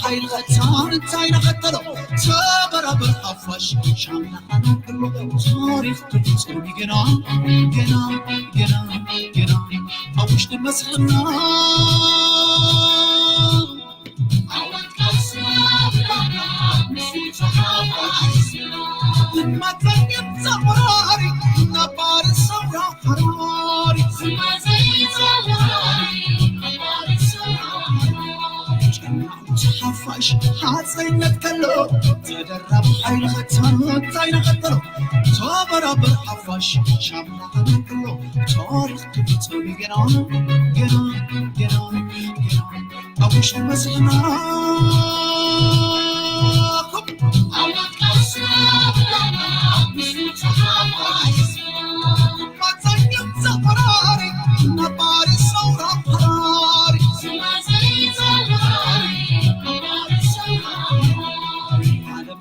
እንታይ ንኸተሎ ተበራበር ሓፋሽ ሻምና ኣናክሎ ታሪኽ ክፍጽም ገና ገና ገና ገና ኣብ ውሽጢ መስሕና ሓፋሽ ሓፀይነት ከሎ ተደራቢ ሓይሊ ኸተሎ እንታይ ንኸተሎ ተበራበር ሓፋሽ ሻምና ከሎ ታሪኽ ክፍፅም ገና ገና ገና ገና ኣብ ውሽጢ መስሕና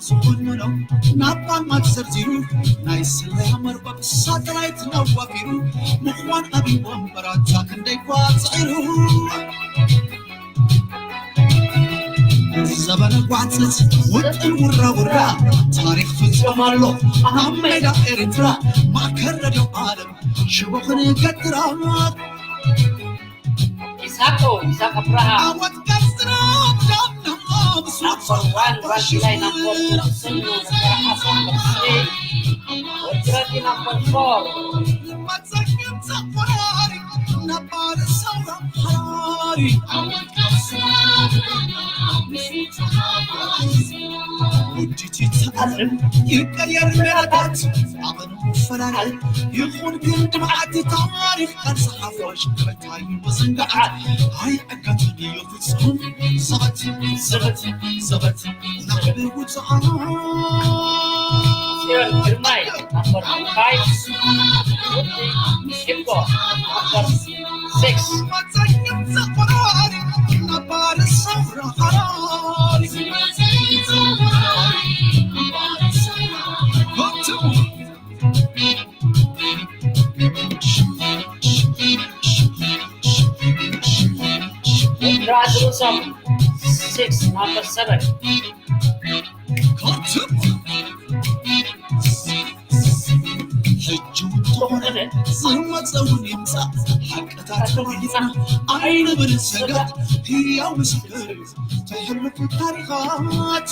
ዝኾንኖ ናብ ፓልማት ዘርዚሩ ናይ ስለያ መርበብ ሳተላይት ናዋፊሩ ምዃን ኣብይ ወንበራታ ክንደይ ኳ ፅዒሩ ዘበነ ጓዕፀት ውጥን ውራ ውራ ታሪኽ ፍፅም ኣሎ ኣብ ሜዳ ኤርትራ ማእከል ረድዮ ዓለም ሽቦ ክንገትራ ኢሳቆ ኢሳቅ ኣብርሃ ዓወት ቀስራ ዳምና ናምበር ዋን ባንክ ላይ ናምበር ቱ ስኑ ነበር ሓሰን መስሪ ወትረቲ ናምበር ፎር መፀግም ዘቆራሪ ነባር ሰውራ ሓራሪ ዓወት ቀስራ ዳምና ምስቲ ተሓባሪ ውዲት ይተኣለም ይቀየር ሜላታት ኣቐኑ ፈላለ ይኹን ግን ድምዓት ታሪኽ ቃልሲ ሓፋሽ መታዩ መዘንግዓት ኣይዕጋትን እዩ ፍጹም ዘበት ዘበት ዘበት ናዕቢ ውፅዓ ጽዮን ግርማይ ናምበር ፋይቭ ሂቦ ናምበር ሲክስ መፀግም ዘቆራሪ ነባር ሰውራ ሓራሪ Drag Rusam six number seven. ሕጂ እውን ዝኾነ ዝመፀ እውን ይምፃእ ሓቅታት ተባሂልና ኣይንብል ሰጋእ ህያው ምስክር ተሕልፉ ታሪኻት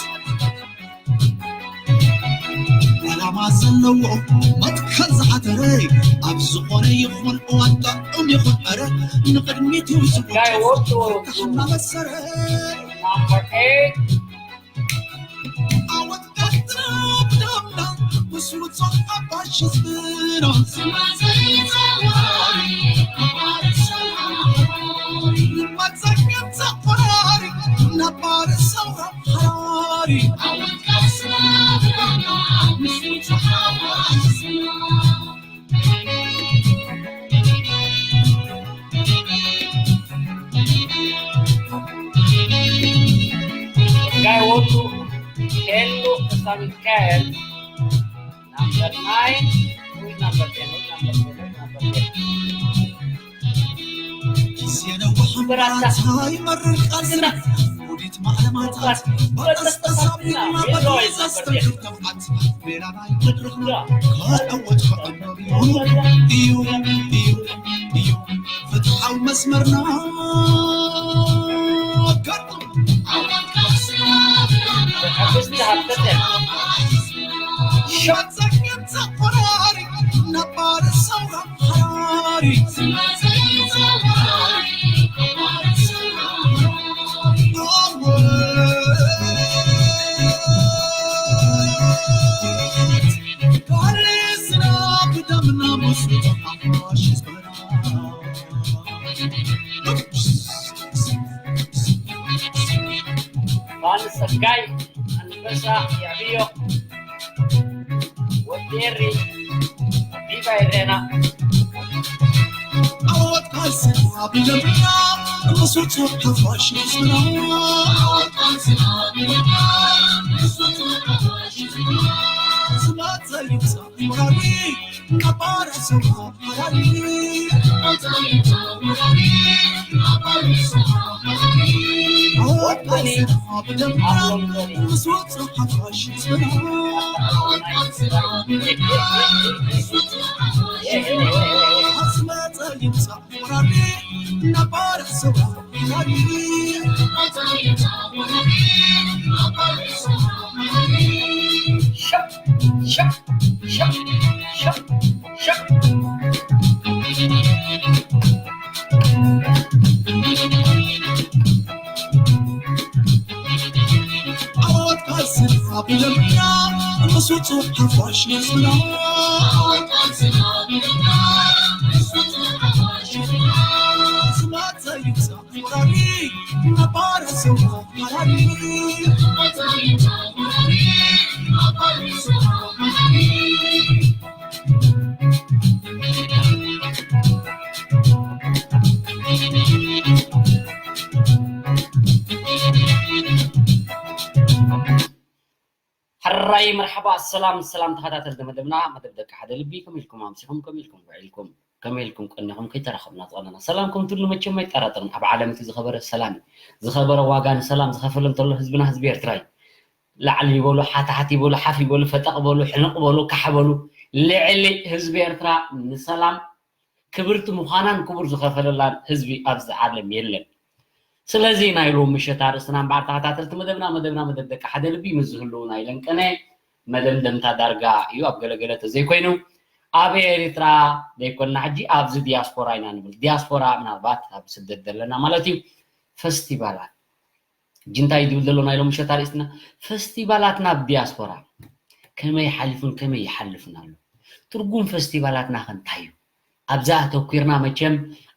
ዕላማ ዘለዎ መትከል ዝሓተረ ኣብ ዝኾነ ይኹን እዋን ጥዑም ይኹን ዕረ ንቕድሚት እዩ ዝጉዓዝ እናበሰረ ዓወት ቀጥታ ብደምና ምስ ውጹዕ ሓፋሽ ህዝብና መጸገም ዘቆራሪ ነባር ሰውራ ሓራሪ Guy Wotu, Hello, Sami Kael, number nine, who is number ten, who is number ten, who is number ten. ጊዜ ነዋሕ ምራታ ይመርር ቃልስና ውዲት ማዕለማታት በቀስተ ሳቢና በቀስተ ስተንክር ተብዓት ሜላ ናይ መድረኽና ከዕወት ከዕነብ እዩ እዩ እዩ እዩ ፍትሓዊ መስመርና ገርጥም Just have to tell. ሸጸግም ዘቆራሪ ነባር ሰውራ ሓራሪ ዮሃንስ ጸጋይ ኣንበሳ ያብዮ ወዲ ኤሪ ቪቫ ኤሬና ዓወት ቃልስና ብደምና ንሱት ሓፋሽ ህዝብና ዓወት ቃልስና ብደምና ንሱት ሓፋሽ ህዝብና ስማት ዘይምጻእ ይወራሪ ነባር ሰው ሓራሪ ዓወት ቃልስና ሕራይ መርሓባ፣ ሰላም ሰላም ተኸታተልቲ መደብና፣ መደብ ደቂ ሓደ ልቢ፣ ከመይ ኢልኩም ኣምሲኹም፣ ከመይ ኢልኩም ውዒልኩም፣ ከመይ ኢልኩም ቀኒኹም፣ ከይተራኸብና ዝቐነና ሰላምኩም ትሉ መቸም ኣይጠራጠርን። ኣብ ዓለም እቲ ዝኸበረ ሰላም እዩ። ዝኸበረ ዋጋ ንሰላም ዝኸፈለ እንተሎ ህዝብና ህዝቢ ኤርትራ እዩ። ላዕሊ ይበሉ፣ ሓታሓት ይበሉ፣ ሓፍ ይበሉ፣ ፈጠቕ በሉ፣ ሕንቕ በሉ፣ ካሕ በሉ፣ ልዕሊ ህዝቢ ኤርትራ ንሰላም ክብርቲ ምዃናን ክቡር ዝኸፈለላን ህዝቢ ኣብዚ ዓለም የለን። ስለዚ ናይ ሎም ምሸት ኣርእስትና እምበኣር ተኸታተልቲ መደብና፣ መደብና መደብ ደቂ ሓደ ልቢ ምስ ዝህልው ናይ ለንቀነ መደምደምታ ዳርጋ እዩ ኣብ ገለገለ ተዘይኮይኑ ኣብ ኤርትራ ዘይኮንና ሕጂ ኣብዚ ዲያስፖራ ኢና ንብል። ዲያስፖራ ምናልባት ኣብ ስደት ዘለና ማለት እዩ። ፈስቲቫላት ጅንታይ ድብል ዘሎ ናይ ሎም ምሸት ኣርእስትና ፈስቲቫላትና ኣብ ዲያስፖራ ከመይ ሓሊፉን ከመይ ይሓልፍን ኣሎ? ትርጉም ፈስቲቫላትና ከ እንታይ እዩ? ኣብዛ ኣተኲርና መቸም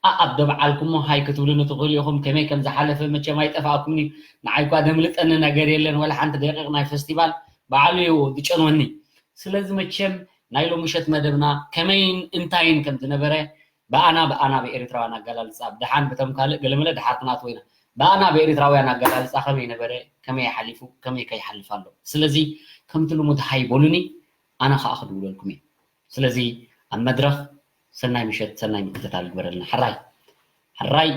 ኣኣብ ደብዓልኩሞ ሃይ ክትብሉኒ ትኽእሉ ኢኹም። ከመይ ከም ዝሓለፈ መቸም ኣይጠፍኣኩምን እዩ። ንዓይ እኳ ደምልጠኒ ነገር የለን። ወላ ሓንቲ ደቂቕ ናይ ፈስቲቫል ባዕሉ እዩ ዝጨንወኒ። ስለዚ መቸም ናይ ሎም ምሸት መደብና ከመይን እንታይን ከም ዝነበረ ብኣና ብኣና ብኤርትራውያን ኣገላልጻ ብድሓን ብቶም ካልእ ገለመለ ድሓር ክናት ወይና ብኣና ብኤርትራውያን ኣገላልጻ ከመይ ነበረ ከመይ ሓሊፉ ከመይ ከይሓልፍ ኣሎ። ስለዚ ከምቲ ልሙድ ሃይ በሉኒ ኣነ ከዓ ክድውለልኩም እየ። ስለዚ ኣብ መድረኽ ሰናይ ምሸት ሰናይ ምክትታል ግበረልና። ሕራይ ሕራይ።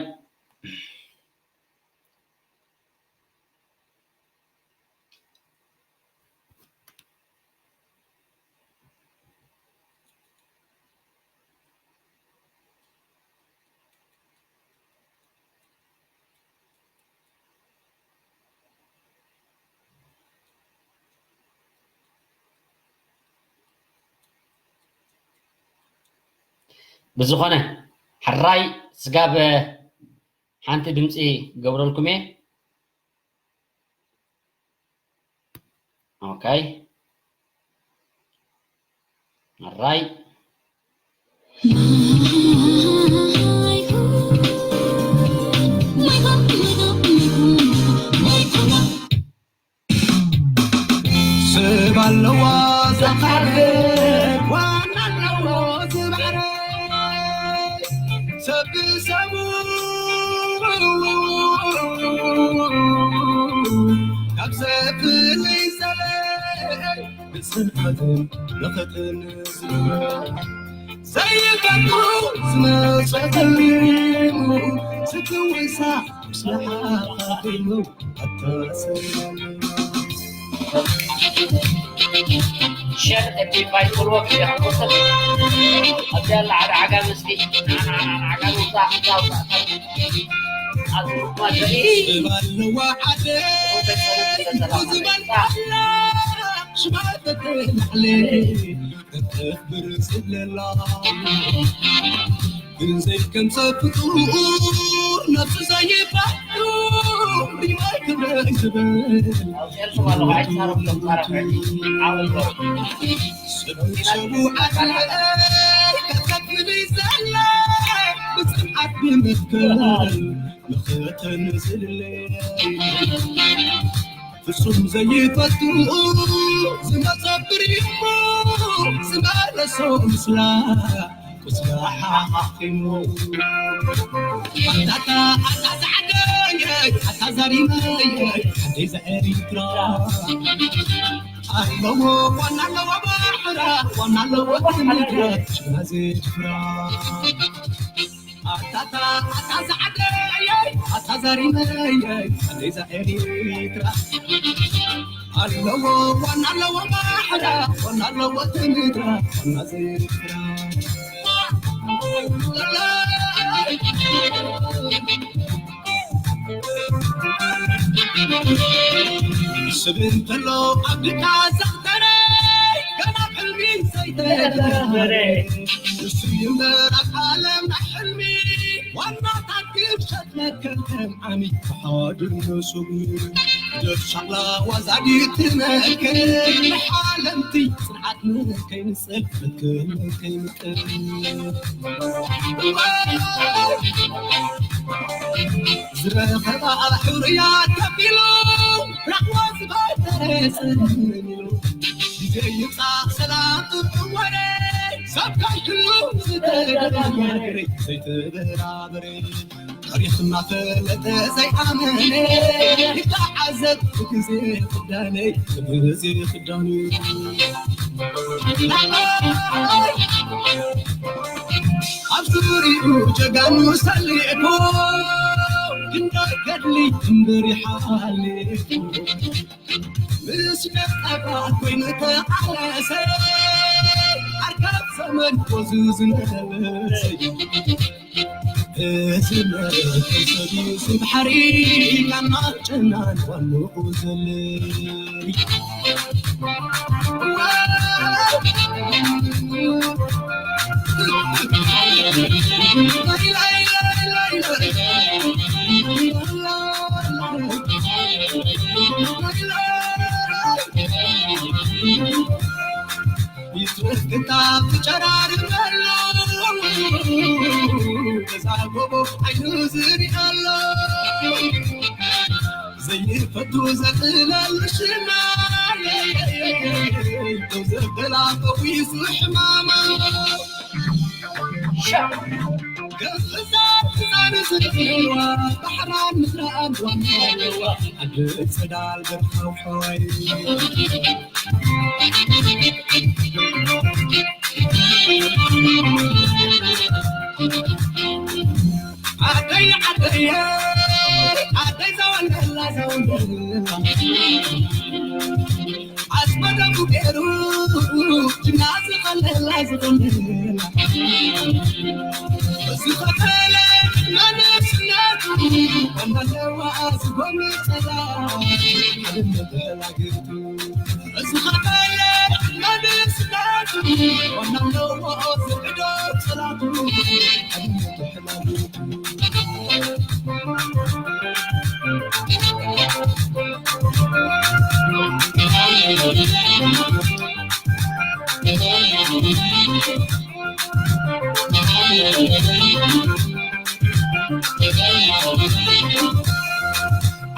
ብዝኾነ ሕራይ ስጋብ ሓንቲ ድምፂ ገብረልኩም እየ። ኦኬ። ኣራይ። ሰብ ኣለዋ ዘኻርብ ዋና ኣለዎ ዝባዕረ ሰብ ሰቡ ካብ ዘፍልይ ዘለ ብጽንዓትን ብኽጥን ዝብረ ዘይፈቱ ዝመጸ ተሊሙ ዝትውሳ ምስልሓ ኻኢሉ ኣታ ሰላም። ሸር ኤፒ ፋይል ፎሎ ኣፕ ሸር ኮሰብ ኣብዚኣ ኣላ ዓጋ ዓጋ መስኪ ዓጋ ውፃእ ውፃእ ውፃእ ኣብ ግሩፕ ማዘኢ እባለዋ ዓደ ዝባል ኣላ ሽማተተ ላዕለ እተኽብር ስለላ ብዘይከምሰ ፍጡር ነብሱ ዘይፈቱ ሪማይ ክብረ ዝብል ሰቡ ዓለ ከተፍሊ ዘለ ብፅምዓት ብመትከል ንኽተንዝልለ ፍጹም ዘይፈቱ ዝመጸ ብሪሞ ዝመለሶ ምስላ ቁስላ ሓኺሙ ኣታታ ኣታ ዛዕደየ ኣታ ዛሪመየ ኣደይ ዘኤሪትራ ኣለዎ ዋና ኣለዎ ባሕራ ዋና ኣለዎ ትምድረ ሽናዜ ጅፍራ ኣታታ ኣታ ዛዕደየ ኣታዛሪመየይ ኣዴዛ ኤሪትራ ኣለዎ ዋና ኣለዎ ማሕዳ ዋና ኣለዎ ትምድራ ዋና ዘይኤርትራ ስብል እንተሎ ኣብ ድቃ ዘኽተረ ገና ሕልሚ ዘይተገበረ ንሱ ይምበር ኣብ ዓለም ናይ ሕልሚ ዋናታት ግብሸት መከልከል ዓሚ ሓድር ነሱብ ደፍ ሻቕላ ዋዛዲት ትመክር ንሓለምቲ ጽንዓት ንከይንጽል ፍክር ንከይንጥል ዝረኸባ ሕሩያት ከፊሉ ራሕዋ ዝበተረ ጽንሉ ግዜ ይምጻእ ሰላም ወረ ሰብ ካይትሉ ዝተደናገረ ዘይተበራበረ ታሪኽ እናፈለጠ ዘይኣመነ ይተዓዘብ ብግዜ ክዳነይ ብግዜ ክዳኑ ኣብ ዙሪኡ ጀጋኑ ሰሊዕኩ ክንደይ ገድሊ እምበር ይሓሊፉ ምስ ነጠፋ ኮይኑ ተቃለሰ ኣርካብ ዘመን ወዙ ዝነበሰ እዚ መሰብ እዚ ባሕሪ ካና ጨናን ዋንኡ ዘለይ ይትረፍ ክታብ ትጨራርበሉ እዛ ጎቦ ዓይኑ ዝሪኣሎ ዘይፈቱ ዘጥለሉ ሽማ ዘበላ ፈዊሱ ሕማማ ገዛ ህፃን ዝፅዋ ባሕራን ምድራን ዋናዋ ኣደ ፀዳል ገርካው ሓዋይ ዓደይ ዓደይ ዓደይ ዘወንደላ ዘወንደላ ኣስመደሙ ገይሩ ጅና ዝኸለላ ዝኸለላ ዝኸፈለ መንስነቱ እናለዋ ዝጎምፀላ ሓድነት ተላጊቱ ዝኸፈለ መንስነቱ እናለዋ ዝዕዶ ፀላቱ ሓድነት ተላጊቱ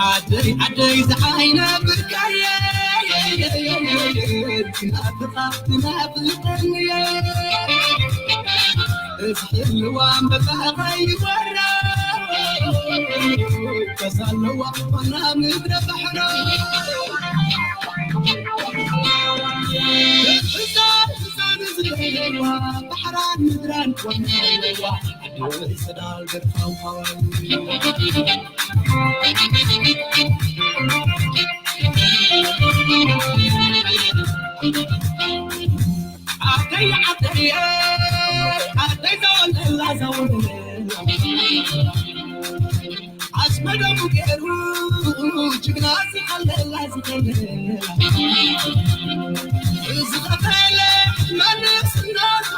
ዓደይ ዓደይ ዝዓይነ ብርካየ ናፍቓ ትናፍቐንየ እዚ ህልዋ እምበባኻ ይወራ ከሳለዋ ዋና ምድረ ባሕራ እዛ ህፃን ዝለዋ ባሕራን ምድራን ዋና ኣለዋ ዓዲ ሰዳል ገርፋው ሃዋይ ዓደይ ዓደይ ዓደይ ዘወለላ ዘወለላ ኣስመደሙ ገይሩ ጅግና ዝኸለላ ዝኸለላ ዝኸፈለ መንስነቱ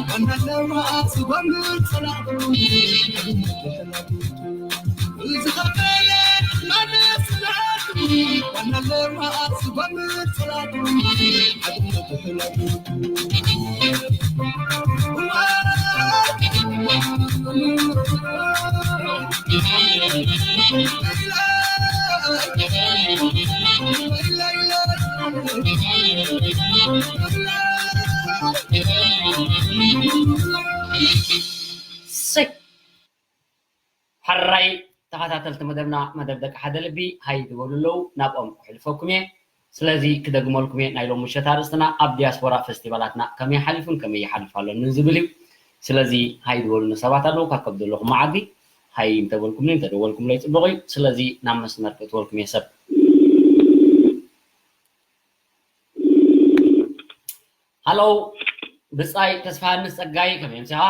ዋና ኣለዋ ዝጎምር ፀላእቱ ዝኸፈለ መንስነቱ ዋና ኣለዋ ዝጎምር ፀላእቱ ሓድነቱ ሕላቱ ሕራይ ተኸታተልቲ መደብና መደብ ደቂ ሓደ ልቢ ሃይ ዝበሉ ኣለዉ ናብኦም ክሕልፈኩም እየ። ስለዚ ክደግመልኩም እየ ናይ ሎም ምሸት ኣርእስትና ኣብ ዲያስፖራ ፈስቲቫላትና ከመይ ሓሊፉን ከመይ ይሓልፍ ኣሎን ዝብል እዩ። ስለዚ ሃይ ዝበሉኒ ሰባት ኣለዉ ካብ ከብ ዘለኹም መዓዲ ሃይ እንተበልኩምኒ፣ እንተደወልኩምለይ ጽቡቕ እዩ። ስለዚ ናብ መስመር ክእትወልኩም እየ ሰብ። ሃሎ፣ ብጻይ ተስፋሃንስ ጸጋይ፣ ከመይ ኣምሲኻ?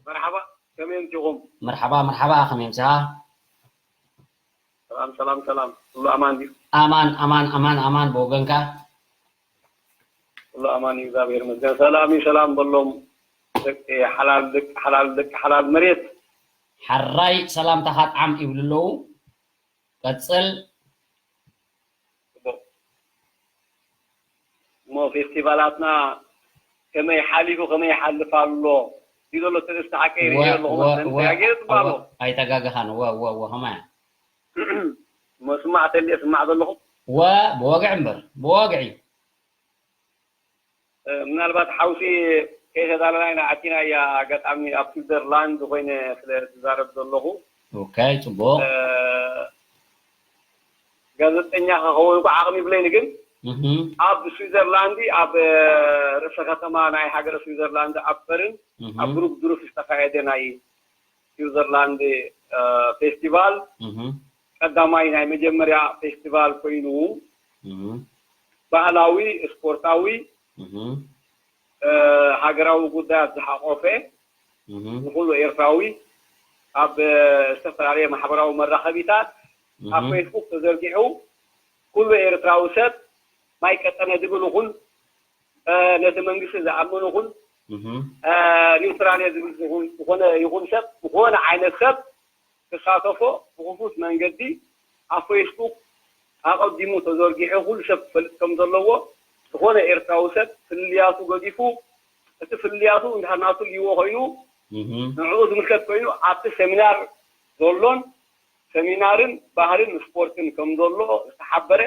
መርሓባ፣ ከመይ ኣምሲኹም? መርሓባ፣ መርሓባ፣ ከመይ ኣምሲኻ? ሰላም፣ ሰላም፣ ሰላም። ኩሉ ኣማን ድዩ? ኣማን፣ ኣማን፣ ኣማን፣ ኣማን፣ ብወገንካ? ኩሉ ኣማን እዩ፣ እግዚኣብሔር ይመስገን። ሰላም እዩ፣ ሰላም በሎም። ደቂ ሓላል፣ ደቂ ሓላል፣ ደቂ ሓላል መሬት። ሓራይ ሰላምታኻ ጥዓም ይብሉ ኣለዉ። ቀጽል። ጽቡቕ። እሞ ፌስቲቫላትና ከመይ ሓሊፉ፣ ከመይ ይሓልፍ ኣሎ? እዩ ዘሎ እቲ ርእስቲ ሓቀይ ርእየ ወ-፣ ኣለኹ ወ-፣ መሰለኒ። ወ-፣ ተጋጊረ ጽቡቕ ኣሎ። ወ-፣ ኣይተጋገኻን። ወ-፣ ወ-፣ ወ-፣ ከማይ? መስማዕ ተልየ ስማዕ ዘለኹ? ወ-፣ ብወግዒ እምበር፣ ብወግዒ። እ፣ ምናልባት ሓውሲ ከይተዛረብና ኢና ኣቲና፣ እያ ኣጋጣሚ ኣብ ስዊዘርላንድ ኮይነ ስለ ዝዛረብ ዘለኹ። ኦኬ፣ ጽቡቕ። እ፣ ጋዜጠኛ ክኸውን እኳ ዓቕሚ ይብለይን፣ ግን እህ። ኣብ ስዊዘርላንድ ኣብ፣ እ፣ ርእሰ ከተማ ናይ ሃገረ ስዊዘርላንድ ኣብ በርን እህ። ኣብ ብሩክ ድሩፍ ዝተኻየደ ናይ ስዊዘርላንድ፣ እ፣ ፌስቲቫል እህ። ቀዳማይ ናይ መጀመርያ ፌስቲቫል ኮይኑ እህ። ባህላዊ፣ ስፖርታዊ፣ እህ። እ፣ ሃገራዊ ጉዳያት ዝሓቆፈ እህ። ንኩሉ ኤርትራዊ ኣብ፣ እ፣ ዝተፈላለየ ማሕበራዊ መራኸቢታት ኣብ እህ። ፌስቡክ ተዘርጊሑ ኩሉ ኤርትራዊ ሰብ ማይ ቀጠነ ዝብል ይኹን፣ እ፣ ነቲ መንግስቲ ዝኣምን ይኹን፣ እህ። እ፣ ኒውትራል እየ ዝብል ዝኹን፣ ዝኾነ ይኹን ሰብ፣ ዝኾነ ዓይነት ሰብ ክሳተፎ ብኽፉት መንገዲ ኣብ ፌስቡክ ኣቐዲሙ ተዘርጊሑ ኩሉ ሰብ ክፈልጥ ከም ዘለዎ፣ ዝኾነ ኤርትራዊ ሰብ ፍልልያቱ ገዲፉ፣ እቲ ፍልልያቱ እንድሕር ናቱ ልይዎ ኮይኑ፣ እህ። ንዕኡ ዝምልከት ኮይኑ፣ ኣብቲ ሰሚናር ዘሎን ሰሚናርን ባህልን ስፖርትን ከም ዘሎ ዝተሓበረ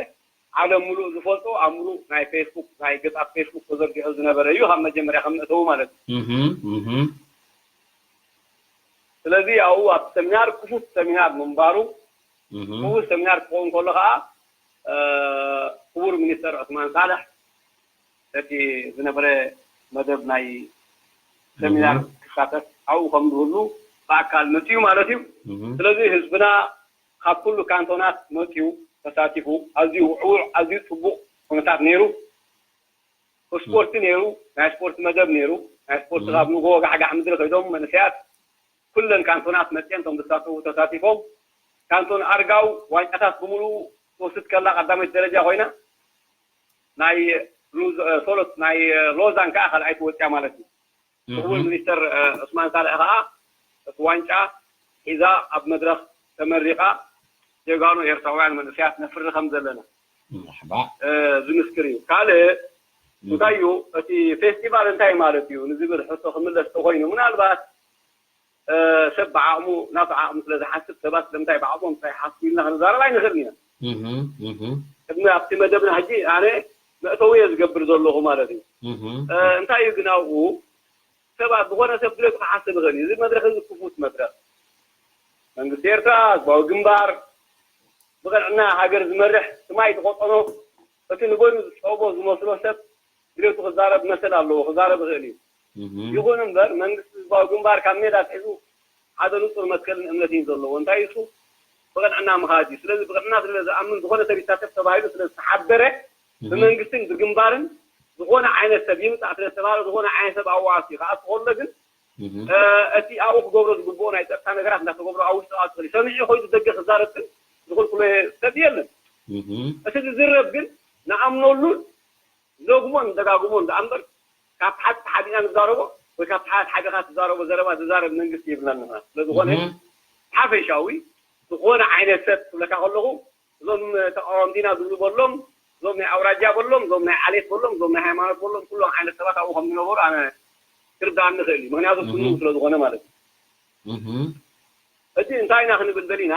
ዓለም ምሉእ ዝፈልጦ ኣብ ምሉእ ናይ ፌስቡክ፣ ናይ ገጻት ፌስቡክ ተዘርጊሑ ዝነበረ እዩ፣ ካብ መጀመርያ ከም መእተዊ ማለት እዩ። እህ፣ እህ። ስለዚ ኣብኡ ኣብቲ ሰሚናር ክፉት ሰሚናር ምንባሩ፣ እህ። ክፉት ሰሚናር ክኸውን ከሎ ከዓ፣ እ፣ ክቡር ሚኒስተር ዑስማን ሳልሕ ነቲ ዝነበረ መደብ ናይ ሰሚናር እህ። ክሳተፍ ኣብኡ ከም ዝህሉ ብኣካል መጺኡ ማለት እዩ። እህ። ስለዚ ህዝብና ካብ ኩሉ ካንቶናት መጺኡ ተሳቲፉ፣ ኣዝዩ ውዕዉዕ፣ ኣዝዩ ጽቡቕ ኩነታት ነይሩ። ስፖርቲ ነይሩ፣ ናይ ስፖርት መደብ ነይሩ። ናይ ስፖርት እም። ካብ ንጎ ጋሕጋሕ ምድሪ ከይዶም መንእሰያት ኩለን ካንቶናት መጺኦም እቶም ዝሳተፉ ተሳቲፎም። ካንቶን ኣርጋው ዋንጫታት ብምሉኡ ትወስድ ከላ ቀዳመይቲ ደረጃ ኮይና፣ ናይ ሉዝ-፣ እ፣ ሶሎት ናይ፣ እ፣ ሎዛን ከዓ ካልኣይቲ ወፂኣ ማለት እዩ። እም። ክቡር ሚኒስተር፣ እ፣ ዑስማን ሳልሕ ከዓ እቲ ዋንጫ ሒዛ ኣብ መድረኽ ተመሪቓ፣ ጀጋኑ ኤርትራውያን መንእሰያት ነፍሪ ከም ዘለና፣ መርሓባ። እ፣ ዝምስክር እዩ። ካልእ እም። እንታይ እዩ፣ እቲ ፌስቲቫል እንታይ ማለት እዩ ንዝብል ሕቶ ክምለስ ተኾይኑ፣ ምናልባት፣ እ፣ ሰብ ብዓቕሙ፣ ናቱ ዓቕሚ ስለ ዝሓስብ፣ ሰባት ስለምንታይ ብዓቕሞም እንታይ ይሓስቡ ኢልና ክንዛረብ ኣይንኽእልን ኢና። እህ፣ እህ። ቅድሚ ኣብቲ መደብና ሕጂ ኣነ መእተዊ እየ ዝገብር ዘለኹ ማለት እዩ። እህ። እ፣ እንታይ እዩ ግን ኣብኡ፣ ሰባት፣ ዝኾነ ሰብ ድሌቱ ክሓስብ ይኽእል እዩ። እዚ መድረኽ እዚ ክፉት መድረኽ። መንግስቲ ኤርትራ፣ ህዝባዊ ግንባር፣ ብቐንዕና ሃገር ዝመርሕ፣ ስማይ ዝቆጸሮ፣ እቲ ንበይኑ ዝጸበቦ ዝመስሎ ሰብ ድሌቱ ክዛረብ መሰል ኣለዎ፣ ክዛረብ ይኽእል እዩ። እህ። ይኹን እምበር፣ መንግስቲ ህዝባዊ ግንባር ካብ ሜዳ ኣትሒዙ ሓደ ንጹር መትከልን እምነትን እዩ ዘለዎ። እንታይ እሱ? ብቕንዕና ምኻድ እዩ። ስለዚ ብቕንዕና ስለ ዝኣምን፣ ዝኾነ ሰብ ይሳተፍ ተባሂሉ ስለ ዝተሓበረ፣ እህ። ብመንግስትን ብግንባርን ዝኾነ ዓይነት ሰብ ይምጻእ ስለ ዝተባህለ፣ ዝኾነ ዓይነት ሰብ ኣብኡ ኣትዩ ክኣቱ ከሎ ግን፣ እህ። እ፣ እቲ ኣብኡ ክገብሮ ዝግብኦ ናይ ጸጥታ ነገራት እንዳተገብሮ ኣብ ውሽጢ ክኣቱ ይኽእል እዩ። ሰሚዑ ኮይኑ ደገ ክዛረብ ግን ዝኽልክሎ ሰብ የለን። እህ። እቲ ዝዝረብ ግን ንኣምነሉን ንደግሞን ንደጋግሞን ደኣ እምበር፣ ካብ ሓቂ ሓቢእና ንዛረቦ ወይ ካብ ሓ-፣ ሓቢኻ ትዛረቦ ዘረባ ዝዛረብ መንግስቲ የብልናን ንሕና። ስለ ዝኾነ እህ። ሓፈሻዊ ዝኾነ ዓይነት ሰብ ክብለካ ከለኹ፣ እዞም ተቃወምቲና ዝብሉ በሎም፣ እዞም ናይ ኣውራጃ በሎም፣ እዞም ናይ ዓሌት በሎም፣ እዞም ናይ ሃይማኖት በሎም፣ ኩሎም ዓይነት ሰባት ኣብኡ ከም ዝነበሩ ኣነ ክርዳእኒ ይኽእል እዩ። ምኽንያቱ እህ። ፍኑው ስለ ዝኾነ ማለት እዩ። እህ። ሕጂ እንታይ ኢና ክንብል ደሊና?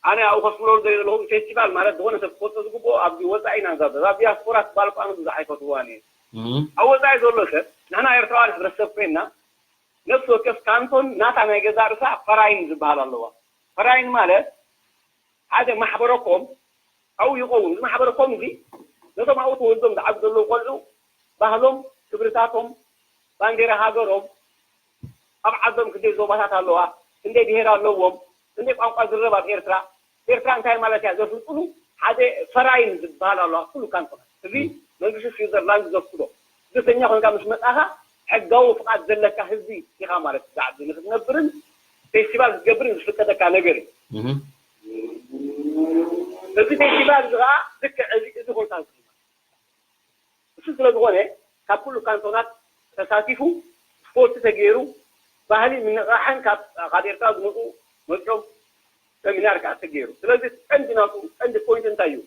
ኣነ ኣብኡ ከስምረሉ ደልየ ዘለኹ፣ ፌስቲቫል ማለት ዝኾነ ሰብ ክፈልጦ ዝግብኦ፣ ኣብዚ ወጻኢ ኢና ንዛረብ። ኣብ ዲያስፖራ ትባል እኮ ኣነ ብዙሕ ኣይፈትዋን እየ። እህ። ኣብ ወጻኢ ዘሎ ሰብ፣ ንሕና ኤርትራውያን ሕብረተሰብ ኮይንና፣ ነፍሲ ወከፍ ካንቶን ናታ ናይ ገዛእ ርእሳ ፈራይን ዝበሃል ኣለዋ። ፈራይን ማለት ሓደ ማሕበረኮም ኣብኡ ይኸውን። እዚ ማሕበረኮም እዚ ነቶም ኣብኡ ተወልዶም ዝዓብዩ ዘለዉ ቆልዑ ባህሎም፣ ክብርታቶም፣ ባንዴራ ሃገሮም፣ ኣብ ዓዶም ክንደይ ዞባታት ኣለዋ፣ ክንደይ ብሄር ኣለዎም፣ ክንደይ ቋንቋ ዝረብ ኣብ ኤርትራ፣ ኤርትራ እንታይ ማለት እያ ዘፍልጥሉ ሓደ ፈራይን ዝበሃል ኣሎ ኣብ ኩሉ ካንቶናት። እዚ መንግስቲ ስዊዘርላንድ ዘፍቅዶ። ስደተኛ ኮይንካ ምስ መጻኻ ሕጋዊ ፍቓድ ዘለካ ህዝቢ ኢኻ ማለት እዛ ዓዲ ንክትነብርን ፌስቲቫል ክትገብርን ዝፍቀደካ ነገር እዩ። እዚ ፌስቲቫል እዚ ከዓ ልክዕ እዚ እዚ ኩነታት እዚ እዩ። እሱ ስለ ዝኾነ ካብ ኩሉ ካንቶናት ተሳቲፉ ስፖርት ተገይሩ ባህሊ ምንቕቓሕን ካብ ካብ ኤርትራ ዝመፁ መፅኦም ሰሚናር ከዓ ተገይሩ። ስለዚ ቀንዲ ናቱ ቀንዲ ፖይንት እንታይ እዩ?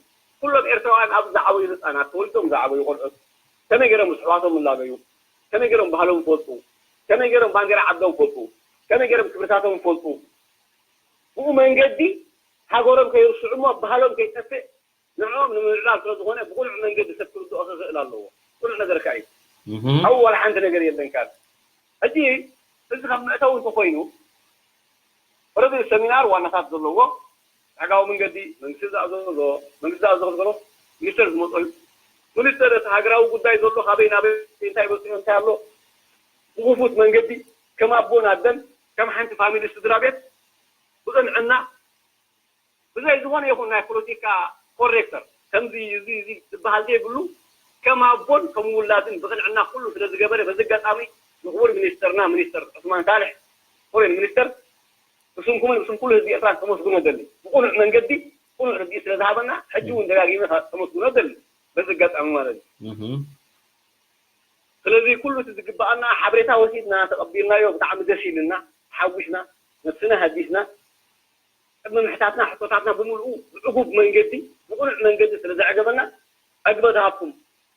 ኩሎም ኤርትራውያን ኣብ ዝዓበዩ ህፃናት ተወሊዶም ዝዓበዩ ቆልዑት ከመይ ገይሮም ምስ ኣሕዋቶም ይላገዩ፣ ከመይ ገይሮም ባህሎም ይፈልጡ፣ ከመይ ገይሮም ባንዴራ ዓዶም ይፈልጡ፣ ከመይ ገይሮም ክብርታቶም ይፈልጡ፣ ብኡ መንገዲ ሃገሮም ከይርስዑ እሞ ባህሎም ከይጠፍእ ንዕኦም ንምምዕባል ስለ ዝኾነ ብቑኑዕ መንገዲ ሰብ ክርድኦ ክኽእል ኣለዎ። ቁኑዕ ነገር ከኣ እዩ። ኣብኡ ዋላ ሓንቲ ነገር የለን ካልእ። ሕጂ እዚ ካብ መእተዊ እንተኾይኑ ኦረዲ ሰሚናር ዋናታት ዘለዎ ሕጋዊ መንገዲ መንግስቲ ዝኣዘዞ መንግስቲ ዝኣዘዞ ዘሎ ሚኒስተር ዝመፅኦ እዩ። ሚኒስተር እቲ ሃገራዊ ጉዳይ ዘሎ ካበይ ናበይ እንታይ በፂሑ እንታይ ኣሎ ብክፉት መንገዲ ከም ኣቦን ኣደን ከም ሓንቲ ፋሚሊ ስድራ ቤት ብቕንዕና ብዘይ ዝኾነ ይኹን ናይ ፖለቲካ ኮሬክተር ከምዚ እዚ እዚ ዝበሃል ዘይብሉ ከም ኣቦን ከም ውላድን ብቕንዕና ኩሉ ስለ ዝገበረ በዚ ኣጋጣሚ ንክቡር ሚኒስተርና ሚኒስተር ዑስማን ሳልሕ ፎሬን ሚኒስተር ብስምኩምን ብስም ኩሉ ህዝቢ ኤርትራን ከመስግኖ ደሊ ብቁኑዕ መንገዲ ቁኑዕ ርድኢት ስለ ዝሃበና ሕጂ እውን ደጋጊመ ከመስግኖ ደሊ በዚ ኣጋጣሚ ማለት እዩ። ስለዚ ኩሉ እቲ ዝግበኣና ሓበሬታ ወሲድና ተቐቢልናዮ ብጣዕሚ ደስ ኢልና ተሓጒስና ነብስና ሃዲስና ቅድሚ ምሕታትና ሕቶታትና ብምልኡ ብዕጉብ መንገዲ ብቕኑዕ መንገዲ ስለ ዘዕገበና ዕግበት ሃብኩም።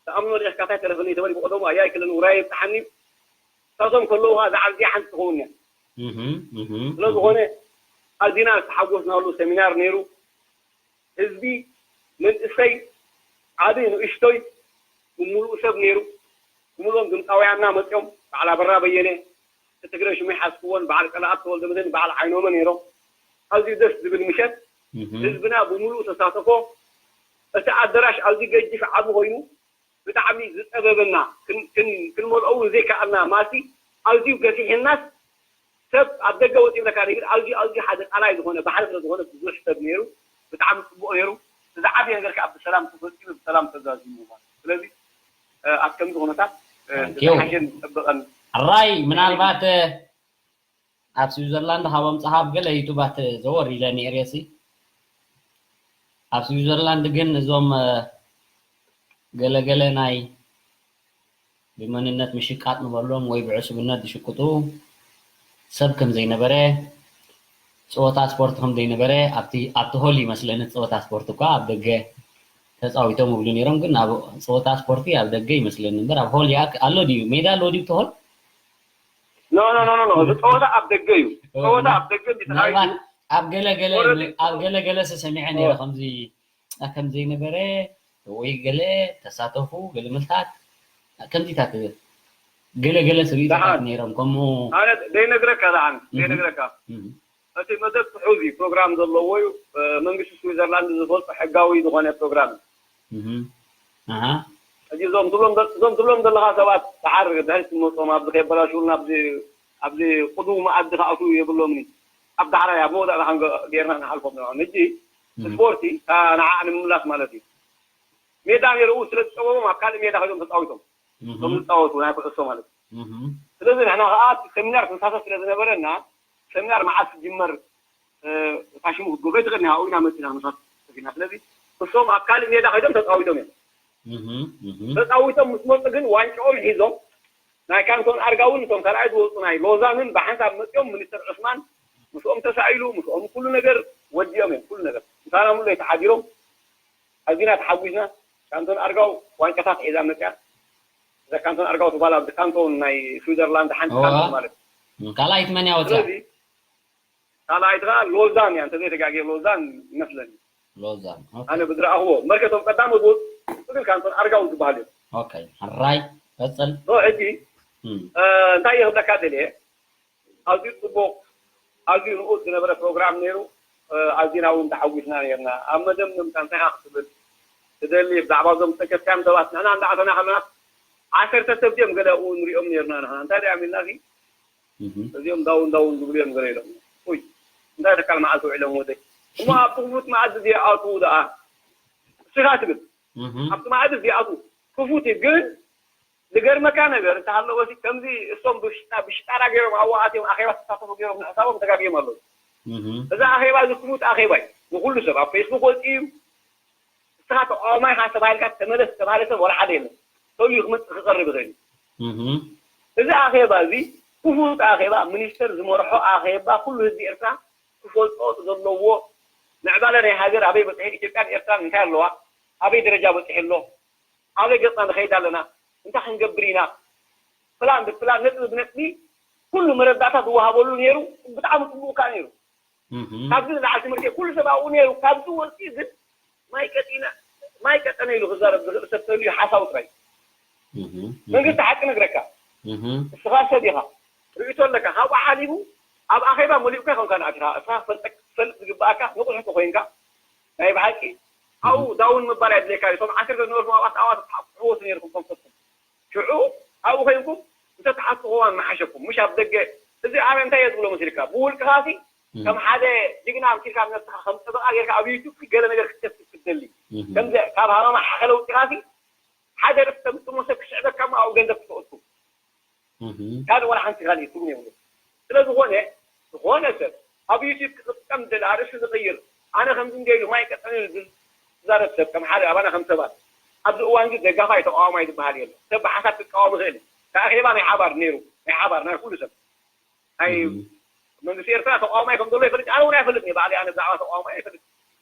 ተኣምኖ ዲኻ ካታይ ተረፈኒ ተበሊ ብቐደሙ ኣያ ኣይክለን ውራይ ይብጽሓኒ እዩ። እሳቶም ከለዉ ኸዓ ዝዓብዚኣ ሓንቲ ትኸውን እያ። ስለ ዝኾነ ኣዚና ዝተሓጎስናሉ ሰሚናር ነይሩ። ህዝቢ መንእሰይ ዓቢ ንእሽቶይ ብምሉኡ ሰብ ነይሩ። ብምሉኦም ድምፃውያንና መፅኦም በዓል ኣበራ በየነ ትግረ ሽመይ ሓስክዎን በዓል ቀለኣብ ተወልደ መድህን በዓል ዓይኖመ ነይሮም። ኣዝዩ ደስ ዝብል ምሸት ህዝብና ብምሉኡ ተሳተፎ። እቲ ኣደራሽ ኣዝዩ ገጂፍ ዓቢ ኮይኑ ብጣዕሚ ዝፀበበና ክንመልኦ እውን ዘይከኣልና ማሲ ኣዝዩ ገፊሕናስ ሰብ ኣብ ደገ ወፂኡ ለካ ዘይብል ኣዝዩ ኣዝዩ ሓደ ቃላይ ዝኾነ ባሕሪ ስለ ዝኾነ ብዙሕ ሰብ ነይሩ። ብጣዕሚ ፅቡቕ ነይሩ። እዚ ዓብዪ ነገር ከዓ ብሰላም ተፈፂሙ ብሰላም ተዛዚሙ ማለት ስለዚ ኣብ ከምዚ ኩነታት ዝሓሸን ዝፀበቐን ሕራይ ምናልባት ኣብ ስዊዘርላንድ ካብ ኣምጻኻ ኣብ ገለ ዩቱባት ዘወር ኢለ ነይረ ሲ ኣብ ስዊዘርላንድ ግን እዞም ገለ ገለ ናይ ብመንነት ምሽቃጥ ንበሎም ወይ ብዕሱብነት ዝሽቅጡ ሰብ ከም ዘይነበረ ፀወታ ስፖርት ከም ዘይነበረ ኣብቲ ኣብቲ ሆል ይመስለኒ ፀወታ ስፖርት እኳ ኣብ ደገ ተፃዊቶም ይብሉ ነይሮም ግን ኣብ ፀወታ ስፖርቲ ኣብ ደገ ይመስለኒ እምበር ኣብ ሆል ኣሎ ድዩ ሜዳ ኣሎ ድዩ እቲ ሆል ኖ ኖ ኖ ኖ እዚ ጸወታ ኣብ ደገ እዩ። ጸወታ ኣብ ደገ እንዲ ተኻይዱ ምናልባት ኣብ ገለ ገለ ወረድ ኣብ ገለ ገለ ሰሚዐ ነይረ ከምዚ ከም ዘይነበረ ወይ ገለ ተሳተፉ ገለ መልታት ከምዚታት ገለ ገለ ስርኢታት ደሓን። ነይሮም ከምኡ ኣነ ዘይነግረካ ደሓን እህ። ዘይነግረካ እህ። እቲ መደብ ትሑዝ እዩ ፕሮግራም ዘለዎ እዩ። መንግስቲ ስዊዘርላንድ ዝፈልጦ ሕጋዊ ዝኾነ ፕሮግራም እዩ። እዞም ትብሎም ዘለኻ ሰባት ደሓር ድሕሪ ትመፆም ኣብዚ ከየበላሽውልና ኣብዚ ቅዱው መኣዲ ክኣትዉ የብሎምን እዩ። ኣብ ዳሕራይ ኣብ መወዳእታ ከም ጌርና ንሓልፎም ንዖም። ሕጂ ስፖርቲ ንዓ ንምምላስ ማለት እዩ። ሜዳ ነይርኡ ስለ ዝፀበቦም ኣብ ካልእ ሜዳ ከይዶም ተፃዊቶም እቶም ዝፃወቱ ናይ ኩዕሶ ማለት እዩ። ስለዚ ንሕና ከዓ እቲ ሰሚናር ክንሳተፍ ስለ ዝነበረና ሰሚናር መዓስ ይጅመር እታ ሽሙ ክትገብሮ ኣይትኽእልን ኢኻ። ኣብኡ ኢና መፂና ንመስዋእቲ ከፊልና። ስለዚ እሶም ኣብ ካልእ ሜዳ ከይዶም ተፃዊቶም እዮም። ተፃዊቶም ምስ መፁ ግን ዋንጭኦም ሒዞም ናይ ካንቶን ኣርጋውን እቶም ካልኣይ ዝወፁ ናይ ሎዛንን ብሓንሳብ መፂኦም ሚኒስተር ዑስማን ምስኦም ተሳኢሉ ምስኦም ኩሉ ነገር ወዲኦም እዮም። ኩሉ ነገር ምሳና ሙሉ ተሓዲሮም ኣዚና ተሓጒስና። ካንቶን ኣርጋው ዋንጫታት ሒዛ መፅያ። እዛ ካንቶን ኣርጋው ትባል ኣብዚ ካንቶን ናይ ስዊዘርላንድ ሓንቲ ካንቶን ማለት እዩ። ካልኣይት መን እያ ወፅያ? ስለዚ ካልኣይቲ ከዓ ሎዛን እያ እንተዘይተጋግየ ሎዛን ይመስለኒ። ሎዛን ኣነ ብዝረኣኽዎ መርከቶም ቀዳሞት ዝወፁ ግን ካንቶን ኣርጋው ዝበሃል እዮም። ኦኬ ሕራይ ቀፅል። ሶ ሕጂ እንታይ እየ ክብለካ ደልየ ኣዝዩ ፅቡቕ ኣዝዩ ንኡድ ዝነበረ ፕሮግራም ነይሩ። ኣዚና እውን ተሓጒስና ነርና። ኣብ መደምደምታ እንታይ ኢኻ ክትብል ትደሊ ብዛዕባ እዞም ዝተከፍካዮም ሰባት ንሕና እንዳኣተና ከለና ዓሰርተ ሰብ ድዮም ገለ ኣብኡ ንሪኦም ነርና ንሕና እንታይ ድያም ኢልና እዚኦም ዳውን ዳውን ዝብሉ እዮም ገለ ኢሎም እንታይ ተካል መዓልቲ ውዕሎም ወደይ እሞ ኣብቲ ክፉት መኣዲ እዚኣቱ ደኣ እስኻ ትብል ኣብቲ መኣዲ እዚኣቱ ክፉት እዩ ግን ዝገርመካ ነገር እንተሃለወ ከምዚ እሶም ብሽጣ ብሽጣራ ገይሮም ኣብኡ ኣትዮም ኣኼባ ተሳተፉ ገይሮም ንሕሳቦም ተጋግዮም ኣለዉ። እዚ ኣኼባ እዚ ክፉት ኣኼባ እዩ። ንኩሉ ሰብ ኣብ ፌስቡክ ወፂኡ እዩ። እስኻ ተቃዋማይ ኢኻ ተባሂልካ ተመለስ ተባሃለ ሰብ ወላ ሓደ የለን። ተልዩ ክመፅእ ክቐርብ ይኽእል እዩ። እዚ ኣኼባ እዚ ክፉት ኣኼባ ሚኒስተር ዝመርሖ ኣኼባ ኩሉ ህዝቢ ኤርትራ ክፈልጦ ዘለዎ ምዕባለ ናይ ሃገር ኣበይ በፅሐ ኢትዮጵያን ኤርትራን እንታይ ኣለዋ ኣበይ ደረጃ በፂሐ ኣሎ ኣበይ ገፅና ንኸይድ ኣለና እንታይ ክንገብር ኢና ፕላን ብፕላን ነጥቢ ብነጥቢ ኩሉ መረዳእታ ዝወሃበሉ ነይሩ ብጣዕሚ ፅቡቅ ከዓ ነይሩ ካብዚ ንላዕሊ ትምህርቲ ኩሉ ሰብ ኣብኡ ነይሩ ካብዚ ወፂኡ ግን ማይ ቀጢና ማይ ቀጠነ ኢሉ ክዛረብ ዝኽእል ሰብ ተልዩ ሓሳዊ ጥራይ መንግስቲ ሓቂ ነግረካ እስኻ ሰብ ኢኻ ርእቶ ኣለካ ካብኡ ሓሊፉ ኣብ ኣኼባ መሊኡካ ይኮንካ ንኣቲኻ እስኻ ክፈልጠክ ክፈልጥ ዝግባኣካ ንቑሕ እንተኮይንካ ናይ ብሓቂ ኣብኡ ዳውን ምባል ኣየድልየካ እዩ እቶም ዓሰርተ ዝነበርኩም ኣብኣ ኣዋት ትሓቁሕዎ ነርኩም ከም ሰብኩም ሽዑ ኣብኡ ኮይንኩም እንተትሓትኹዋ ምሓሸኩም ምሽ ኣብ ደገ እዚ ኣነ እንታይ እየ ዝብሎ መሲልካ ብውልቅኻ ሲ ከም ሓደ ጅግና ኣምሲልካ ነብስኻ ከም ጠበቃ ጌርካ ኣብ ዩቱብ ገለ ነገር ክትከስብ ክትደሊ ከምዚ ካብ ሃማማ ሓኸለ ውፅኻሲ ሓደ ርፍ ተምጥሞ ሰብ ክስዕበካ እሞ ኣብኡ ገንዘብ ክትወስዱ ካልእ ዋላ ሓንቲ ካልእ ትርጉም የብሉ ስለ ዝኾነ ዝኾነ ሰብ ኣብ ዩቱብ ክጥቀም ዝደሊ ኣርእስቲ ዝቕይር ኣነ ከምዚ እንደ ኢሉ ማይ ቀጠኒ ዝዛረብ ሰብ ከም ሓደ ኣባና ከም ሰባት ኣብዚ እዋን እዚ ደጋፋይ ተቃዋማይ ዝበሃል የለ ሰብ ብሓሳብ ክቃወም ይኽእል ተኣኼባ ናይ ሓባር ነይሩ ናይ ሓባር ናይ ኩሉ ሰብ ናይ መንግስቲ ኤርትራ ተቃዋማይ ከም ዘሎ ይፈልጥ ኣነ እውን ኣይፈልጥ ባዕሊ ኣነ ብዛዕባ ተቃዋማይ ኣይፈልጥ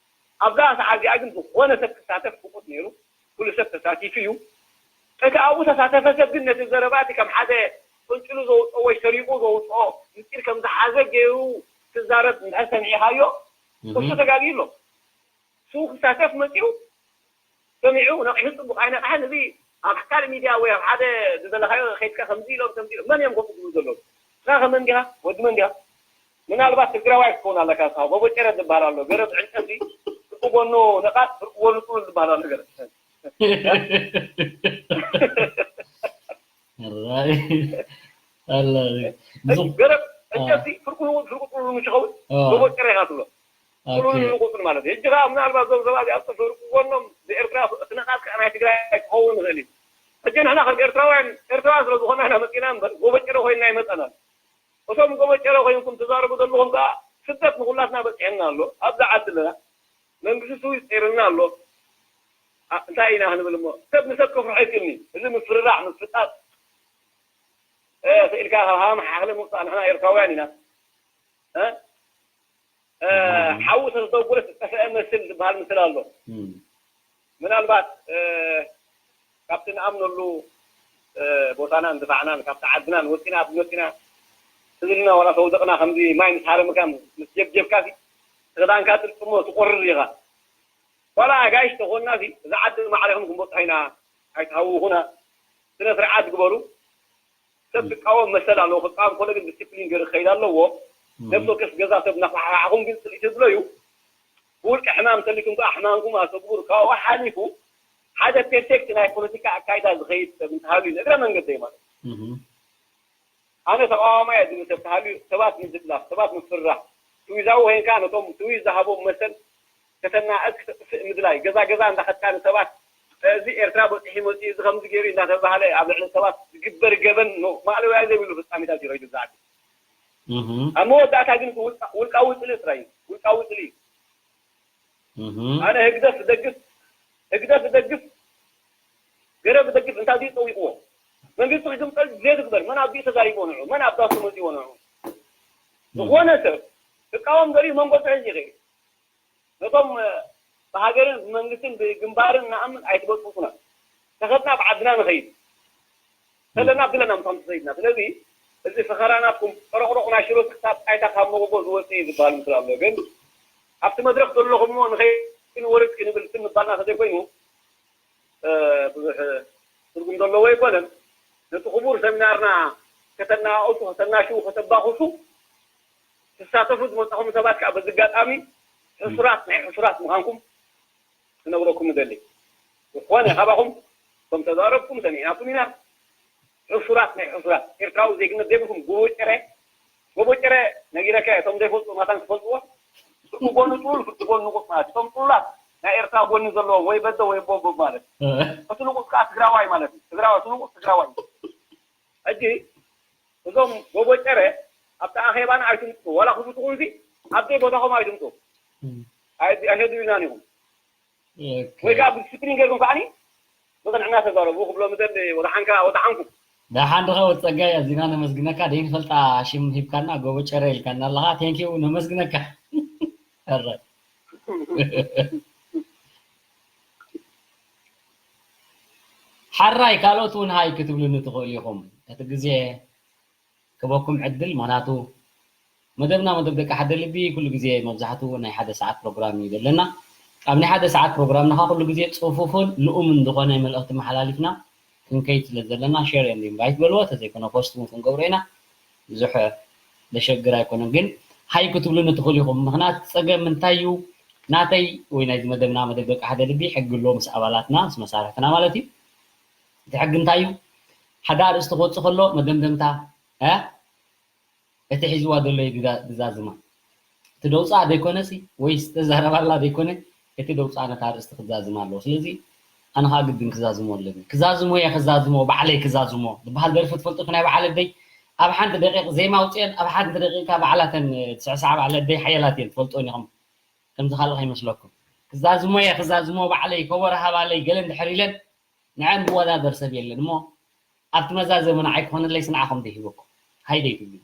ኣብዛ ሰዓት እዚኣ ግን ዝኾነ ሰብ ክሳተፍ ፍቁድ ነይሩ ኩሉ ሰብ ተሳቲፉ እዩ እቲ ኣብኡ ተሳተፈ ሰብ ግን ነቲ ዘረባ እቲ ከም ሓደ ቅንጭሉ ዘውፅኦ ወይ ሰሪቁ ዘውፅኦ ምስጢር ከም ዝሓዘ ገይሩ ክዛረብ እንድሕር ሰሚዕኻዮ እሱ ተጋግዩ ኣሎ እሱ ክሳተፍ መፂኡ ሰሚዑ ነቒሑ ፅቡቕ ኣይነቕሐን እዚ ኣብ ካልእ ሚድያ ወይ ኣብ ሓደ ዝደለኻዮ ከይድካ ከምዚ ኢሎም ከምዚ ኢሎም መን እዮም ከምኡ ዝብሉ ዘለዉ ንስኻ ከመን ዲኻ ወዲ መን ዲኻ ምናልባት ትግራዋይ ክትከውን ኣለካ ንስኻ ጎቦ ጨረ ዝበሃል ኣሎ ገረብ ዕንጨቲ ፍርቂ ጎኑ ነቓጥ ፍርቂ ጎኑ ጥሉል ዝበሃል ኣሎ ገረብ ገረብ ዕንጨቲ ፍርቂ ንውጥ ፍርቂ ጥሉል ምሽ ይኸውን ጎቦ ጨረ ኢኻ ትብሎ ጥሉል ንቁፅን ማለት እዩ። ሕጂ ከዓ ምናልባት እዞም ሰባት እዚኣቶም ፍርቂ ጎኖም ብኤርትራ እቲ ነቓጥ ከዓ ናይ ትግራይ ክኸውን ይኽእል እዩ። ሕጂ ንሕና ከም ኤርትራውያን ኤርትራውያን ስለ ዝኾና ኢና መፂና እምበር ጎቦ ጨረ ኮይንና ኣይመፀናን። እቶም ጎቦ ጨረ ኮይንኩም ትዛረቡ ዘለኹም ከዓ ስደት ንኹላትና በፂሐና ኣሎ። ኣብዚ ዓዲ ኣለና። መንግስቲ ስዊዝ ፀይርና ኣሎ። እንታይ ኢና ክንብል እሞ ሰብ ንሰብ ከፍርሖ ይክእልኒ። እዚ ምፍርራሕ ምፍጣጥ ክኢልካ ካብ ሃም ሓኽሊ ምውፃእ ንሕና ኤርትራውያን ኢና። ሓዊ ተዝተጉረ ዝጠፍአ መስል ዝበሃል ምስል ኣሎ። ምናልባት ካብቲ ንኣምነሉ ቦታናን ድፋዕናን ካብቲ ዓድናን ወፂና ኣብዚ መፂና ትዝልና ዋላ ተውደቕና ከምዚ ማይ ምስ ሃረምካ ምስ ጀብጀብካ ክዳንካ ጥልጥሞ ትቆርር ኢኻ። ዋላ ኣጋይሽ ተኾንና እዚ ዓዲ ማዕሪኹም ክንበፅሖ ኢና ኣይትሃውኹና ስነ ስርዓት ግበሩ። ሰብ ክቃወም መሰል ኣለዎ። ክቃወም ከሎ ግን ዲስፕሊን ገይሩ ክኸይድ ኣለዎ። ነብሲ ወከፍ ገዛ ሰብ እናፋሕፋሕኹም ግን ፅልኢ ተዝለዩ ብውልቂ ሕማም እንተሊኩም ከዓ ሕማምኩም ኣሰግቡሩ። ካብኡ ሓሊፉ ሓደ ፐርፌክት ናይ ፖለቲካ ኣካይዳ ዝኸይድ ሰብ እንተሃልዩ ንእግረ መንገደይ ማለት እዩ። ኣነ ተቃዋማይ እየ ዝብል ሰብ ተሃልዩ ሰባት ምድብላፍ፣ ሰባት ምፍርራሕ፣ ስዊዛዊ ኮይንካ ነቶም ስዊዝ ዝሃቦም መሰል ከተናእስ ክተጥፍእ ምድላይ፣ ገዛ ገዛ እንዳኸድካ ንሰባት እዚ ኤርትራ በፂሑ መፂኡ እዚ ከምዚ ገይሩ እንዳተባሃለ ኣብ ልዕሊ ሰባት ዝግበር ገበን ማእለውያ ዘይብሉ ፍፃሜታት ይኸይዱ እዚ ዓዲ። ኣብ መወዳእታ ግን ውልቃዊ ፅልኢ ጥራይ እዩ። ውልቃዊ ፅልኢ እዩ። ኣነ ህግደፍ ዝደግፍ ህግደፍ ዝደግፍ ገረብ ዝደግፍ እንታይ ድዩ ፀዊቕዎ? መንግስቲ ክግምጠል ዘይትግበር መን ኣብዚኡ ተዛሪቦ ንዑ መን ኣብዛቱ መፂዎ ንዑ ዝኾነ ሰብ ክቃወም ደልዩ መንጎ ጥሕዝ ይኽእል ነቶም ብሃገርን ብመንግስትን ብግንባርን ንኣምን ኣይትበጥብጡና ተኸድና ብዓድና ንኸይድ ከለና ብለና ምሳም ትኸይድና ስለዚ እዚ ፈኸራናትኩም ጠረቕሮቕ ናይ ሽሮት ክሳብ ጣይታ ካብ መጎጎ ዝወፅእ እዩ ዝበሃል ምስል ኣሎ ግን ኣብቲ መድረክ ዘለኹም ሞ ንኸይንወርድ ክንብል ትም ምባልና ተዘይኮይኑ ብዙሕ ትርጉም ዘለዎ ኣይኮነን። ነቲ ክቡር ሰሚናርና ከተናኣእሱ፣ ከተናሽዉ፣ ከተባኽሱ ትሳተፉ ዝመጻኹም ሰባት ከኣ በዚ ኣጋጣሚ ሕሱራት ናይ ሕሱራት ምዃንኩም ክነግረኩም እደሊ። ዝኾነ ካባኹም ከም ተዛረብኩም ሰሚዕናኩም ኢና። ሕሱራት ናይ ሕሱራት ኤርትራዊ ዜግነት ዘይብልኩም ጉቦ ጭረ ጎቦ ጭረ ነጊረካ እየ፣ እቶም ዘይፈልጡ ማታን ክፈልጥዎ። እቲ ጎኑ ጥሉል፣ እቲ ጎኑ ንቑጽ ማለት እዩ። እቶም ጥሉላት ናይ ኤርትራ ጎኒ ዘለዎም ወይ በደ ወይ ቦቦብ ማለት እዩ። እቲ ንቑጽ ከኣ ትግራዋይ ማለት እዩ። ትግራዋይ፣ እቲ ንቑጽ ትግራዋይ እዩ። ሕጂ እዞም ጎቦ ጨረ ኣብቲ ኣኼባና ኣይትምጡ፣ ዋላ ክፉት ትኹንሲ ኣብ ዘይቦታኹም ኣይትምጡ። ኣይ-፣ ኣይተድልዩናን ኢኹም። ኦኬ። ወይ ከዓ ብዲስፕሊን ገይርኩም ከዓኒ ብቕንዕና ተዛረቡ ክብሎ ምደሊ። ወድሓንካ፣ ወድሓንኩም። ደሓን ድኻ ወድ ጸጋይ፣ ኣዚና ነመስግነካ። ደይንፈልጣ ሽም ሂብካና፣ ጎቦ ጨረ ኢልካና ኣለኻ። ቴንኪው፣ ነመስግነካ። ሕራይ። ሕራይ፣ ካልኦት እውን ሃይ ክትብሉኒ ትኽእሉ ኢኹም። እቲ ግዜ ክበኩም ዕድል፣ ምኽንያቱ መደብና መደብ ደቂ ሓደ ልቢ ኩሉ ግዜ መብዛሕትኡ ናይ ሓደ ሰዓት ፕሮግራም እዩ ዘለና። ኣብ ናይ ሓደ ሰዓት ፕሮግራምና ኸዓ ኩሉ ግዜ ጽፉፍን ልኡምን ዝኾነ መልእኽቲ መሓላሊፍና ክንከይድ ስለ ዘለና፣ ሼር ኤንድ ኢንቫይት በልዎ፣ ተዘይኮነ ፖስት እውን ክንገብሮ ኢና። ብዙሕ ዘሸግር ኣይኮነን፣ ግን ሃይ ክትብሉኒ ትኽእሉ ኢኹም። ምኽንያት ጸገም እንታይ እዩ? ናተይ ወይ ናይዚ መደብና፣ መደብ ደቂ ሓደ ልቢ፣ ሕጊ ኣለዎ ምስ ኣባላትና፣ ምስ መሳርሕትና ማለት እዩ። እቲ ሕጊ እንታይ እዩ? ሓደ ኣርእስቲ ክወጽእ ከሎ መደምደምታ፣ እ? እቲ ሒዝዋ ዘሎ እዩ ግዛ-፣ ግዛዝማ። እቲ ደውፅኣ ዘይኮነሲ ወይ ዝተዛረባላ ዘይኮነ፣ እቲ ደውፅኣ ነታ ኣርእስቲ ክዛዝማ ኣለዎ። ስለዚ ኣነ ኸዓ ግድን ክዛዝሞ ኣለኒ። ክዛዝሞ እየ፣ ክዛዝሞ፣ ባዕለይ ክዛዝሞ ዝበሃል ደርፊ ትፈልጡ? ናይ በዓል ኣደይ ኣብ ሓንቲ ደቂቕ ዜማ ኣውፅኤን ኣብ ሓንቲ ደቂቕ ከዓ ባዕላተን ትስዕስዓ። በዓል ኣደይ ሓያላት እየን፣ ትፈልጥወን ኢኹም። ከምዚ ካልእ ከይመስለኩም። ክዛዝሞ እየ፣ ክዛዝሞ፣ ባዕለይ ከበሮ ሃባለይ ገለ እንድሕር ኢለን ንዐን ዝወዳደር ሰብ የለን እሞ፣ ኣብቲ መዛዘሚ ንዓይ ክኾነለይ ስንዓኹም ደይ ሂበኩም። ሃይ ደይ ትብሉ።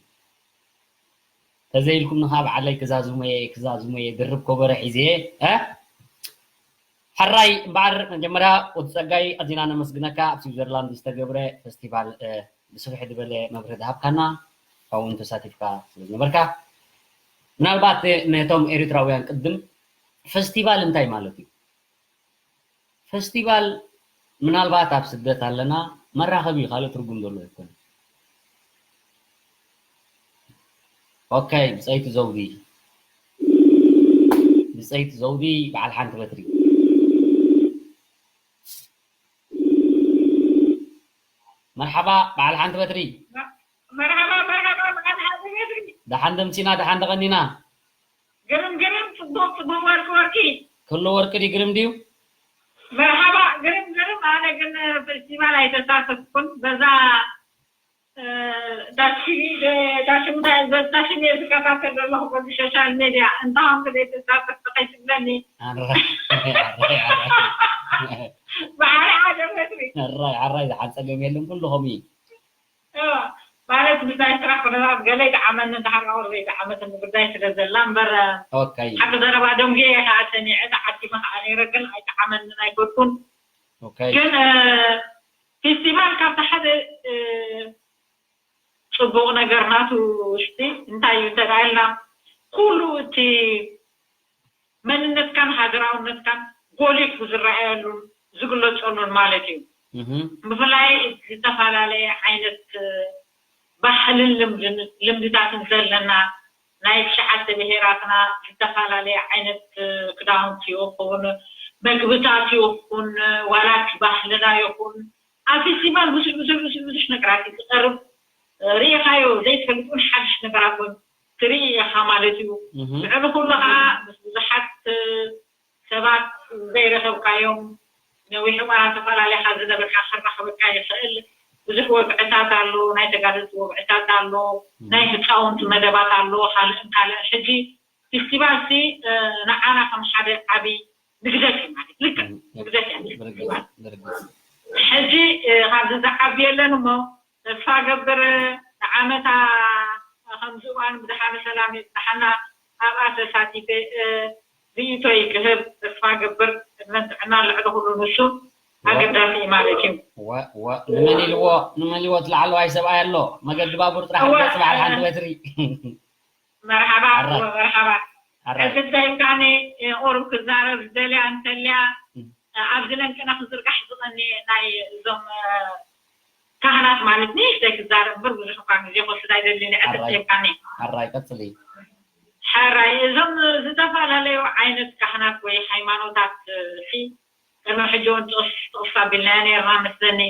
ተዘይልኩም ንኻ በዓለይ ክዛዝሞ እየ፣ ክዛዝሞ እየ፣ ድርብ ከበሮ ሒዘ እየ፣ እ? ሕራይ እምበኣር መጀመርያ ወዲ ጸጋይ ኣዚና ነመስግነካ፣ ኣብ ስዊዘርላንድ ዝተገብረ ፈስቲቫል፣ እ፣ ብስፍሕ ዝበለ መብርሂ ዝሃብካና፣ ካብኡ እውን ተሳቲፍካ ስለ ዝነበርካ። ምናልባት ነቶም ኤርትራውያን ቅድም ፈስቲቫል እንታይ ማለት እዩ? ፈስቲቫል ምናልባት ኣብ ስደት ኣለና መራኸቢ እዩ፣ ካልእ ትርጉም ዘለዎ ኣይኮነን። ኦኬ፣ ብጸይቲ ዘውዲ፣ ብጸይቲ ዘውዲ በዓል ሓንቲ በትሪ። መርሓባ በዓል ሓንቲ በትሪ። መርሓባ፣ መርሓባ፣ በዓል ሓንቲ በትሪ። ደሓን ደምሲና፣ ደሓን ደቐኒና። ግርም፣ ግርም፣ ጽቡቕ፣ ጽቡቕ፣ ወርቂ፣ ወርቂ። ኩሉ ወርቂ ድዩ፣ ግርም ድዩ? መርሓባ፣ ግርም፣ ግርም። ኣነ ግን ፈስቲቫል ኣይተሳተፍኩን። በዛ፣ እ፣ ዳሽሚ-፣ ዳሽምታ-፣ ዳሽም እየ ዝከታተል ዘለኹ በዚ ሶሻል ሜድያ። እንተኾንኩ ዘይተሳተፍ ከይትብለኒ። ኣራይ፣ ኣራይ፣ ኣራይ። ባሕሪ ሓደ በትሪ። ኣራይ፣ ኣራይ፣ ዝሓጸገም የለን፣ ኩሉ ከምኡ እዩ። እወ፣ ማለት ብዛይ ስራሕ ኩነታት ገለ ይጠዓመኒ፣ እንድሕር ቁሩብ ዘይጠዓመትኒ ጉዳይ ስለ ዘላ እምበር፣ ኦኬ። ሓቂ ዘረባ ደንጉየ እየ ከዓ ሰሚዐ፣ ተዓዲመ ከዓ ነይረ፣ ግን ኣይጠዓመንን ኣይፈቱን። ኦኬ። ግን፣ እ፣ ፌስቲቫል ካብቲ ሓደ፣ እ፣ ጽቡቕ ነገር ናቱ ውሽጢ እንታይ እዩ እንተ ደኣ ኢልና፣ ኩሉ እቲ መንነትካን ሃገራውነትካን ጎሊሑ ዝረኣየሉን ዝግለጸሉን ማለት እዩ። እህ። ብፍላይ ዝተፈላለየ ዓይነት ባህልን ልምድን፣ ልምድታትን ዘለና ናይ ትሽዓተ ብሄራትና ዝተፈላለየ ዓይነት ክዳውንቲ ይኹን፣ መግብታት ይኹን፣ ዋላ እቲ ባህልና ይኹን፣ ኣብ ፌስቲቫል ብዙሕ፣ ብዙሕ፣ ብዙሕ፣ ብዙሕ ነገራት እዩ ዝቐርብ። ርኢኻዮ ዘይትፈልጥ እውን ሓድሽ ነገራት እውን ትርኢ ኢኻ ማለት እዩ። እህ። ንዕኡ ኩሉ ኸዓ ምስ ብዙሓት ሰባት ዘይረኸብካዮም፣ ነዊሕ እዋን ኣብ ዝተፈላለየ ሃገር ዝነበርካ ክራኸበካ ይኽእል። ብዙሕ ወግዕታት ኣሎ፣ ናይ ተጋደልቲ ወግዕታት ኣሎ፣ እህ። ናይ ህፃውንቲ መደባት ኣሎ፣ ካልእን ካልእን። ሕጂ ፌስቲቫል ሲ፣ እ፣ ንዓና ከም ሓደ ዓቢ ንግደት እዩ ማለት፣ ልክዕ እም፣ ንግደት እያ ብርግጽ፣ ፌስቲቫል። ብርግጽ። ሕጂ፣ እ፣ ካብዚ ዝዓቢ የለን እሞ፣ ተስፋ ገብር ንዓመታ ከምዚ እዋን ብድሓን ሰላም የብጽሓና። ኣብኣ ተሳቲፈ፣ እ፣ ርእይቶይ ክህብ ተስፋ ገብር። ዕድመን ጥዕናን ልዕሊ ኩሉ ንሱ ወ-፣ ኣገዳሲ እዩ ማለት እዩ። ወ-፣ ወ-፣ ንመን ኢልዎ? ንመን ኢልዎ? እቲ ላዕለዋይ ሰብኣይ ኣሎ። መገዲ ባቡር ጥራሕ እወ፣ ገጽ በዓል ሓንቲ በትሪ። መርሓባ፣ ኣራይ። እወ፣ መርሓባ። ኣራይ። ሕጂ እንታይ ኢልካኒ፣ ቁሩብ ክዛረብ ዝደልያ እንተልያ፣ እም። ኣብዚ ለንቅና ክዝርጋሕ ዝቐንየ ናይ እዞም፣ እ፣ ካህናት ማለት ንእሽተይ ክዛረብ እምበር ብዙሕ እኳ ግዜ ክወስድ ኣይደልን፣ ኣራይ። ዕድል ሂብካኒ። ኣራይ፣ ቀጽሊ። ሕራይ፣ እዞም ዝተፈላለዩ ዓይነት ካህናት ወይ ሃይማኖታት፣ እ፣ ሲ ቅድሚ ሕጂ እውን ጥቕስ፣ ጥቕስ ኣቢልናዮ ነይርና መስለኒ።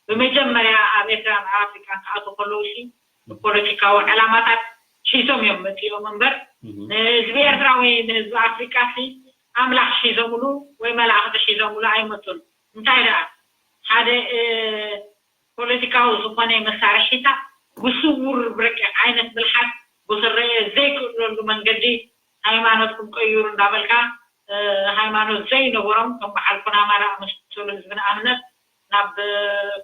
ብመጀመርያ ኣብ ኤርትራን ኣብ ኣፍሪቃን ክኣትዉ ከለዉ ሲ ብፖለቲካዊ ዕላማታት ሒዞም እዮም መፂኦም እምበር፣ ንህዝቢ ኤርትራ ወይ ንህዝቢ ኣፍሪቃ ሲ ኣምላኽ ሒዞምሉ ወይ መላእኽቲ ሒዞምሉ ኣይመፁን። እንታይ ደኣ ሓደ ፖለቲካዊ ዝኾነ መሳርሒታት ብስውር ብረቂቕ ዓይነት ብልሓት ብክረአ ዘይክእለሉ መንገዲ ሃይማኖትኩም ቀይሩ እንዳበልካ፣ ሃይማኖት ዘይነበሮም ከም በዓል ኩናማ ዝኣመሰሉ ህዝቢ ንኣብነት ናብ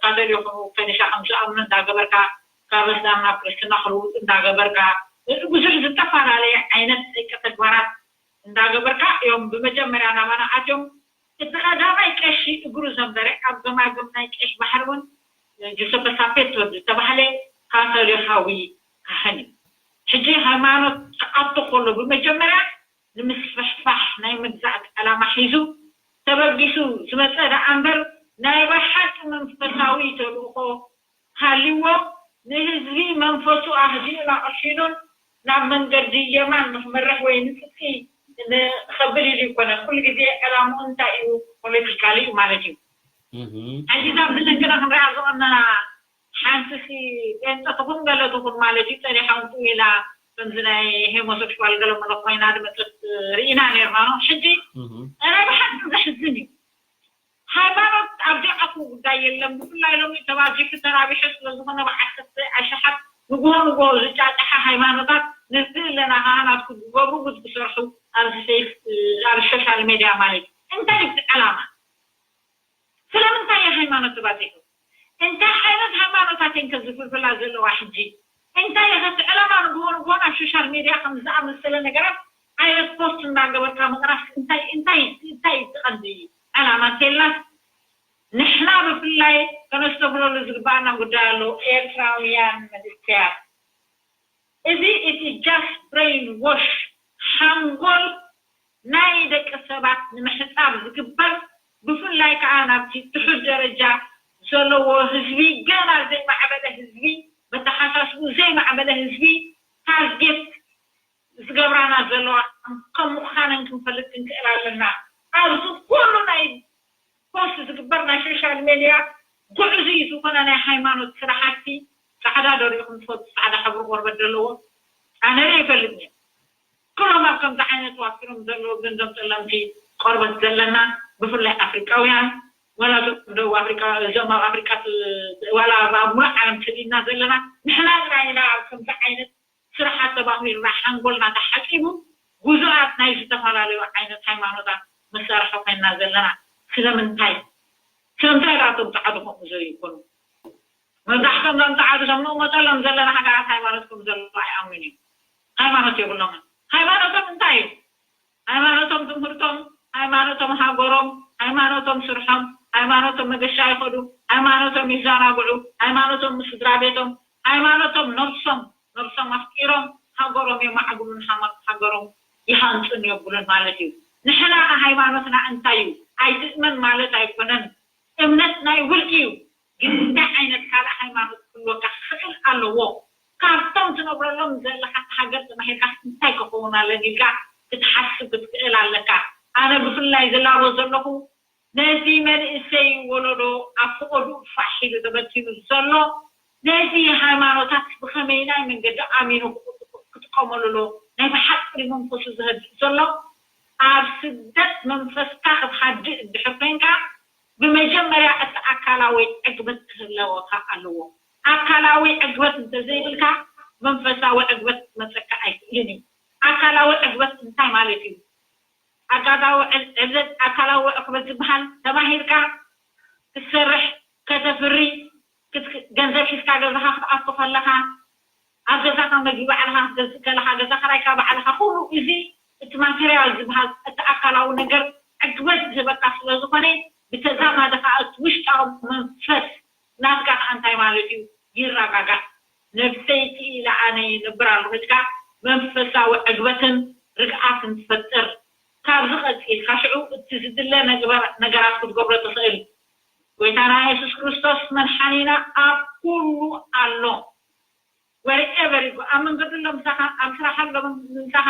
ካቶሊክ ከኒሻ ከም ዝኣምኑ እንዳገበርካ፣ ካብ እስላም ናብ ክርስትና ክልውጡ እንዳገበርካ፣ ብዙሕ ዝተፈላለየ ዓይነት ደቂ ተግባራት እንዳገበርካ እዮም ብመጀመርያ ናባና ኣትዮም። እቲ ቀዳማይ ቀሺ እግሩ ዘንበረ ኣብ ገማግም ናይ ቀይሕ ባሕሪ እውን ጁሰፐ ሳፔቶ ዝተባህለ ካቶሊካዊ ካህን እዩ። ሕጂ ሃይማኖት ክኣቱ ከሎ ብመጀመርያ ንምስፍሕፋሕ ናይ ምግዛእቲ ዕላማ ሒዙ ተበጊሱ ዝመፀ ደኣ እምበር ናይ ብሓቂ መንፈሳዊ ተልእኾ ሃልይዎ ንህዝቢ መንፈሱ ኣህዲኡን ኣቕሺኑን ናብ መንገዲ የማን ንክመርሕ ወይ ንፅድቂ ንኸብል ኢሉ ይኮነን። ኩሉ ግዜ ዕላምኡ እንታይ እዩ? ፖለቲካሊ እዩ ማለት እዩ። ሕጂ እዛ ኣብዚ ደገና ክንሪኣ ዝቐነና ሓንቲ ሲ ጴንጠ ትኹን ገለ ትኹን ማለት እዩ፣ ጸኒሓ እውን ኢላ ከምዚ ናይ ሄሞሰክሽዋል ገለ መለ ኮይና ዝመጸት ርኢና ነርና ነው። ሕጂ ናይ ብሓቂ ዘሕዝን እዩ። ሃይማኖት ኣብ ዘይኣትዎ ጉዳይ የለን። ብፍላይ ሎሚ ተባዚሑ ተራቢሑ ስለ ዝኾነ ብዓሰርተ ኣሽሓት ንግሆ ንግሆ ዝጫጫሓ ሃይማኖታት ንርኢ ኣለና። ካህናት ክገብሩ ጉድ ክሰርሑ ኣብዚ ፌስ ኣብ ሶሻል ሜድያ ማለት እዩ። እንታይ እዩ እቲ ዕላማ? ስለምንታይ እዩ ሃይማኖት ተባዚሑ? እንታይ ዓይነት ሃይማኖታት እየን ከ ዝፍልፍላ ዘለዋ ሕጂ? እንታይ እዩ ከ እቲ ዕላማ ንግሆ ንግሆ ናብ ሶሻል ሜድያ ከም ዝኣመሰለ ነገራት ዓይነት ፖስት እናገበርካ ምቕራፍ እንታይ እንታይ እንታይ እዩ እቲ ቀንዲ ዕላማ እንተልናስ ንሕና ብፍላይ ከነስተብህለሉ ዝግባኣና ጉዳይ ኣሎ። ኤርትራውያን መንእሰያት እዚ እቲ ጃስት ብሬን ዎሽ ሓንጎል ናይ ደቂ ሰባት ንምሕጻብ ዝግበር ብፍላይ ከዓ ናብቲ ትሑት ደረጃ ዘለዎ ህዝቢ ገና ዘይማዕበለ ህዝቢ በተሓሳስቡ ዘይማዕበለ ህዝቢ ታርጌት ዝገብራና ዘለዋ ከም ምዃነን ክንፈልጥ ክንክእል ኣለና። ኣብዚ ኩሉ ናይ ፖስት ዝግበር ናይ ሶሻል ሜድያ ጉዕዙይ ዝኾነ ናይ ሃይማኖት ስራሕቲ ፃዕዳ ዶ ሪኢኹም ትፈልጡ? ፃዕዳ ሕብሪ ቆርበት ዘለዎ ኣነ ሪአ ይፈልጥ እየ። ኩሎም ኣብ ከምዚ ዓይነት ዋፊሮም ዘለዉ ግን ዞም ፀለምቲ ቆርበት ዘለና ብፍላይ ኣፍሪቃውያን ዋላ ዞም ደቡብ ኣፍሪቃ እዞም ኣብ ኣፍሪቃ ዋላ ኣብ ሙሉእ ዓለም ትሪእና ዘለና ንሕና ጥራይ ኢና ኣብ ከምዚ ዓይነት ስራሓት ተባኺሩና ሓንጎልና ተሓፂቡ ብዙሓት ናይ ዝተፈላለዩ ዓይነት ሃይማኖታት መሳርሒ ኮይንና ዘለና። ስለምንታይ ስለምንታይ ዳቶም ፃዕዱ ከምኡ ዘይኮኑ? መብዛሕቶም ሎም ፃዕዱ ቶም ንእመጠሎም ዘለና ሃገራት ሃይማኖት ከም ዘለዎ ኣይኣምኑን እዮም። ሃይማኖት የብሎምን። ሃይማኖቶም እንታይ እዩ? ሃይማኖቶም ትምህርቶም፣ ሃይማኖቶም ሃገሮም፣ ሃይማኖቶም ስርሖም፣ ሃይማኖቶም መገሻ ይኸዱ፣ ሃይማኖቶም ይዘናግዑ፣ ሃይማኖቶም ምስ ስድራ ቤቶም፣ ሃይማኖቶም ነብሶም ነብሶም ኣፍቂሮም ሃገሮም የማዕብሉን ሃማ- ሃገሮም ይሃንፁን የብሉን ማለት እዩ። ንሕና ከ ሃይማኖትና እንታይ እዩ? ኣይትእመን ማለት ኣይኮነን። እምነት ናይ ውልቂ እዩ። ግን እንታይ ዓይነት ካልእ ሃይማኖት ክህልወካ ክኽእል ኣለዎ? ካብቶም ትነብረሎም ዘለኻ ሃገር ተማሂርካ እንታይ ክኸውን ኣለኒ ኢልካ ክትሓስብ ክትክእል ኣለካ። ኣነ ብፍላይ ዝላቦ ዘለኹ ነዚ መንእሰይ ወለዶ ኣብ ፍቐዱ ፋሕ ኢሉ ተበቲኑ ዘሎ ነዚ ሃይማኖታት ብኸመይናይ መንገዲ ኣሚኑ ክጥቀመሉ ኣሎ ናይ ብሓቂ መንፈሱ ዝህድእ ዘሎ ኣብ ስደት መንፈስካ ክትሃድእ እንድሕር ኮይንካ ብመጀመርያ እቲ ኣካላዊ ዕግበት ክህለወካ ኣለዎ። ኣካላዊ ዕግበት እንተዘይብልካ መንፈሳዊ ዕግበት ክመፀካ ኣይክእልን እዩ። ኣካላዊ ዕግበት እንታይ ማለት እዩ? ኣካላዊ ዕብደት ኣካላዊ ዕግበት ዝበሃል ተማሂርካ ክትሰርሕ ከተፍሪ ገንዘብ ሒዝካ ገዛኻ ክትኣቱ ከለኻ ኣብ ገዛኻ መግቢ ባዕልኻ ክትገዝእ ከለኻ ገዛ ክራይካ ባዕልኻ ኩሉ እዚ እቲ ማቴርያል ዝበሃል እቲ ኣካላዊ ነገር ዕግበት ዝህበካ ስለ ዝኾነ ብተዛማዲ ከዓ እቲ ውሽጣዊ መንፈስ ናትካ ከዓ እንታይ ማለት እዩ ይረጋጋእ። ነብሰይ ክኢለ ኣነ ይነብር ኣለኹ ኢልካ መንፈሳዊ ዕግበትን ርግኣትን ትፈጥር። ካብዚ ቀፂልካ ሽዑ እቲ ዝድለ ነገራት ክትገብሮ ትኽእል። ጎይታና የሱስ ክርስቶስ መድሓኒና ኣብ ኩሉ ኣሎ። ወርኤቨር ይጎ ኣብ መንገዲ ኣሎ ምሳኻ፣ ኣብ ስራሕ ኣሎ ምሳኻ፣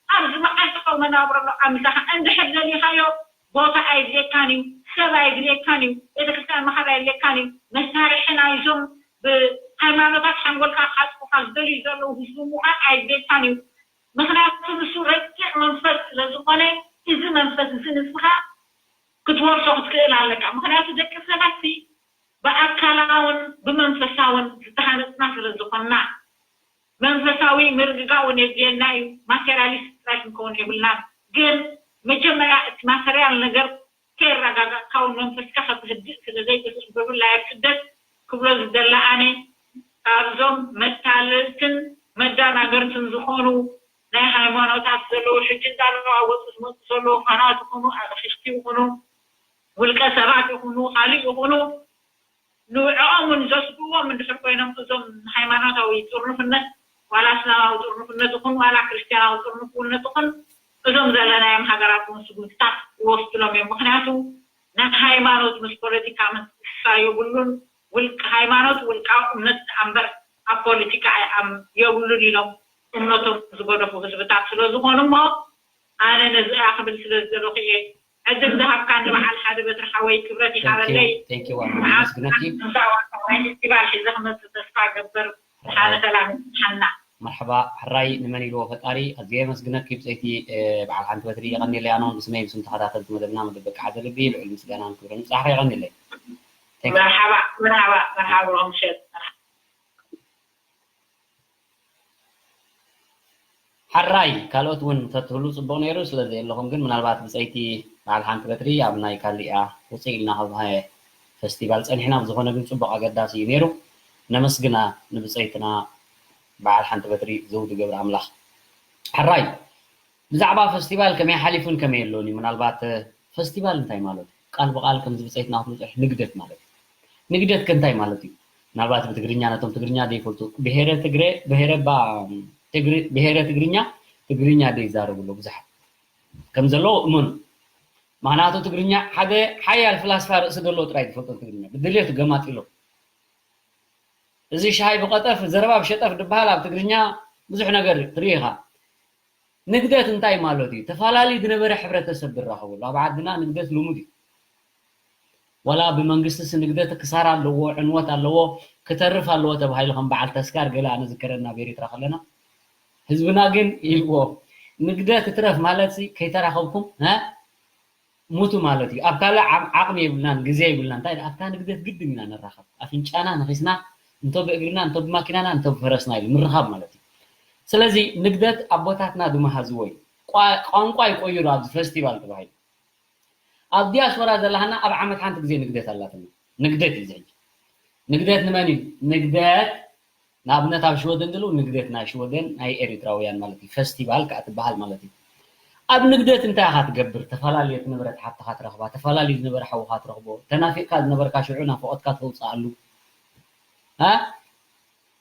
ኣብ ዝመዓልታዊ መናብሮ ኣሎ ኣብ ምሳኻ። እንድሕር ደሊኻዮ ቦታ ኣይድልየካን እዩ፣ ሰብ ኣይድልየካን እዩ፣ ቤተክርስትያን ምኻድ ኣይድልየካን እዩ። መሳርሒ ናይዞም ብ- ሃይማኖታት ሓንጎልካ ክሓጥፉካ ዝደልዩ ዘለዉ ህዝቢ ምዃን ኣይድልየካን እዩ። ምኽንያቱ ንሱ ረቂቕ መንፈስ ስለ ዝኾነ፣ እዚ መንፈስ እዚ ንስኻ ክትወርሶ ክትክእል ኣለካ። ምኽንያቱ ደቂ ሰባት ሲ ብኣካላውን ብመንፈሳውን ዝተሃነፅና ስለ ዝኾንና፣ መንፈሳዊ ምርግጋእ እውን የድልየና እዩ። ማቴሪያሊስት ጥራይ ክንከውን የብልናን። ግን መጀመርያ እቲ ማቴሪያል ነገር ከየረጋጋእካ እውን መንፈስካ ከተህድእ ስለ ዘይትኽእል፣ ብፍላይ ኣብ ስደት ክብሎ ዝደለ ኣነ፣ ካብዞም መታለልትን መዳናገርትን ዝኾኑ ናይ ሃይማኖታት ዘለዉ፣ ሕጂ እንዳለዋወጡ ዝመፁ ዘለዉ ካህናት ይኹኑ፣ ኣቕሽሽቲ ይኹኑ፣ ውልቀ ሰባት ይኹኑ፣ ካልእ ይኹኑ፣ ንዕኦም እውን ዘስግእዎም እንድሕር ኮይኖም፣ እዞም ሃይማኖታዊ ጥርኑፍነት፣ ዋላ እስላማዊ ጥርኑፍነት ይኹን ዋላ ክርስትያናዊ ጥርኑፍነት ይኹን፣ እዞም ዘለናዮም ሃገራት እውን ስጉምትታት ይወስድሎም እዮም። ምኽንያቱ ናይ ሃይማኖት ምስ ፖለቲካ ምትእስሳር የብሉን። ውልቅ-፣ ሃይማኖት ውልቃዊ እምነት ደኣ እምበር ኣብ ፖለቲካ ኣይኣም-፣ የብሉን ኢሎም እምነቶም ዝገደፉ ህዝብታት ስለ ዝኾኑ እሞ፣ ኣነ ነዚኣ ክብል ስለ ዝደለኹ እየ። ዕድል ዝሃብካኒ በዓል ሓደ በትሪ ሓወይ ክብረት ይሃበለይ። Thank you፣ ኣነ ኣመስግነኪ። ናይ ፌስቲቫል ሒዘ ክመፅእ ተስፋ እገብር። ሓደ ሰላም ይብዝሓልና። መርሓባ። ሕራይ ንመን ኢልዎ ፈጣሪ። ኣዝየ የመስግነኪ ብፀይቲ፣ እ፣ በዓል ሓንቲ በትሪ። የቐንየለይ። ኣነ እውን ብስመይ ብስም ተኸታተልቲ መደብና መደብ በቃ ሓደ ልቢ ልዑል ምስጋናን ክብርን ይብፃሕኺ። የቐንየለይ። Thank you። መርሓባ መርሓባ መርሓባ ብሮምሸት። ሓራይ ካልኦት እውን እንተትህሉ ፅቡቕ ነይሩ፣ ስለ ዘየለኹም ግን ምናልባት ብፀይቲ በዓል ሓንቲ በትሪ ኣብ ናይ ካሊኣ ውፅእ ኢልና ካብ ፈስቲቫል ፀኒሕና፣ ብዝኾነ ግን ፅቡቕ ኣገዳሲ እዩ ነይሩ። ነመስግና ንብፀይትና በዓል ሓንቲ በትሪ ዘውዲ ገብረ ኣምላኽ። ሕራይ ብዛዕባ ፈስቲቫል ከመይ ሓሊፉን ከመይ የሎን እዩ። ምናልባት ፈስቲቫል እንታይ ማለት እዩ? ቃል ብቓል ከምዚ ብፀይትና ክትብፅሕ ንግደት ማለት እዩ። ንግደት ከ እንታይ ማለት እዩ? ምናልባት ብትግርኛ ነቶም ትግርኛ ዘይፈልጡ ብሄረ ትግረ ብሄረ ባ ትግሪ ብሄረ ትግርኛ ትግርኛ ዘይዛረቡ ኣለዉ ብዙሓት ከም ዘለዉ እመኑ። ምክንያቱ ትግርኛ ሓደ ሓያል ፍላስፋ ርእሲ ዘለዎ ጥራይ ዝፈልጦ ትግርኛ ብድሌቱ ገማጢሎ እዚ ሻሂ ብቐጠፍ ዘረባ ብሸጠፍ ድበሃል ኣብ ትግርኛ ብዙሕ ነገር ትርኢ ኢኻ። ንግደት እንታይ ማለት እዩ? ተፋላሊ ዝነበረ ሕብረተሰብ ዝራኸበሉ። ኣብ ዓድና ንግደት ልሙድ እዩ። ዋላ ብመንግስትስ ንግደት ክሳራ ኣለዎ፣ ዕንወት ኣለዎ፣ ክተርፍ ኣለዎ ተባሂሉ ከም በዓል ተስካር ገለ ኣነ ዝከረኒ ኣብ ኤሪትራ ከለና ህዝብና ግን ኢልዎ ንግደት ትረፍ ማለት ሲ ከይተራኸብኩም እ ሙቱ ማለት እዩ። ኣብ ካልእ ዓቕሚ የብልናን፣ ግዜ የብልናን። እንታይ ኣብታ ንግደት ግድን ኢና ንራኸብ። ኣፍንጫና ነኺስና እንቶ ብእግርና እንቶ ብማኪናና እንቶ ብፈረስና ኢሉ ምርኻብ ማለት እዩ። ስለዚ ንግደት ኣቦታትና ዝመሃዝዎ እዩ። ቋንቋ ይቆይሩ ኣብዚ ፈስቲቫል ተባሂሉ። ኣብ ዲያስፖራ ዘለሃና ኣብ ዓመት ሓንቲ ግዜ ንግደት ኣላትና። ንግደት እዩ ዝሕጂ። ንግደት ንመን እዩ? ንግደት ንኣብነት ኣብ ሽወደን ዘለዉ ንግደት ናይ ሽወደን ናይ ኤሪትራውያን ማለት እዩ። ፈስቲቫል ከዓ ትበሃል ማለት እዩ። ኣብ ንግደት እንታይ ኢኻ ትገብር? ተፈላለየት ንብረት ሃብትኻ ትረኽባ፣ ተፈላለዩ ዝነበረ ሓውኻ ትረኽቦ፣ ተናፊቕካ ዝነበርካ ሽዑ ናፍቖትካ ተውፅኣሉ።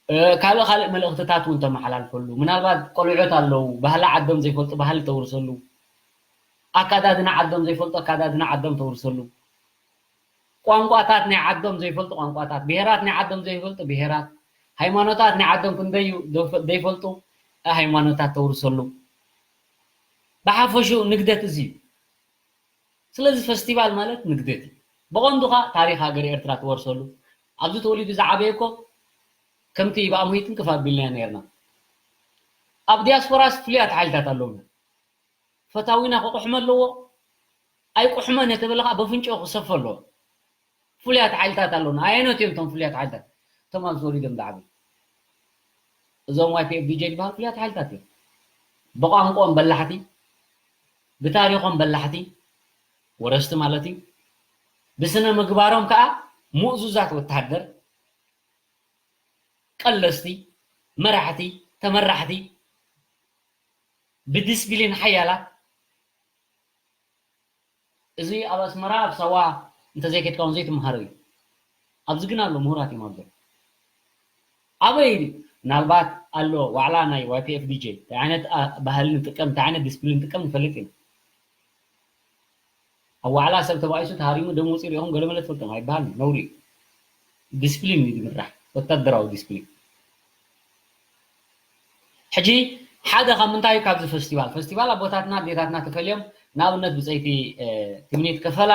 እ ካልእ ካልእ መልእኽትታት እውን ተመሓላልፈሉ። ምናልባት ቆልዑት ኣለዉ፣ ባህሊ ዓዶም ዘይፈልጡ ባህሊ ተውርሰሉ። ኣካዳድና ዓዶም ዘይፈልጡ ኣካዳድና ዓዶም ተውርሰሉ። ቋንቋታት ናይ ዓዶም ዘይፈልጡ ቋንቋታት፣ ብሄራት ናይ ዓዶም ዘይፈልጡ ብሄራት፣ ሃይማኖታት ናይ ዓዶም ክንደዩ ዘይፈልጡ ሃይማኖታት ተውርሰሉ። ብሓፈሽኡ ንግደት እዚ እዩ። ስለዚ ፈስቲቫል ማለት ንግደት እዩ። ብቐንዱ ኸኣ ታሪኽ ሃገር ኤርትራ ትወርሰሉ። ኣብዚ ተወሊዱ ዝዓበየ እኮ ከምቲ ብኣምሆይ ትንክፍ ኣቢልናዮ ነይርና። ኣብ ዲያስፖራስ ፍሉያት ሓይልታት ኣለውና። ፈታዊና ክቁሕመ ኣለዎ ኣይቁሕመን እየ ተበለ ከዓ በፍንጭኡ ክሰፈ ኣለዎ። ፍሉያት ሓይልታት ኣለውና። ኣየኖት እዮም እቶም ፍሉያት ሓይልታት? እቶም ኣብዚ ተወሊዶም ዝዓበዩ እዞም ዋይ ፒ ኤፍ ዲ ጄ ዝበሃሉ ፍሉያት ሓይልታት እዮም። ብቋንቋኦም በላሕቲ፣ ብታሪኾም በላሕቲ፣ ወረስቲ ማለት እዩ። ብስነ ምግባሮም ከዓ ምእዙዛት ወታደር፣ ቀለስቲ፣ መራሕቲ፣ ተመራሕቲ፣ ብዲስፕሊን ሓያላት። እዚ ኣብ ኣስመራ ኣብ ሳዋ እንተዘይከድካ እውን ዘይትመሃሮ እዩ። ኣብዚ ግን ኣሎ ምሁራት እዮም ኣብዚ። ኣበይ ምናልባት ኣሎ ዋዕላ ናይ ዋይ ፒ ኤፍ ዲ ጄ እንታይ ዓይነት ኣ- ባህሊ ንጥቀም እንታይ ዓይነት ዲስፕሊን ንጥቀም ንፈልጥ ኢና። ኣብ ዋዕላ ሰብ ተባኢሱ ተሃሪሙ ደም ወፂኡ ሪኢኹም ገለመለ ትፈልጦም ኣይበሃልን ነውሪ እዩ። ዲስፕሊን እዩ ዝምራሕ ወታደራዊ ዲስፕሊን። ሕጂ ሓደ ካብ ምንታይ እዩ ካብዚ ፈስቲቫል ፈስቲቫል ኣቦታትና ኣዴታትና ተፈልዮም ንኣብነት ብፀይቲ ትምኒት ከፈላ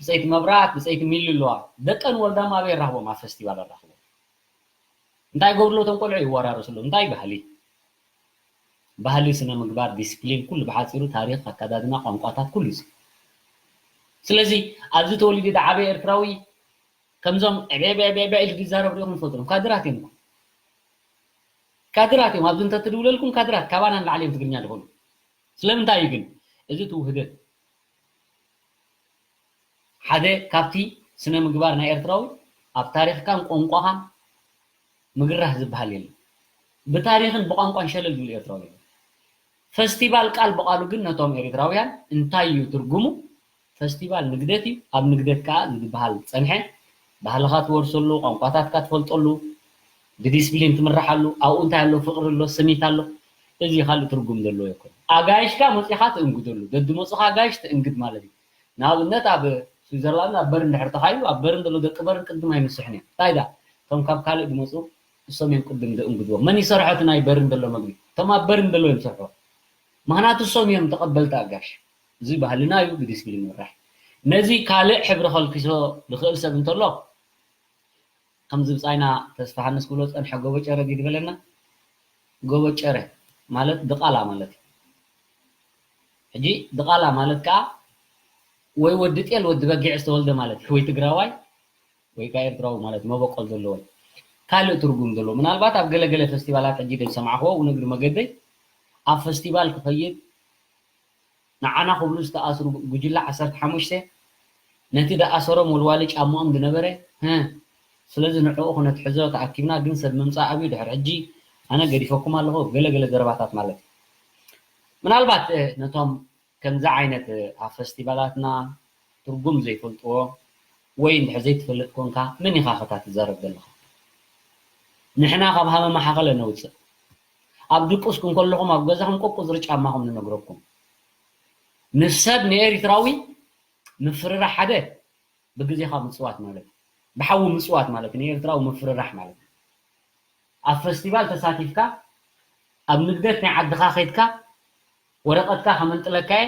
ብፀይቲ መብራት ብፀይቲ ሚሊ ኣለዋ ደቀን ወልዳማ ኣበይ ኣራኽቦም ኣብ ፈስቲቫል ኣራኽቦም እንታይ ገብርሎ እቶም ቆልዑ ይወራረስሎም እንታይ ባህሊ ባህሊ ስነ ምግባር ዲስፕሊን ኩሉ ብሓፂሩ ታሪክ ኣካዳድና ቋንቋታት ኩሉ እዩ። ስለዚ ኣብዚ ተወሊዱ ዝዓበየ ኤርትራዊ ከምዞም ዕቤ ዕቤ ዕቤ ዕቤ ኢሉ ዝዛረብ ሪኢኹም ትፈልጡ ካድራት እዮም። ካድራት እዮም ኣብዚ እንተትድውለልኩም ካድራት ካባና ንላዕሊ እዮም ትግርኛ ዝኽእሉ። ስለምንታይ እዩ ግን እዚ እቲ ውህደት ሓደ ካብቲ ስነ ምግባር ናይ ኤርትራዊ ኣብ ታሪኽካን ቋንቋኻን ምግራሕ ዝበሃል የለን። ብታሪኽን ብቋንቋን ሸለል ዝብል ኤርትራዊ የለን። ፈስቲቫል ቃል ብቓሉ ግን ነቶም ኤርትራውያን እንታይ እዩ ትርጉሙ? ፈስቲቫል ንግደት እዩ። ኣብ ንግደት ከዓ ዝበሃል ዝፀንሐ ባህልኻ ትወርሰሉ፣ ቋንቋታትካ ትፈልጠሉ፣ ብዲስፕሊን ትምርሓሉ፣ ኣብኡ እንታይ ኣሎ? ፍቕሪ ኣሎ፣ ስኒት ኣሎ። እዚ ካልእ ትርጉም ዘለዎ ኣይኮነን። ኣጋይሽካ መፂኻ ትእንግደሉ፣ ደድመፁኻ ኣጋይሽ ትእንግድ ማለት እዩ። ንኣብነት ኣብ ስዊዘርላንድ ኣብ በርን ድሕር ተኻዩ ኣብ በርን ዘሎ ደቂ በርን ቅድም ኣይንስሕን እዮም። እንታይ ዳ እቶም ካብ ካልእ ዝመፁ እሶም እዮም ቅድም ዘእንግድዎም። መን ይሰርሖ እቲ ናይ በርን ዘሎ መግቢ? እቶም ኣብ በርን ዘሎ እዮም ዝሰርሖ። ምክንያቱ እሶም እዮም ተቐበልቲ ኣጋሽ። እዚ ባህልና እዩ ብዲስፕሊን ምራሕ። ነዚ ካልእ ሕብሪ ከልኪሶ ዝኽእል ሰብ እንተሎ ከምዚ ብጻይና ተስፋ ሃንስ ክብሎ ዝጸንሐ ጎቦ ጨረ ድዩ ዝበለና? ጎቦ ጨረ ማለት ድቓላ ማለት እዩ። ሕጂ ድቓላ ማለት ከኣ ወይ ወዲ ጤል ወዲ በጊዕ ዝተወልደ ማለት እዩ። ወይ ትግራዋይ ወይ ከኣ ኤርትራዊ ማለት መበቆል ዘለዎ ካልእ ትርጉም ዘለዎ። ምናልባት ኣብ ገለገለ ፈስቲቫላት ሕጂ ደይሰማዕክዎ እውን እግሪ መገደይ ኣብ ፈስቲቫል ክኸይድ ንዓና ክብሉ ዝተኣስሩ ጉጅለ ዓሰርተ ሓሙሽተ ነቲ ደኣሰሮም ወልዋሊ ጫማኦም ዝነበረ ህ ስለዚ ንዕኡ ክነትሕዞ ተኣኪብና ግን ሰብ ምምፃእ ኣብዩ ድሕሪ ሕጂ ኣነ ገዲፈኩም ኣለኹ ገለ ገለ ዘረባታት ማለት እዩ ምናልባት ነቶም ከምዚ ዓይነት ኣብ ፈስቲቫላትና ትርጉም ዘይፈልጥዎ ወይ እንድሕር ዘይትፈልጥ ኮንካ መን ኢኻ ከታ ትዛረብ ዘለኻ ንሕና ካብ ሃመማ ሓኸለ ነውፅእ ኣብ ድቁስኩም ከለኹም ኣብ ገዛኹም ቆቁፅሪ ጫማኹም ንነግረኩም ንሰብ ንኤሪትራዊ ምፍርራሕ ሓደ ብግዜኻ ምፅዋት ማለት እዩ። ብሓዊ ምፅዋት ማለት እዩ። ንኤርትራዊ ምፍርራሕ ማለት እዩ። ኣብ ፈስቲቫል ተሳቲፍካ ኣብ ንግደት ናይ ዓድኻ ከይድካ ወረቐትካ ከመንጥለካየ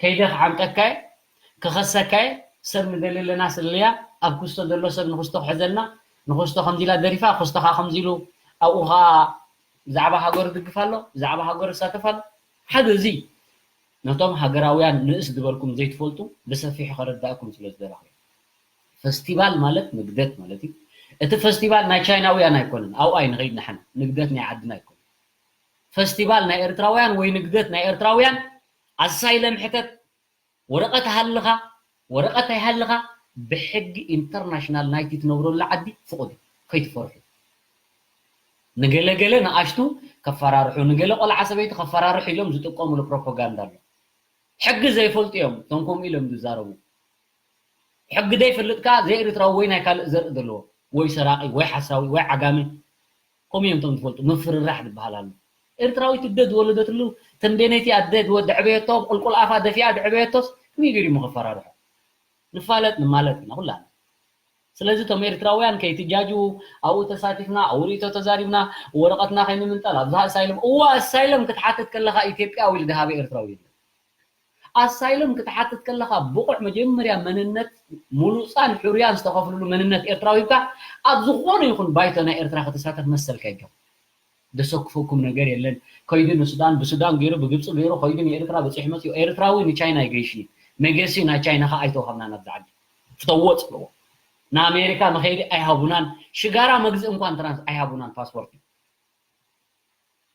ከይደ ክዓምጠካየ ክኸሰካየ ሰብ ንደሊ ኣለና ስለያ ኣብ ክስቶ ዘሎ ሰብ ንክስቶ ክሕዘልና ንክስቶ ከምዚ ኢላ ደሪፋ ክስቶኻ ከምዚ ኢሉ ኣብኡ ከዓ ብዛዕባ ሃገሩ ድግፍ ኣሎ ብዛዕባ ሃገሩ ይሳተፍ ኣሎ ሓደ እዚ ነቶም ሃገራውያን ንእስ ዝበልኩም ዘይትፈልጡ ብሰፊሑ ከረዳእኩም ስለ ዝደለኹ ፈስቲቫል ማለት ንግደት ማለት እዩ። እቲ ፈስቲቫል ናይ ቻይናውያን ኣይኮነን፣ ኣብኡ ኣይንኸይድ ንሕና። ንግደት ናይ ዓድና ኣይኮነን። ፈስቲቫል ናይ ኤርትራውያን ወይ ንግደት ናይ ኤርትራውያን ኣሳይለም ሕተት፣ ወረቐት ሃልኻ፣ ወረቐት ኣይሃልኻ ብሕጊ ኢንተርናሽናል ናይቲ ትነብረሉ ዓዲ ፍቑድ እዩ። ከይትፈርሑ። ንገለገለ ንኣሽቱ ከፈራርሑ፣ ንገለ ቆልዓ ሰበይቲ ከፈራርሑ ኢሎም ዝጥቀሙሉ ፕሮፓጋንዳ ኣሎ። ሕጊ ዘይፈልጡ እዮም እቶም ከምኡ ኢሎም ዝዛረቡ። ሕጊ ዘይፈልጥ ከዓ ዘይኤርትራዊ ወይ ናይ ካልእ ዘርኢ ዘለዎ ወይ ሰራቂ ወይ ሓሳዊ ወይ ዓጋሚ ከምኡ እዮም እቶም ዝፈልጡ ምፍርራሕ ዝበሃል ኣሎ። ኤርትራዊት እደ ዝወለደትሉ ተንቤነይቲ ኣደ ዝወ- ዘዕበየቶ ቁልቁል ኣፋ ደፊኣ ዘዕበየቶስ ከመይ ገይሩ እዩ ምኽፈራርሖ? ንፋለጥ ንማለጥ ኢና ኩላና። ስለዚ እቶም ኤርትራውያን ከይትጃጅዉ ኣብኡ ተሳቲፍና ኣብኡ ርእቶ ተዛሪብና ወረቐትና ከይንምንጠል ኣብዚ ኣሳይለም እዋ ኣሳይለም ክትሓትት ከለኻ ኢትዮጵያዊ ዝደሃበ ኤርትራዊ የለን ኣሳይለም ክትሓትት ከለኻ ብቑዕ መጀመርያ መንነት ሙሉፃን ሕሩያን ዝተኸፍልሉ መንነት ኤርትራዊ ሂብካ ኣብ ዝኾነ ይኹን ባይቶ ናይ ኤርትራ ክትሳተፍ መሰልካ ይገባ ደሰክፈኩም ነገር የለን ከይዱ ንሱዳን ብሱዳን ገይሩ ብግብፂ ገይሩ ከይዱ ንኤርትራ በፂሑ መፅኡ ኤርትራዊ ንቻይና ይገይሽ እዩ መገሲ ናይ ቻይና ከዓ ኣይተዋሃብናን ኣብዚ ዓዲ ፍተዎ ፅልዎ ንኣሜሪካ መኸይዲ ኣይሃቡናን ሽጋራ መግዝእ እንኳን ትራንስ ኣይሃቡናን ፓስፖርት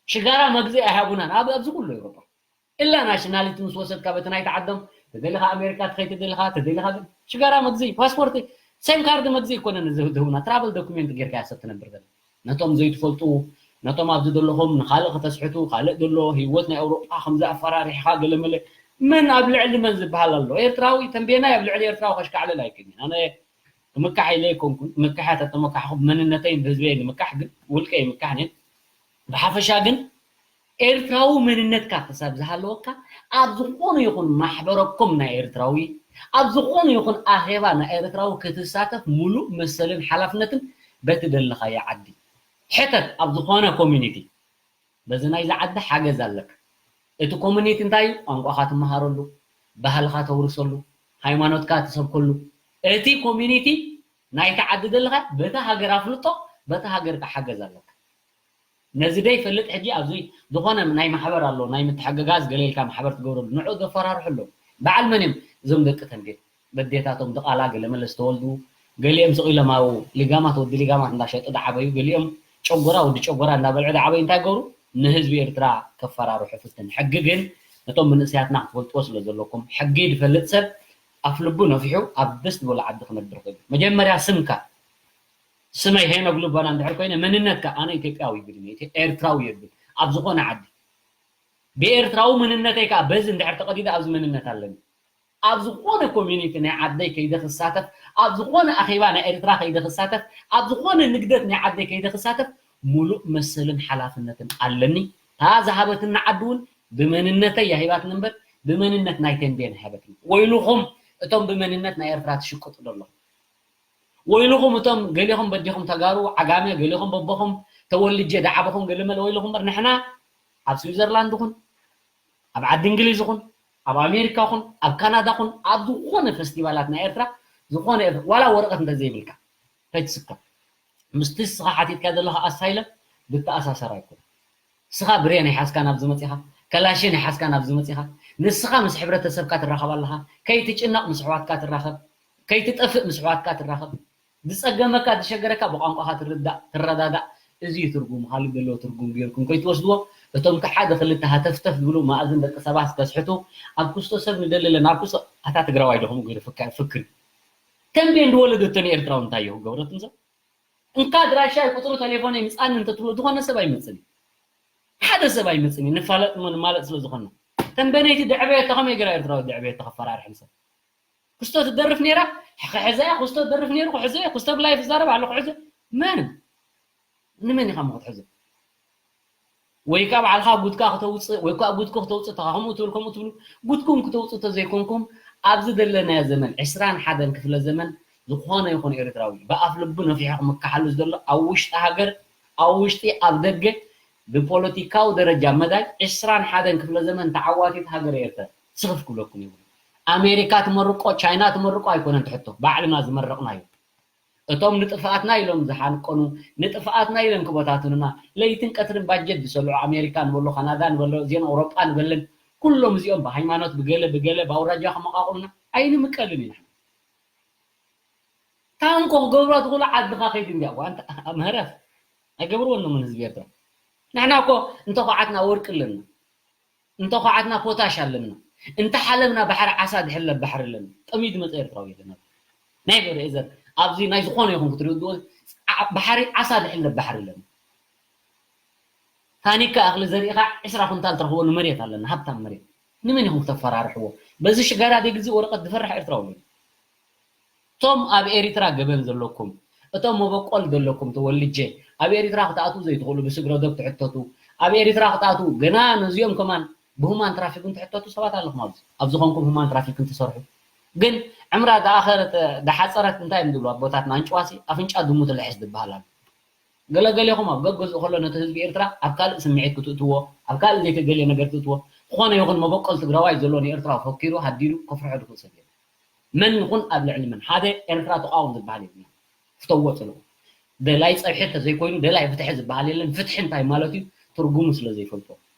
ሽጋራ መግዝእ ኣይሃቡናን ኣብ ኣብዚ ኩሉ ኤውሮጳ እላ ናሽናሊቲ ምስ ወሰድካ በቲ ናይቲ ዓዶም ተደሊኻ ኣሜሪካ ትኸይ ተደሊኻ ተደሊኻ ግን ሽጋራ መግዝእ ፓስፖርት ሴም ካርድ መግዝእ ኣይኮነን ዝህቡና ትራቨል ዶኩሜንት ጌርካ እያ ሰብ ትነብር ዘላ ነቶም ዘይትፈልጡ ነቶም ኣብዚ ዘለኹም ንኻልእ ከተስሕቱ ካልእ ዘሎ ህይወት ናይ ኣውሮጳ ከምዚ ኣፈራሪሕኻ ገለመለ መን ኣብ ልዕሊ መን ዝበሃል ኣሎ ኤርትራዊ ተንቤናይ ኣብ ልዕሊ ኤርትራዊ ከሽካዕልል ኣይክእልን ኣነ ክምካሕ ኢለ ኣይኮንኩን ምክሓ ተተመካሕኹ መንነተይን ብህዝበይ ንምካሕ ግን ውልቀ ይምካሕ ነ ብሓፈሻ ግን ኤርትራዊ መንነትካ ክሳብ ዝሃለወካ ኣብ ዝኾነ ይኹን ማሕበረኮም ናይ ኤርትራዊ ኣብ ዝኾነ ይኹን ኣኼባ ናይ ኤርትራዊ ክትሳተፍ ሙሉእ መሰልን ሓላፍነትን በቲ ደለኻዮ ዓዲ ሕተት ኣብ ዝኾነ ኮሚኒቲ በዚ ናይዚ ዓዲ ሓገዝ ኣለካ እቲ ኮሚኒቲ እንታይ እዩ ቋንቋኻ ትመሃረሉ ባህልኻ ተውርሰሉ ሃይማኖትካ ትሰብከሉ እቲ ኮሚኒቲ ናይቲ ዓዲ ዘለኻ በቲ ሃገር ኣፍልጦ በቲ ሃገር ክሓገዝ ኣለካ። ነዚ ደይፈልጥ ሕጂ ኣብዚ ዝኾነ ናይ ማሕበር ኣሎ፣ ናይ ምትሕግጋዝ ገለ ኢልካ ማሕበር ትገብረሉ፣ ንዑ ዘፈራርሑ ኣለዉ። በዓል መን እዮም እዞም ደቂ ተንቤን? በዴታቶም ድቓላ ገለ መለ ዝተወልዱ፣ ገሊኦም ስቕ ኢሎም ኣብ ሊጋማት፣ ወዲ ሊጋማት እንዳሸጡ ዝዓበዩ፣ ገሊኦም ጨጎራ ወዲ ጨጎራ እንዳበልዑ ዝዓበዩ እንታይ ይገብሩ? ንህዝቢ ኤርትራ ከፈራርሑ ፍትን። ሕጊ ግን ነቶም መንእሰያትና ክትፈልጥዎ ስለ ዘለኩም፣ ሕጊ ዝፈልጥ ሰብ ኣፍ ልቡ ነፊሑ ኣብ ደስ ዝበሎ ዓዲ ክነብር ይኽእል እዩ። መጀመርያ ስምካ፣ ስመይ ሄኖግ ልቦና እንድሕር ኮይነ፣ መንነትካ ኣነ ኢትዮጵያዊ ይብል፣ ኤርትራዊ የብል ኣብ ዝኾነ ዓዲ። ብኤርትራዊ መንነተይ ከዓ በዚ እንድሕር ተቐዲደ ኣብዚ መንነት ኣለኒ። ኣብ ዝኾነ ኮሚኒቲ ናይ ዓደይ ከይደ ክሳተፍ፣ ኣብ ዝኾነ ኣኼባ ናይ ኤርትራ ከይደ ክሳተፍ፣ ኣብ ዝኾነ ንግደት ናይ ዓደይ ከይደ ክሳተፍ፣ ሙሉእ መሰልን ሓላፍነትን ኣለኒ። እታ ዝሃበትና ዓዲ እውን ብመንነተይ እያ ሂባትኒ እምበር፣ ብመንነት ናይ ተንቤን ኣይሃበትኒ። ወይልኹም እቶም ብመንነት ናይ ኤርትራ ትሽቅጡ ዘለኹም። ወይልኹም እቶም ገሌኹም በዴኹም ተጋሩ፣ ዓጋመ፣ ገሌኹም በቦኹም ተወልጀ ዝዓበኹም ገለ መለ ወይልኹም እምበር፣ ንሕና ኣብ ስዊዘርላንድ ኹን፣ ኣብ ዓዲ እንግሊዝ ኹን፣ ኣብ ኣሜሪካ ኹን፣ ኣብ ካናዳ ኹን፣ ኣብ ዝኾነ ፈስቲቫላት ናይ ኤርትራ፣ ዝኾነ ኤርትራ፣ ዋላ ወረቐት እንተዘይብልካ፣ ከይትስከፍ። ምስቲ ንስኻ ሓቲትካ ዘለኻ ኣሳይለም ዝተኣሳሰር ኣይኮነን። ንስኻ ብሬን ይሓዝካ ናብዚ መጺኻ፣ ከላሽን ይሓዝካ ናብዚ መጺኻ። ንስኻ ምስ ሕብረተሰብካ ትራኸብ ኣለኻ። ከይትጭነቕ ምስ ኣሕዋትካ ትራኸብ፣ ከይትጠፍእ ምስ ኣሕዋትካ ትራኸብ። ዝጸገመካ፣ ዝሸገረካ ብቋንቋኻ ትርዳእ፣ ትረዳዳእ። እዚ እዩ ትርጉሙ። ካልእ ዘለዎ ትርጉም ጌርኩም ከይትወስድዎ። እቶም ሓደ ክልተ ሃተፍተፍ ዝብሉ መኣዝን ደቂ ሰባት ከስሕቱ፣ ኣብ ክስቶ ሰብ ንደሊ ኣለና፣ ኣብ ክስቶ ኣታ ትግራዋይ ዲኹም ገይሩ ፍካ-፣ ፍክሪ። ተንቤን ዝወለደቶ ንኤርትራዊ እንታይ እዩ ክገብረትም ሰብ? እንካ ኣድራሻይ ቁፅሪ ቴሌፎነይ ምፃኒ እንተትብሎ ዝኾነ ሰብ ኣይመፅን እዩ። ሓደ ሰብ ኣይመፅን እዩ። ንፋለጥ እሞ ንማለጥ ስለ ዝኾንና። ተንበነይቲ ደዕበየቶ ከመይ ገይራ ኤርትራዊ ደዕበየቶ ከፈራርሕን ሰብ? ክስቶ ትደርፍ ነይራ፣ ክሕዘ እያ፣ ክስቶ ትደርፍ ነይሩ፣ ክሕዘ እያ፣ ክስቶ ብላይፍ ይዛረብ ኣሎ፣ ክሕዘ። መን? ንመን ኢኻ እሞ ክትሕዞ? ወይ ከዓ ባዕልኻ ጉድካ ክተውፅእ፣ ወይ ከዓ ጉድኩ ክተውፅእ ተኻ፣ ከምኡ ትብል፣ ከምኡ ትብሉ። ጉድኩም ክተውፅእ ተዘይኮንኩም፣ ኣብዚ ዘለናዮ ዘመን፣ ዕስራን ሓደን ክፍለ ዘመን፣ ዝኾነ ይኹን ኤርትራዊ፣ ብኣፍ ልቡ ነፊሑ ክምክሓሉ ዝደሎ፣ ኣብ ውሽጢ ሃገር፣ ኣብ ውሽጢ፣ ኣብ ደገ፣ ብፖለቲካዊ ደረጃ መዳይ፣ ዕስራን ሓደን ክፍለ ዘመን ተዓዋቲት ሃገር ኤርትራ፣ ስኽፍ ክብለኩም ይብሉ። ኣሜሪካ ትመርቆ፣ ቻይና ትመርቆ ኣይኮነን ትሕቶ፣ ባዕልና ዝመረቕናዮ። እቶም ንጥፍኣትና ኢሎም ዝሓንቀኑ፣ ንጥፍኣትና ኢሎም ክበታትኑና፣ ለይትን ቀትርን ባጀት ዝሰልዑ ኣሜሪካ ንበሎ፣ ካናዳ ንበሎ፣ እዚኦም ኣውሮጳ ንበለን፣ ኩሎም እዚኦም ብሃይማኖት፣ ብገለ፣ ብገለ፣ ብኣውራጃ ከመቓቕሉና ኣይንምቀልን ኢና። ንሕና ታንኮ ክገብሩ ትኽእሉ፣ ዓድኻ ከይድ እንዲያ፣ ዋንታ ምህረፍ ኣይገብርዎን ምን ህዝቢ ኤርትራ። ንሕና እኮ እንተኾዓትና ወርቂ ኣለና። እንተኾዓትና ፖታሽ ኣለና፣ እንተሓለብና ባሕሪ ዓሳ ድሕለብ ባሕሪ ኣለና። ጠሚዩ ዝመፀ ኤርትራዊ የለን። ናይ በሬ ዘር ኣብዚ ናይ ዝኾነ ይኹን ክትሪኡ ድዎ ዓ-፣ ባሕሪ ዓሳ ድሕለብ ባሕሪ ኣለና። ታኒካ እኽሊ ዘሪእኻ ዕስራ ኩንታል ትረኽበሉ መሬት ኣለና፣ ሃብታም መሬት። ንመን ኢኹም ክተፈራርሕዎ? በዚ ሽጋራ ደይ ግዜ ወረቐት ዝፈርሕ ኤርትራዊ የለን። እቶም ኣብ ኤሪትራ ገበን ዘለኩም፣ እቶም መበቆል ዘለኩም ተወልጀ፣ ኣብ ኤሪትራ ክትኣትዉ ዘይትኽእሉ ብስግረ ዶብ ትሕተቱ፣ ኣብ ኤሪትራ ክትኣትዉ ገና ነዚኦም ከማን ብሁማን ትራፊክን ትሕተቱ ሰባት ኣለኹም። ኣብዚ ኣብ ዝኾንኩም ሁማን ትራፊክን ትሰርሑ ግን ዕምራ ዝኣኸረት ዝሓፀረት እንታይ እዮም ዝብሉ ኣቦታትና? ኣንጭዋሲ ኣፍንጫ ድሙ ትልሕስ ዝበሃል ኣሎ። ገለገሌኹም ኣብ ገገዝኡ ከሎ ነቲ ህዝቢ ኤርትራ ኣብ ካልእ ስምዒት ክትእትዎ፣ ኣብ ካልእ ዘይተገለየ ነገር ክትእትዎ፣ ዝኾነ ይኹን መበቆል ትግራዋይ ዘሎ ንኤርትራ ፈኪሩ ሃዲዱ ከፍርሖ ዝኽእል ሰብ የለን። መን ይኹን ኣብ ልዕሊ መን ሓደ ኤርትራ ተቃወም ዝበሃል የብልና። ፍተዎ ጽልኡ። ደላይ ጸብሒ እንተዘይኮይኑ ደላይ ፍትሒ ዝበሃል የለን። ፍትሒ እንታይ ማለት እዩ ትርጉሙ ስለ ዘይፈልጦ።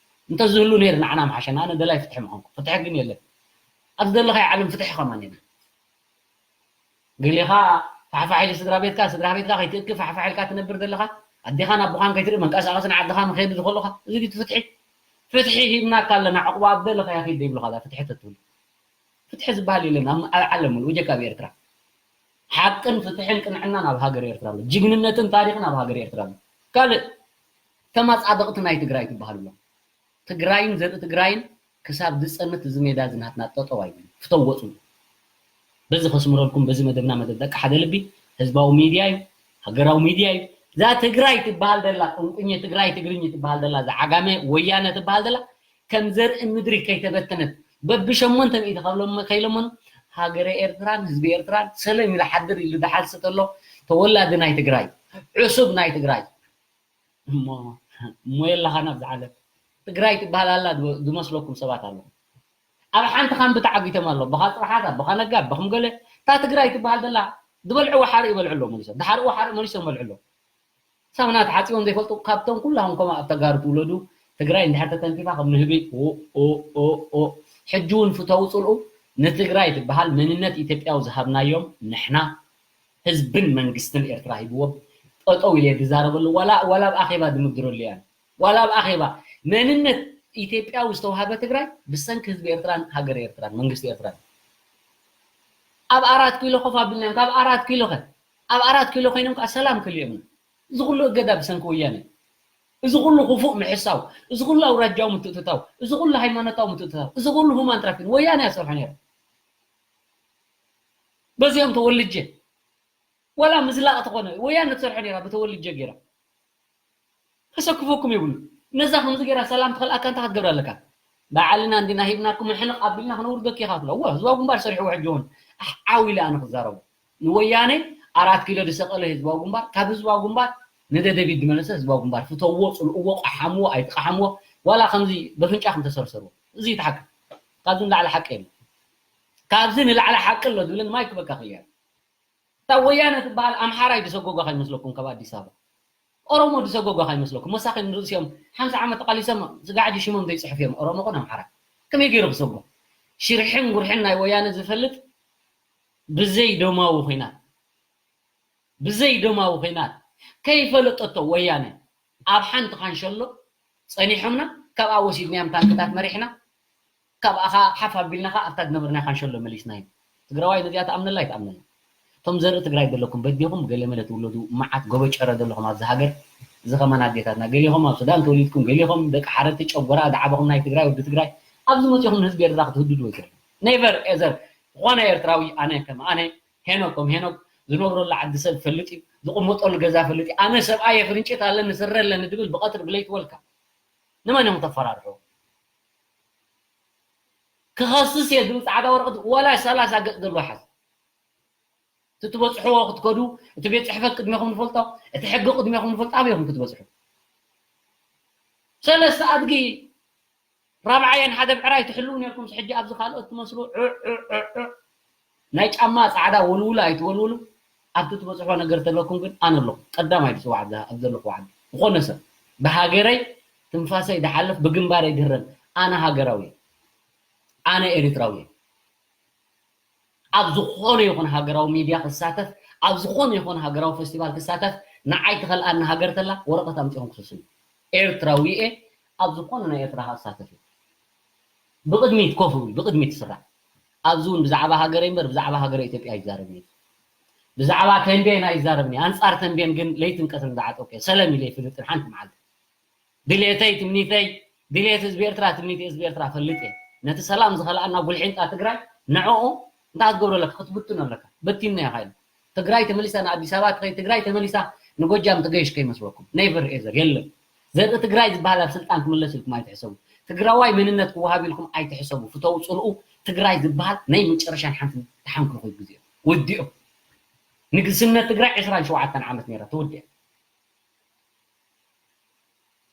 እንተዝህሉ ነይሩ ንዓና ምሓሸና። ኣነ ደላይ ፍትሒ ምኾንኩ። ፍትሒ ግን የለን። ኣብዚ ዘለኻዮ ዓለም ፍትሒ ከማን የለን። ገሊኻ ፋሕፋሕ ኢሉ ስድራ ቤትካ፣ ስድራ ቤትካ ከይትእክብ ፋሕፋሕ ኢልካ ትነብር ዘለኻ፣ ኣዴኻን ኣቦኻን ከይትርኢ መንቀሳቐሲ ንዓድኻ ንኸይዱ ዝኸሉኻ፣ እዚ ድዩ ፍትሒ? ፍትሒ ሂብናካ ኣለና፣ ዕቑባ ኣብ ዘለኻዮ ኪድ ዘይብሉኻ እዛ ፍትሒ ተትብል። ፍትሒ ዝበሃል የለን ኣብ፣ ኣብ ዓለም ሙሉእ፣ ብጀካ ኣብ ኤርትራ። ሓቅን ፍትሕን ቅንዕናን ኣብ ሃገር ኤርትራ ኣሎ። ጅግንነትን ታሪኽን ኣብ ሃገር ኤርትራ ኣሎ። ካልእ ተመጻደቕቲ ናይ ትግራይ ትበሃሉ ኣለኹም። ትግራይን ዘርኢ ትግራይን ክሳብ ዝጸንት እዚ ሜዳ እዚ ናትና ጠጠው ኣይብልን። ፍተው ወጹ። በዚ ከስምረልኩም፣ በዚ መደብና፣ መደብ ደቂ ሓደ ልቢ፣ ህዝባዊ ሚድያ እዩ፣ ሃገራዊ ሚድያ እዩ። እዛ ትግራይ ትበሃል ዘላ፣ ቁንቁኝ ትግራይ፣ ትግርኝ ትበሃል ዘላ፣ እዛ ዓጋመ ወያነ ትበሃል ዘላ፣ ከም ዘርኢ ምድሪ ከይተበተነት፣ በብሸሞንተ ሚእቲ ካብ ሎም-፣ ከይለመኑ፣ ሃገረ ኤርትራን ህዝቢ ኤርትራን ሰለም ኢሉ ሓድር ኢሉ ዝሓልስ ተሎ፣ ተወላዲ ናይ ትግራይ፣ ዕሱብ ናይ ትግራይ፣ እሞ፣ እሞ የለኻን ኣብዚ ዓለም። ትግራይ ትበሃል ኣላ ዝመ-፣ ዝመስለኩም ሰባት ኣለኹም። ኣብ ሓንቲ ካምቢ ተዓጊቶም ኣለዉ። ኣቦኻ ጽብሓት፣ ኣቦኻ ነጋ፣ ኣቦኹም ገለ። እታ ትግራይ ትበሃል ዘላ፣ ዝበልዕዎ ሓርኢ ይበልዑ ኣለዉ መሊሶም። ዝሓርዎ ሓርኢ መሊሶም ይበልዑ ኣለዉ። ሳሙና ተሓፂቦም ዘይፈልጡ ካብቶም ኩላኹም ከምኡ ኣብ ተጋሩ ትውለዱ ትግራይ እንድሕር ተተንኪፋ ከም ንህቢ ኦ፣ ኦ፣ ኦ፣ ኦ። ሕጂ እውን ፍተው ፅልኡ ንትግራይ ትበሃል መንነት ኢትዮጵያዊ ዝሃብናዮም ንሕና ህዝብን መንግስትን ኤርትራ ሂብዎም ጠጠው ኢለ ዝዛረበሉ ዋላ ዋላ ኣብ ኣኼባ ዝምድረሉ እያ ዋላ ኣብ ኣኼባ መንነት ኢትዮጵያዊ ዝተውሃበ ትግራይ ብሰንኪ ህዝቢ ኤርትራን ሃገር ኤርትራን መንግስቲ ኤርትራን ኣብ ኣራት ኪሎ ኮፍ ኣቢልናዮም ካብ ኣራት ኪሎ ከ ኣብ ኣራት ኪሎ ኮይኖም ከዓ ሰላም ክልዮም እዚ ኩሉ እገዳ ብሰንኪ ወያነ እዚ ኩሉ ክፉእ ምሕሳው እዚ ኩሉ ኣውራጃዊ ምትእትታው እዚ ኩሉ ሃይማኖታዊ ምትእትታው እዚ ኩሉ ሁማን ትራፊን ወያነ ያሰርሖ ነይሩ በዚኦም ተወልጀ ወላ ምዝላቕ ተኾነ ወያነ ትሰርሖ ነይራ ብተወልጀ ገይራ ከሰክፈኩም የብሉ ነዛ ከምዚ ገይራ ሰላም ትኸልኣካ እንታይ ክትገብር ኣለካ ባዕልና እንዲና ሂብናኩም ሕንቕ ኣቢልና ክነውርደኪ ኢኻ ትብሎ እወ ህዝባዊ ግንባር ሰሪሕዎ ሕጂ እውን ኣሕ ዓው ኢለ ኣነ ክዛረቦ ንወያነ ኣራት ኪሎ ዝሰቐለ ህዝባዊ ግንባር ካብ ህዝባዊ ግንባር ንደደቢት ዝመለሰ ህዝባዊ ግንባር ፍተውዎ ፅልእዎ ቀሓምዎ ኣይትቀሓምዎ ዋላ ከምዚ በፍንጫ ከም ተሰርሰርዎ እዚ ይትሓቅ ካብዚ ንላዕሊ ሓቂ የለ ካብዚ ንላዕሊ ሓቂ ኣሎ ዝብልን ማይክ በቃ ክያር እታ ወያነ ትበሃል ኣምሓራይ ዝሰጎጓ ከይመስለኩም ካብ ኣዲስ ኣበባ ኦሮሞ ዝሰጎጓ ከይመስለኩም መሳኺን ርእሲኦም ሓምሳ ዓመት ተቃሊሶም ስጋዕጂ ሽሞም ዘይፅሕፍ እዮም ኦሮሞ ኮን ኣምሓራ ከመይ ገይሩ ክሰጎ ሽርሕን ጉርሕን ናይ ወያነ ዝፈልጥ ብዘይ ደማዊ ኮይናት ብዘይ ደማዊ ኮይናት ከይፈለጠቶ ወያነ ኣብ ሓንቲ ካንሸሎ ፀኒሖምና ካብኣ ወሲድናዮም ታንክታት መሪሕና ካብኣ ሓፍ ኣቢልና ከ ኣብታ ዝነበርና ካንሸሎ መሊስናዮም ትግራዋይ ነዚኣ ትኣምነላ ኣይትኣምነላ እቶም ዘርኢ ትግራይ ዘለኩም በዲኹም ገለመለ ትውለዱ መዓት ጎበጨረ ዘለኹም ኣብዚ ሃገር እዚ ከማን ኣዴታትና ገሊኹም ኣብ ሱዳን ተወሊድኩም ገሊኹም ደቂ ሓረቲ ጨጎራ ዝዓበኹም ናይ ትግራይ ወዲ ትግራይ ኣብዚ መፂኹም ንህዝቢ ኤርትራ ክትህድዱ ወይ ትኽእሉ ኔቨር ኤዘር ዝኾነ ኤርትራዊ ኣነ ከም ኣነ ሄኖክ ከም ሄኖክ ዝነብረሉ ዓዲ ሰብ ፈልጥ እዩ ዝቕመጠሉ ገዛ ፈልጥ እዩ ኣነ ሰብኣይ የፍርንጭት ኣለኒ ስረ ኣለኒ ድብል ብቐትሪ ብለይቲ ወልካ ንመን እዮም ተፈራርሑ ክኸስስ እየ ዝብል ፃዕዳ ወረቐት ዋላ ሰላሳ ገፅ ዘለዎ ሓዝ እቲ ትበፅሕዎ ክትከዱ እቲ ቤት ፅሕፈት ቅድሜኹም ንፈልጦ እቲ ሕጊ ቅድሜኹም ንፈልጦ ኣበይኹም ክትበፅሑ ሰለስተ ኣድጊ ራብዓየን ሓደ ብዕራይ ትሕልው ነርኩም ሕጂ ኣብዚ ካልኦት ትመስሉ ናይ ጫማ ፃዕዳ ወልውሉ ኣይትወልውሉ ኣብቲ ትበፅሖ ነገር ተለኩም ግን ኣነ ኣለኹ ቀዳማይ ዝፅዋዕ ኣብ ዘለኹ ዓዲ ዝኾነ ሰብ ብሃገረይ ትንፋሰይ ዝሓልፍ ብግንባረይ ዝህረም ኣነ ሃገራዊ ኣነ ኤሪትራዊ ኣብ ዝኾነ ይኹን ሃገራዊ ሚድያ ክሳተፍ ኣብ ዝኾነ ይኹን ሃገራዊ ፈስቲቫል ክሳተፍ ንዓይ ትኸልኣኒ ሃገር ተላ ወረቐት ኣምፂኹም ክሰስሉ ኤርትራዊ እየ ኣብ ዝኾነ ናይ ኤርትራ ክሳተፍ እየ ብቕድሚት ኮፍ እብል ብቕድሚት ስራዕ ኣብዚ እውን ብዛዕባ ሃገረይ እምበር ብዛዕባ ሃገረ ኢትዮጵያ ኣይዛረብን እየ ብዛዕባ ተንቤን ኣይዛረብን እየ ኣንፃር ተንቤን ግን ለይትን ቀትርን ዝዓጠቁ እየ ሰለም ኢለ ይፍልጥን ሓንቲ መዓልቲ ድሌተይ ትምኒተይ ድሌት ህዝቢ ኤርትራ ትምኒት ህዝቢ ኤርትራ ፈልጥ እየ ነቲ ሰላም ዝኸልኣና ጉልሒንጣ ትግራይ ንዕኡ እንታይ ክትገብሮ ኣለካ ክትብትኖ ኣለካ በቲንና ኢኻ ኢሉ ትግራይ ተመሊሳ ንኣዲስ ኣበባ ትኸይድ ትግራይ ተመሊሳ ንጎጃም ትገይሽ ከይመስለኩም ኔቨር ኤዘር የለን ዘርኢ ትግራይ ዝበሃል ኣብ ስልጣን ክምለስ ኢልኩም ኣይትሕሰቡ ትግራዋይ መንነት ክወሃብ ኢልኩም ኣይትሕሰቡ ፍተው ፅልኡ ትግራይ ዝበሃል ናይ መጨረሻን ሓንቲ ተሓንክርኩ ግዜ ወዲኦ ንግስነት ትግራይ ዕስራን ሸውዓተን ዓመት ነይራ ተወዲኣ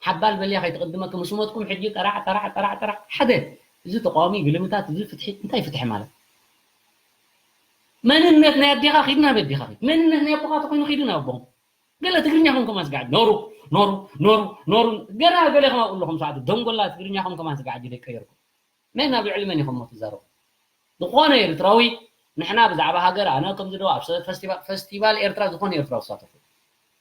ሓባል በልያ ከይትቕድመኪ ምስ ሞትኩም ሕጂ ጠራዕ ጠራዕ ጠራዕ ጠራዕ ሓደ እዚ ተቃዋሚ ግልምታት እዚ ፍትሒ እንታይ ፍትሒ ማለት መንነት ናይ ኣዴኻ ኪድ ናብ ኣዴኻ ኪድ መንነት ናይ ኣቦኻ ተኮይኑ ኪዱ ናብ ኣቦኹም ገለ ትግርኛኹም ከማን ስጋዕ ኖሩ ኖሩ ኖሩ ኖሩ ገና ገለ ከማ ኣለኹም ሰዓት ደንጎላ ትግርኛኹም ከማን ስጋዕ ደቀየርኩም መን ኣብ ልዕሊ መን ኢኹም ትዛረቡ ዝኾነ ኤርትራዊ ንሕና ብዛዕባ ሃገር ኣነ ከምዚ ዶ ኣብ ፈስቲቫል ኤርትራ ዝኾነ ኤርትራዊ ክሳተፉ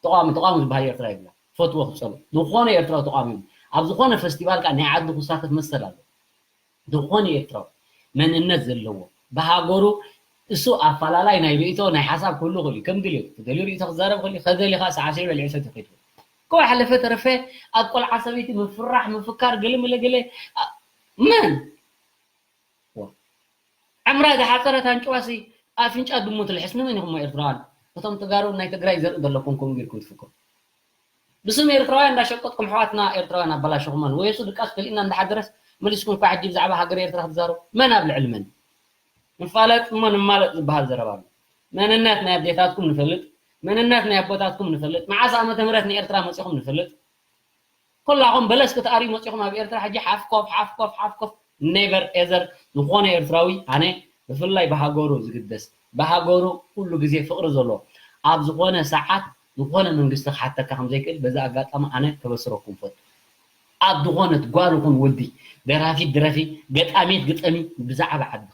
ተቃዋሚ ተቃዋሚ ዝበሃል ኤርትራ ይብላ ፈትዎ ክፀሉ ዝኾነ ኤርትራዊ ተቃዋሚ ኣብ ዝኾነ ፈስቲቫል ከዓ ናይ ዓዱ ክሳተፍ መሰል ኣሎ ዝኾነ ኤርትራዊ መንነት ዘለዎ ብሃገሩ እሱ ኣፈላላይ ናይ ርእቶ ናይ ሓሳብ ክህሉ ክእል ከም ድልዮ ተደልዩ ርእቶ ክዛረብ ክእል ከደሊ ከዓ ሰዓሰዒ በሊዑ ሰት ይኸይድ ከዋ ሓለፈ ተረፈ ኣብ ቆልዓ ሰበይቲ ምፍራሕ ምፍካር ገለ መለ ገለ መን ዕምራ ዝሓፀረት ኣንጭዋሲ ኣፍንጫ ድሙ ትልሕስ ንመን ኢኹም ኤርትራውያን እቶም ተጋሩ ናይ ትግራይ ዘርኢ ዘለኩም ከምኡ ጌርኩም ትፍክሩ ብስም ኤርትራውያን እንዳሸቀጥኩም ኣሕዋትና ኤርትራውያን ኣበላሸኹመን ወየሱ ድቃስ ከሊእና እንዳሓደረስ መሊስኩም እኳ ሕጂ ብዛዕባ ሃገር ኤርትራ ክትዛረቡ መን ኣብ ልዕሊ መን ንፋለጥ እሞ ንማለጥ ዝበሃል ዘረባ ኣሎ መንነት ናይ ኣዴታትኩም ንፈልጥ መንነት ናይ ኣቦታትኩም ንፈልጥ መዓስ ዓመተ ምህረት ንኤርትራ መፂኹም ንፈልጥ ኩላኹም በለስ ክትኣርዩ መፂኹም ኣብ ኤርትራ ሕጂ ሓፍኮፍ ሓፍኮፍ ሓፍኮፍ ኔቨር ኤዘር ዝኾነ ኤርትራዊ ኣነ ብፍላይ ብሃገሩ ዝግደስ ብሃገሩ ኩሉ ግዜ ፍቕሪ ዘለዎ ኣብ ዝኾነ ሰዓት ዝኾነ መንግስቲ ክሓተካ ከም ዘይክእል በዚ ኣጋጣሚ ኣነ ከበስረኩም ፈቱ። ኣብ ዝኾነት ጓል ይኹን ወዲ፣ ደራፊት ድረፊ፣ ገጣሚት ግጠሚ፣ ብዛዕባ ዓድኺ።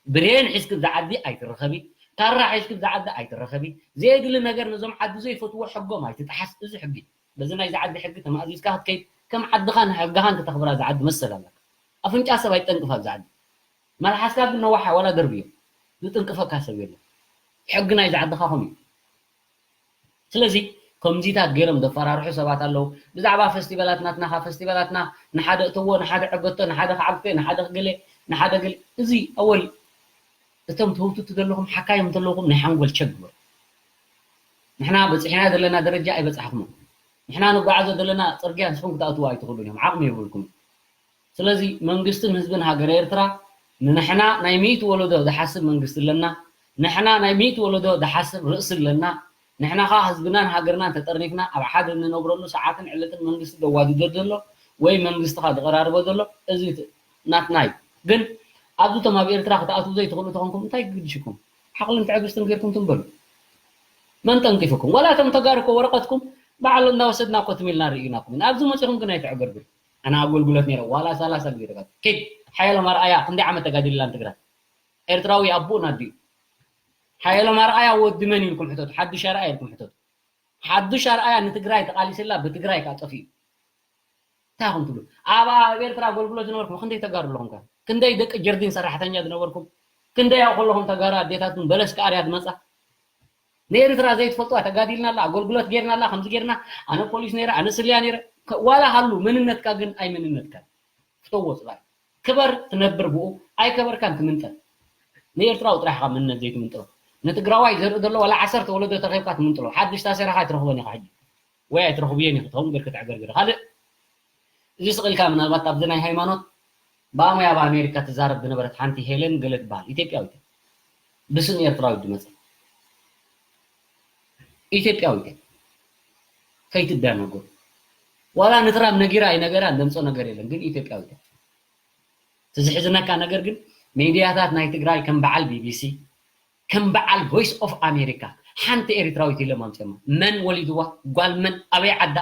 ብሬን ሒዝኪ ብዛ ዓዲ ኣይትረኸቢ፣ ካራ ሒዝኪ ብዛ ዓዲ ኣይትረኸቢ። ዘየድሊ ነገር ነዞም ዓዲ ዘይፈትዎ ሕጎም ኣይትጥሓስ። እዚ ሕጊ፣ በዚ ናይዚ ዓዲ ሕጊ ተማእዚዝካ ክትከይድ፣ ከም ዓድኻን ሕግኻን ክተኽብራ እዛ ዓዲ መሰል ኣለካ። ኣፍንጫ ሰብ ኣይትጠንቅፋ እዛ ዓዲ። መልሓስካ ግን ነዋሓ ዋላ ደርብዮ። ዝጥንቅፈካ ሰብ የለን። ሕጊ ናይዚ ዓድኻ ከምኡ እዩ። ስለዚ ከምዚታት ገይሮም ዘፈራርሑ ሰባት ኣለዉ። ብዛዕባ ፈስቲቫላት ናትና፣ ካብ ፈስቲቫላትና ንሓደ እተዎ፣ ንሓደ ዕገቶ፣ ንሓደ ክዓግተ፣ ንሓደ ክገለ፣ ንሓደ ገለ። እዚ ኣወል እቶም ትህውትቱ ዘለኹም ሓካይም እንተለኹም ናይ ሓንጎል ቸግር። ንሕና በፂሕና ዘለና ደረጃ ኣይበፃሕኹምን። ንሕና ንጓዓዞ ዘለና ፅርግያ ንስኹም ክትኣትዎ ኣይትኽእሉን እዮም። ዓቕሚ የብልኩም። ስለዚ መንግስትን ህዝብን ሃገረ ኤርትራ ንንሕና ናይ ሚእቲ ወለዶ ዝሓስብ መንግስቲ ኣለና። ንሕና ናይ ሚእቲ ወለዶ ዝሓስብ ርእሲ ኣለና። ንሕና ኸዓ ህዝብናን ሃገርናን ተጠርኒፍና ኣብ ሓደ እንነብረሉ ሰዓትን ዕለትን መንግስቲ ዘዋድዶ ዘሎ ወይ መንግስቲ ኸዓ ዝቐራርቦ ዘሎ እዚ ናትና እዩ። ግን ኣብዚ እቶም ኣብ ኤርትራ ክትኣትዉ ዘይትኽእሉ ተኾንኩም እንታይ ግድሽኩም? ዓቕልን ትዕግስትን ጌርኩም ትንበሉ። መን ጠንቂፍኩም? ዋላ እቶም ተጋሩ እኮ ወረቐትኩም ባዕሉ እናወሰድና እኮ ትም ኢልና ርኢናኩም ኢና። ኣብዚ መጺኹም ግን ኣይተዕገርግሩ። ኣነ ኣገልግሎት ነይረ ዋላ ሰላሳ ግዜ ተጋዲለ። ኪድ ሓየሎም ኣርኣያ ክንደይ ዓመት ተጋዲልላ ንትግራይ? ኤርትራዊ ኣቦኡን ኣዲኡ። ሓየሎም ኣርኣያ ወዲ መን ኢልኩም ሕተቱ። ሓዱሽ ኣርኣያ ኢልኩም ሕተቱ። ሓዱሽ ኣርኣያ ንትግራይ ተቓሊስላ ብትግራይ ከዓ ጠፊኡ። እንታይ ኢኹም ትብሉ? ኣብ ኣብ ኤርትራ ኣገልግሎት ዝነበርኩም ክንደይ ተጋሩ ኣለኹም ከ? ክንደይ ደቂ ጀርዲን ሰራሕተኛ ዝነበርኩም? ክንደይ ኣብኡ ከለኹም ተጋሩ ኣዴታትን በለስ ክኣርያ ዝመጻ? ንኤርትራ ዘይትፈልጥዋ ተጋዲልና ኣላ፣ ኣገልግሎት ጌርና ኣላ፣ ከምዚ ጌርና፣ ኣነ ፖሊስ ነይረ፣ ኣነ ስልያ ነይረ። ከ-፣ ዋላ ሃሉ መንነትካ ግን ኣይ መንነትካ። ፍተዎ ጽባይ። ክበር ትነብር ብኡ፣ ኣይከበርካን ትምንጠል። ንኤርትራዊ ጥራሕ ኢኻ መንነት ዘይትምንጥሎ። ንትግራዋይ ዘርኢ ዘሎ ዋላ ዓሰርተ ወለዶ ተረኺብካ ትምንጥሎ። ሓድሽ ታሰረኻ ኣይትረኽቦን ኢኻ ሕጂ። ወይ ኣይትረኽብዮን ኢኺ፣ ትኸውን ጌርካ ተዕገርግር። ካልእ፣ እዚ ስቕ ኢልካ ምናልባት ኣብዚ ናይ ሃይማኖት ብኣሞያ ኣብ ኣሜሪካ ትዛረብ ዝነበረት ሓንቲ ሄለን ገለ ትበሃል ኢትዮጵያዊት እያ። ብስም ኤርትራዊት ዝመጸት ኢትዮጵያዊት እያ። ከይትደናገሩ። ዋላ ንትራምፕ ነጊራ ኣይነገራ እንደምጾ ነገር የለን፣ ግን ኢትዮጵያዊት እያ። እቲ ዝሕዝነካ ነገር ግን ሚድያታት ናይ ትግራይ ከም በዓል ቢቢሲ፣ ከም በዓል ቮይስ ኦፍ ኣሜሪካ ሓንቲ ኤርትራዊት ኢሎም ኣምፅኦማ። መን ወሊድዋ? ጓል መን? ኣበይ ዓዳ?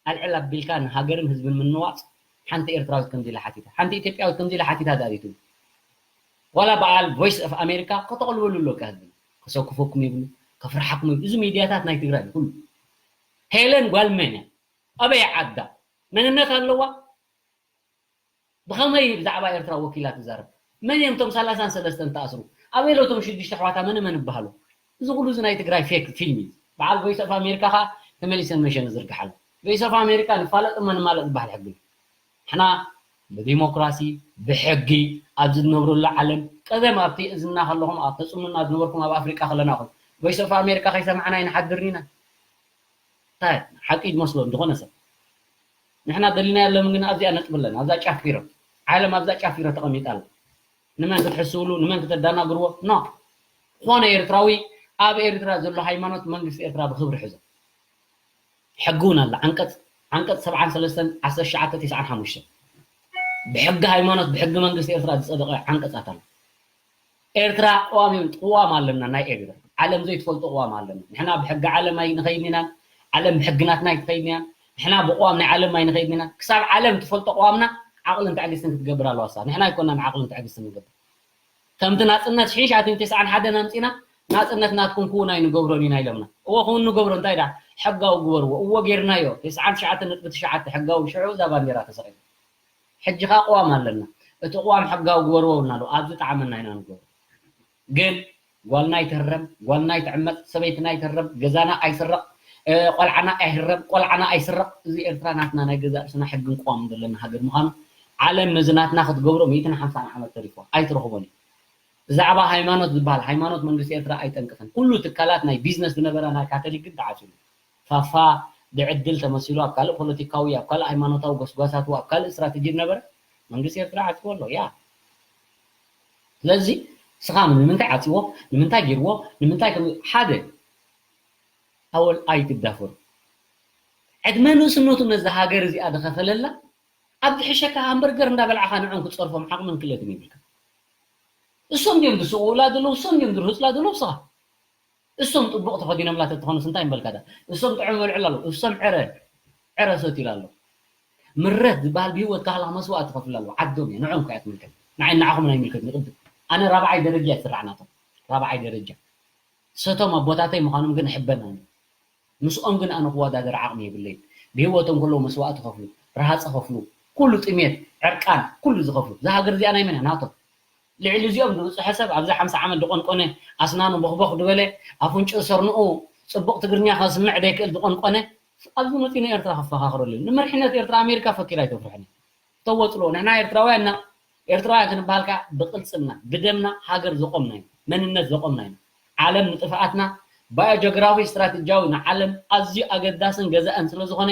ኣልዕል ኣቢልካ ንሃገርን ህዝብን ምንዋፅ ሓንቲ ኤርትራዊት ከምዚ ኢላ ሓቲታ፣ ሓንቲ ኢትዮጵያዊት ከምዚ ኢላ ሓቲታ ዳሪቱ። ዋላ በዓል ቮይስ ኦፍ ኣሜሪካ ከተቕልበሉ ኣለካ ህዝቢ። ከሰክፈኩም ይብሉ፣ ከፍርሓኩም ይብሉ። እዚ ሚድያታት ናይ ትግራይ ኩሉ። ሄለን ጓል መን እያ? ኣበይ ዓዳ? መንነት ኣለዋ? ብኸመይ ብዛዕባ ኤርትራ ወኪላ ትዛረብ? መን እዮም እቶም ሰላሳን ሰለስተን ተኣስሩ? ኣበይ ሎ እቶም ሽዱሽተ ኣሕዋታ መን መን ይበሃሉ? እዚ ኩሉ እዚ ናይ ትግራይ ፌክ ፊልም እዩ። በዓል ቮይስ ኦፍ ኣሜሪካ ኸዓ ተመሊሰን መሸ ንዝርግሓሉ። ቮይስ ኦፍ ኣሜሪካ ንፋለጥ እሞ ንማለጥ ዝበሃል ሕጊ እዩ። ንሕና ብዲሞክራሲ፣ ብሕጊ ኣብዚ ዝነብረሉ ዓለም፣ ቀደም ኣብቲ እዝና ከለኹም፣ ኣብ ተጽምኑና ዝነበርኩም ኣብ ኣፍሪቃ ከለና ኹም፣ ቮይስ ኦፍ ኣሜሪካ ከይሰማዕና ኣይንሓድርን ኢና። እንታይ ሓቂ ይመስሎ ዝኾነ ሰብ? ንሕና ደሊናዮ ኣለምን ግን ኣብዚኣ ነጥቢ ኣለና። ኣብዛ ጫፍ ፊሮ። ዓለም ኣብዛ ጫፍ ፊሮ ተቐሚጣ ኣላ። ንመን ክትሕስውሉ፣ ንመን ክተዳናግርዎ? ኖ። ዝኾነ ኤርትራዊ ኣብ ኤርትራ ዘሎ ሃይማኖት መንግስቲ ኤርትራ ብኽብሪ ሕዞ። ሕጊ እውን ኣላ። ዓንቀጽ፣ ዓንቀጽ ሰብዓን ሰለስተን፣ ዓሰርተ ትሽዓተ፣ ተስዓን ሓሙሽተን። ብሕጊ ሃይማኖት፣ ብሕጊ መንግስቲ ኤርትራ ዝጸደቐ ዓንቀጻት ኣሎ። ኤርትራ ቅዋም፣ ቅዋም ኣለና ናይ ኤርትራ። ዓለም ዘይትፈልጦ ቅዋም ኣለና። ንሕና ብሕጊ ዓለም ኣይንኸይድን ኢና። ዓለም ብሕጊ ናትና ኣይትኸይድን እያ። ንሕና ብቅዋም ናይ ዓለም ኣይንኸይድን ኢና። ክሳብ ዓለም ትፈልጦ ቅዋምና ዓቕልን ትዕግስትን ክትገብር ኣለዋ እሳ። ንሕና ኣይኮናን ዓቕልን ትዕግስትን ንገብር። ከምቲ ናጽነት ሽሕን ትሽዓተ ሚእትን ተስዓን ሓደን ኣምጺና፣ ናጽነት ናትኩም ክውን ኣይንገብሮን ኢና ኢሎምና። እወ ክውን ንገብሮ፣ እንታይ ደኣ? ሕጋዊ ግበርዎ። እወ ጌርናዮ። ተስዓን ትሽዓተ ነጥቢ ትሽዓተ ሕጋዊ ሽዑ እዛ ባንዴራ ተሰቒላ። ሕጂ ኸኣ ቅዋም ኣለና። እቲ ቅዋም ሕጋዊ ግበርዎ ብልና ኣሎ። ኣብዚ ጣዕመና ኢና ንገብሮ። ግን ጓልና ኣይትህረም፣ ጓልና ኣይትዕመጽ፣ ሰበይትና ኣይትህረም፣ ገዛና ኣይስረቕ፣ እ፣ ቆልዓና ኣይህረም፣ ቆልዓና ኣይስረቕ። እዚ ኤርትራ ናትና ናይ ገዛእ ርእስና ሕግን ቅዋምን ዘለና ሃገር ምዃኑ ዓለም ነዚ ናትና ክትገብሮ ሚእትን ሓምሳን ዓመት ተሪፍዋ። ኣይትረኽቦን እዩ። ብዛዕባ ሃይማኖት ዝበሃል፣ ሃይማኖት መንግስቲ ኤርትራ ኣይጠንቅፍን። ኩሉ ትካላት ናይ ቢዝነስ ዝነበራ ናይ ካቶሊክ ግን ተዓጽዩ። ፋፋ ብዕድል ተመሲሉ ኣብ ካልእ ፖለቲካዊ፣ ኣብ ካልእ ሃይማኖታዊ ጎስጓሳቱ፣ ኣብ ካልእ ስትራተጂ ዝነበረ መንግስቲ ኤርትራ ዓጽዎ ኣሎ። ያ። ስለዚ ስኻ ንምንታይ ዓጽዎ? ንምንታይ ገይርዎ? ንምንታይ ከም ሓደ ኣወል ኣይትዳፈሩ። ዕድመ ንእስነቱ ነዛ ሃገር እዚኣ ዝኸፈለላ ኣብ ዝሕሸካ ሃምበርገር እንዳበልዓኻ ንዕኦም ክትጸርፎም ዓቕምን ክእለትን የብልካ። እሶም ድዮም ዝስውኡላ ዘለዉ? እሶም ድዮም ዝርህጹላ ዘለዉ? ስኻ እሶም ጥቡቕ ተኸዲኖምላ ተትኾኑስ እንታይ ምበልካ ዳ? እሶም ጥዑም ይበልዑላ ኣለዉ። እሶም ዕረ፣ ዕረ ሰትዩላ ኣሎ። ምረት ዝበሃል ብህይወት ካህላ መስዋእቲ ከፍላ ኣለዉ። ዓዶም እየ፣ ንዕኦም ከ እያ ትምልከት። ንዓይ ንዓኹም ናይ ምልከት ንቕድም። ኣነ ራብዓይ ደረጃ እየ ዝስራዕ ናቶም። ራብዓይ ደረጃ። ሰቶም ኣቦታተይ ምዃኖም ግን እሕበን ኣነ። ምስኦም ግን ኣነ ክወዳደር ዓቕሚ የብለይን። ብህይወቶም ከለዉ መስዋእቲ ከፍሉ፣ ረሃፅ ከፍሉ፣ ኩሉ ጥሜት፣ ዕርቃን፣ ኩሉ ዝኸፍሉ። እዛ ሃገር እዚኣ ናይ መን እያ? ናቶም። ልዕሊ እዚኦም ዝበፅሐ ሰብ ኣብዚ ሓምሳ ዓመት ዝቆንቆነ፣ ኣስናኑ ቦኽቦኽ ዝበለ፣ ኣፍንጭኡ ሰርንኡ ፅቡቕ ትግርኛ ከስምዕ ዘይክእል ዝቆንቆነ፣ ኣብዚ መፂኡ ንኤርትራ ከፈኻኽረሉ እዩ። ንመሪሕነት ኤርትራ ኣሜሪካ ፈኪራ ኣይተፍርሕን እያ። ተወፅሎ። ንሕና ኤርትራውያን ኢና። ኤርትራውያን ክንበሃል ከኣ ብቅልጽምና፣ ብደምና ሃገር ዘቆምና ኢና። መንነት ዘቆምና ኢና። ዓለም ንጥፍኣትና ባዮጂኦግራፊ ስትራቴጂያዊ ንዓለም ኣዝዩ ኣገዳስን ገዛእን ስለ ዝኾነ፣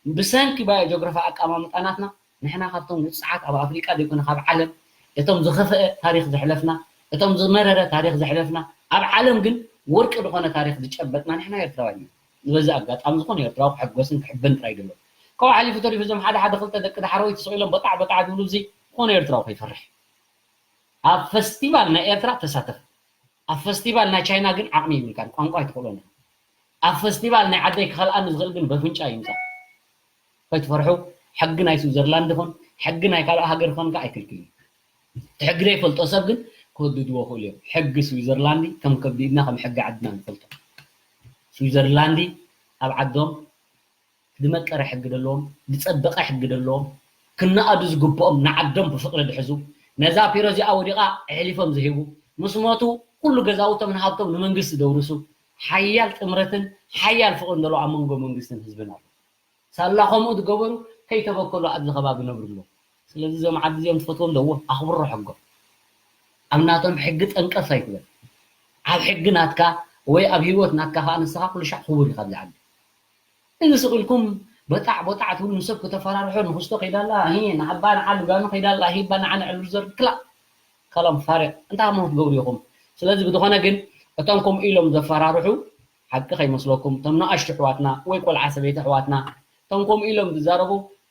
ብሰንኪ ባዮጂኦግራፊ ኣቀማምጣ ናትና፣ ንሕና ካብቶም ውጽዓት ኣብ ኣፍሪቃ ዘይኮነ ካብ ዓለም እቶም ዝኸፍአ ታሪኽ ዘሕለፍና፣ እቶም ዝመረረ ታሪኽ ዘሕለፍና፣ ኣብ ዓለም ግን ወርቂ ዝኾነ ታሪኽ ዝጨበጥና ንሕና ኤርትራውያን ኢና። ንበዚ ኣጋጣሚ ዝኾነ ኤርትራዊ ክሕጎስን ክሕበን ጥራይ እዩ ዘለዎ። ካብኡ ሓሊፉ ተሪፉ እዞም ሓደ ሓደ ክልተ ደቂ ዳሕረወይቲ ስቕ ኢሎም በጣዕ በጣዕ ዝብሉ እዚ ዝኾነ ኤርትራዊ ከይፈርሕ። ኣብ ፈስቲቫል ናይ ኤርትራ ተሳተፍ። ኣብ ፈስቲቫል ናይ ቻይና ግን ዓቕሚ ይብልካን፣ ቋንቋ ኣይትኽእሎን ኢኻ። ኣብ ፈስቲቫል ናይ ዓደይ ክኸልኣኒ ዝኽእል ግን በፍንጫ ይምጻእ። ከይትፈርሑ፣ ሕጊ ናይ ስዊዘርላንድ ይኹን ሕጊ ናይ ካልእ ሃገር ይኹን ከኣ ኣይክልክልን እዩ። እቲ ሕጊ ዘይፈልጦ ሰብ ግን ክህድድዎ ይኽእሉ እዮም። ሕጊ ስዊዘርላንድ ከም ከብዲ ኢድና ከም ሕጊ ዓድና ንፈልጦ። ስዊዘርላንድ ኣብ ዓዶም ዝመቀረ ሕጊ ዘለዎም፣ ዝጸበቐ ሕጊ ዘለዎም፣ ክነኣዱ ዝግብኦም ንዓዶም ብፍቕሪ ዝሕዙ፣ ነዛ ፒሮ እዚኣ ወዲቓ ኣሕሊፎም ዝህቡ፣ ምስ ሞቱ ኩሉ ገዛውቶም ንሃብቶም ንመንግስቲ ዘውርሱ፣ ሓያል ጥምረትን ሓያል ፍቕርን ዘሎ ኣብ መንጎ መንግስትን ህዝብን ኣሎ። ሳላ ከምኡ ዝገበሩ ከይተበከሉ ኣብዚ ከባቢ ነብሩ ኣለዉ። ስለዚ እዞም ዓዲ እዚኦም ትፈትዎም ዶ? እወ፣ ኣኽብሮ ሕጎም። ኣብ ናቶም ሕጊ ጠንቀስ ኣይትበል። ኣብ ሕጊ ናትካ ወይ ኣብ ህይወት ናትካ ከኣ ንስኻ ኩሉ ሻዕ ክቡር ኢኻ ኣብዚ ዓዲ። እዚ ስቕ ኢልኩም በጣዕ በጣዕ ትብሉ ንሰብ ክተፈራርሑ ንኽስቶ ከይዳ ኣላ፣ ሂ፣ ንዓባ ንዓ ልጋኑ ከይዳ ኣላ፣ ሂባ ንዓ ንዕልል ዘር ክላእ። ከላም ፋሪቕ። እንታይ እሞ ክትገብሩ ኢኹም? ስለዚ ብዝኾነ ግን እቶም ከምኡ ኢሎም ዘፈራርሑ ሓቂ ከይመስለኩም፣ እቶም ንኣሽቱ ኣሕዋትና ወይ ቆልዓ ሰበይቲ ኣሕዋትና፣ እቶም ከምኡ ኢሎም ዝዛረቡ፣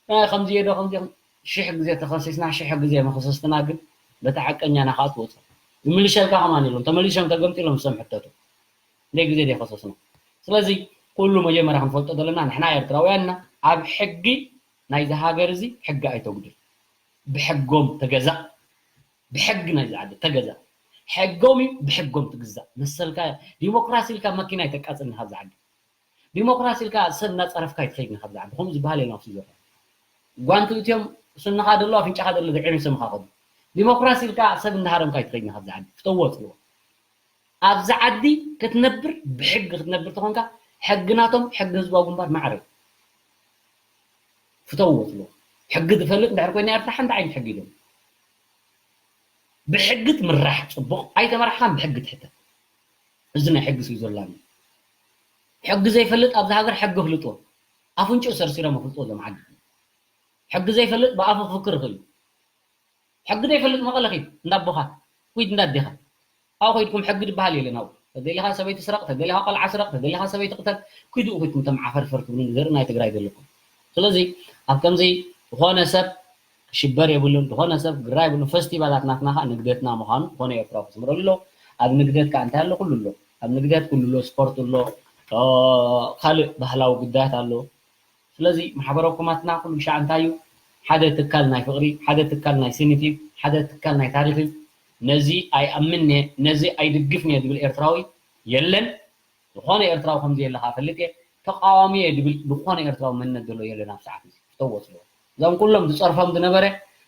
"እ፣ ከምዚ እየ ዶ፣ ከምዚ እየ?" ሽሕ ግዜ ተኸሲስና፣ ሽሕ ግዜ መኸሰስትና ግን በቲ ሓቀኛ ናኻ ትወፁ። ዝምልሸልካ ከማን የሎም። ተመሊሶም ተገምጢሎም ንሶም ሕተቱ። ክንደይ ግዜ ዘይኸሰስና። ስለዚ ኩሉ መጀመርያ ክንፈልጦ ዘለና ንሕና ኤርትራውያን ኢና። ኣብ ሕጊ ናይዚ ሃገር እዚ ሕጊ ኣይተጉድል። ብሕጎም ተገዛእ። ብሕጊ ናይዚ ዓዲ ተገዛእ። ሕጎም እዩ፣ ብሕጎም ትግዛእ። መሰልካ ዲሞክራሲ ኢልካ መኪና ኣይተቃጽልን ካብዚ ዓዲ። ዲሞክራሲ ኢልካ ሰብ እናጸረፍካ ኣይትኸይድን ካብዚ ዓዲ። ከምኡ ዝበሃል የለን ኣብ ስዊዘርላንድ። ጓንቲ እትዮም ስንኻ ደሎ ኣፍንጫኻ ደሎ ድዒሩ ስምኻ ከዱ። ዲሞክራሲ ኢልካ ሰብ እናሃረምካ ኣይትኸይድን ካብዚ ዓዲ። ፍተዎ ጽልዎ። ኣብዚ ዓዲ ክትነብር ብሕጊ ክትነብር ተኾንካ ሕጊ ናቶም ሕጊ ህዝባዊ ግንባር ማዕረ እዩ። ፍተዎ ጽልዎ። ሕጊ ዝፈልጥ እንድሕር ኮይና ኤርትራ ሓንቲ ዓይነት ሕጊ ኢሎም። ብሕጊ ትምራሕ ጽቡቕ፣ ኣይተመራሕኻን ብሕጊ ትሕተት። እዚ ናይ ሕጊ ስዊዘርላንድ እዩ። ሕጊ ዘይፈልጥ ኣብዚ ሃገር ሕጊ ኣፍልጥዎ። ኣፍንጭኡ ሰርሲሮም ኣፍልጥዎ እዞም ዓዲ። ሕጊ ዘይፈልጥ ብኣፉ ክፍክር ይኽእል እዩ። ሕጊ ዘይፈልጥ መቐለ ኺድ፣ እንዳ ኣቦኻ፣ ኪድ እንዳ ኣዴኻ። ኣብኡ ኸይድኩም ሕጊ ዝበሃል የለን ኣብኡ። ተደሊኻ ሰበይቲ ስረቕ፣ ተደሊኻ ቆልዓ ስረቕ፣ ተደሊኻ ሰበይቲ ቅተል፣ ኪዱ ኺድኩም እቶም ዓፈርፈር ትብሉ ዘርኢ ናይ ትግራይ ዘለኩም። ስለዚ ኣብ ከምዚ ዝኾነ ሰብ ክሽበር የብሉን፣ ዝኾነ ሰብ ግራ የብሉን። ፈስቲቫላት ናትና ኸዓ ንግደትና ምዃኑ ዝኾነ ኤርትራዊ ክስምረሉ ኣለዎ። ኣብ ንግደት ከኣ እንታይ ኣሎ? ኩሉ ኣሎ። ኣብ ንግደት ኩሉ ኣሎ፣ ስፖርት ኣሎ፣ ኦ፣ ካልእ ባህላዊ ጉዳያት ኣሎ። ስለዚ ማሕበረ ኮማትና ኩሉ ሻዕ እንታይ እዩ? ሓደ ትካል ናይ ፍቕሪ፣ ሓደ ትካል ናይ ስኒት እዩ፣ ሓደ ትካል ናይ ታሪኽ እዩ። ነዚ ኣይኣምን እየ፣ ነዚ ኣይድግፍን እየ ዝብል ኤርትራዊ የለን። ዝኾነ ኤርትራዊ ከምዚ የለ ከኣ ፈልጥ እየ። ተቃዋሚ እየ ዝብል ዝኾነ ኤርትራዊ መንነት ዘሎ የለን ኣብ ሰዓት እዚ። ፍተዎ ጽልዎ። እዞም ኩሎም ዝጸርፎም ዝነበረ፣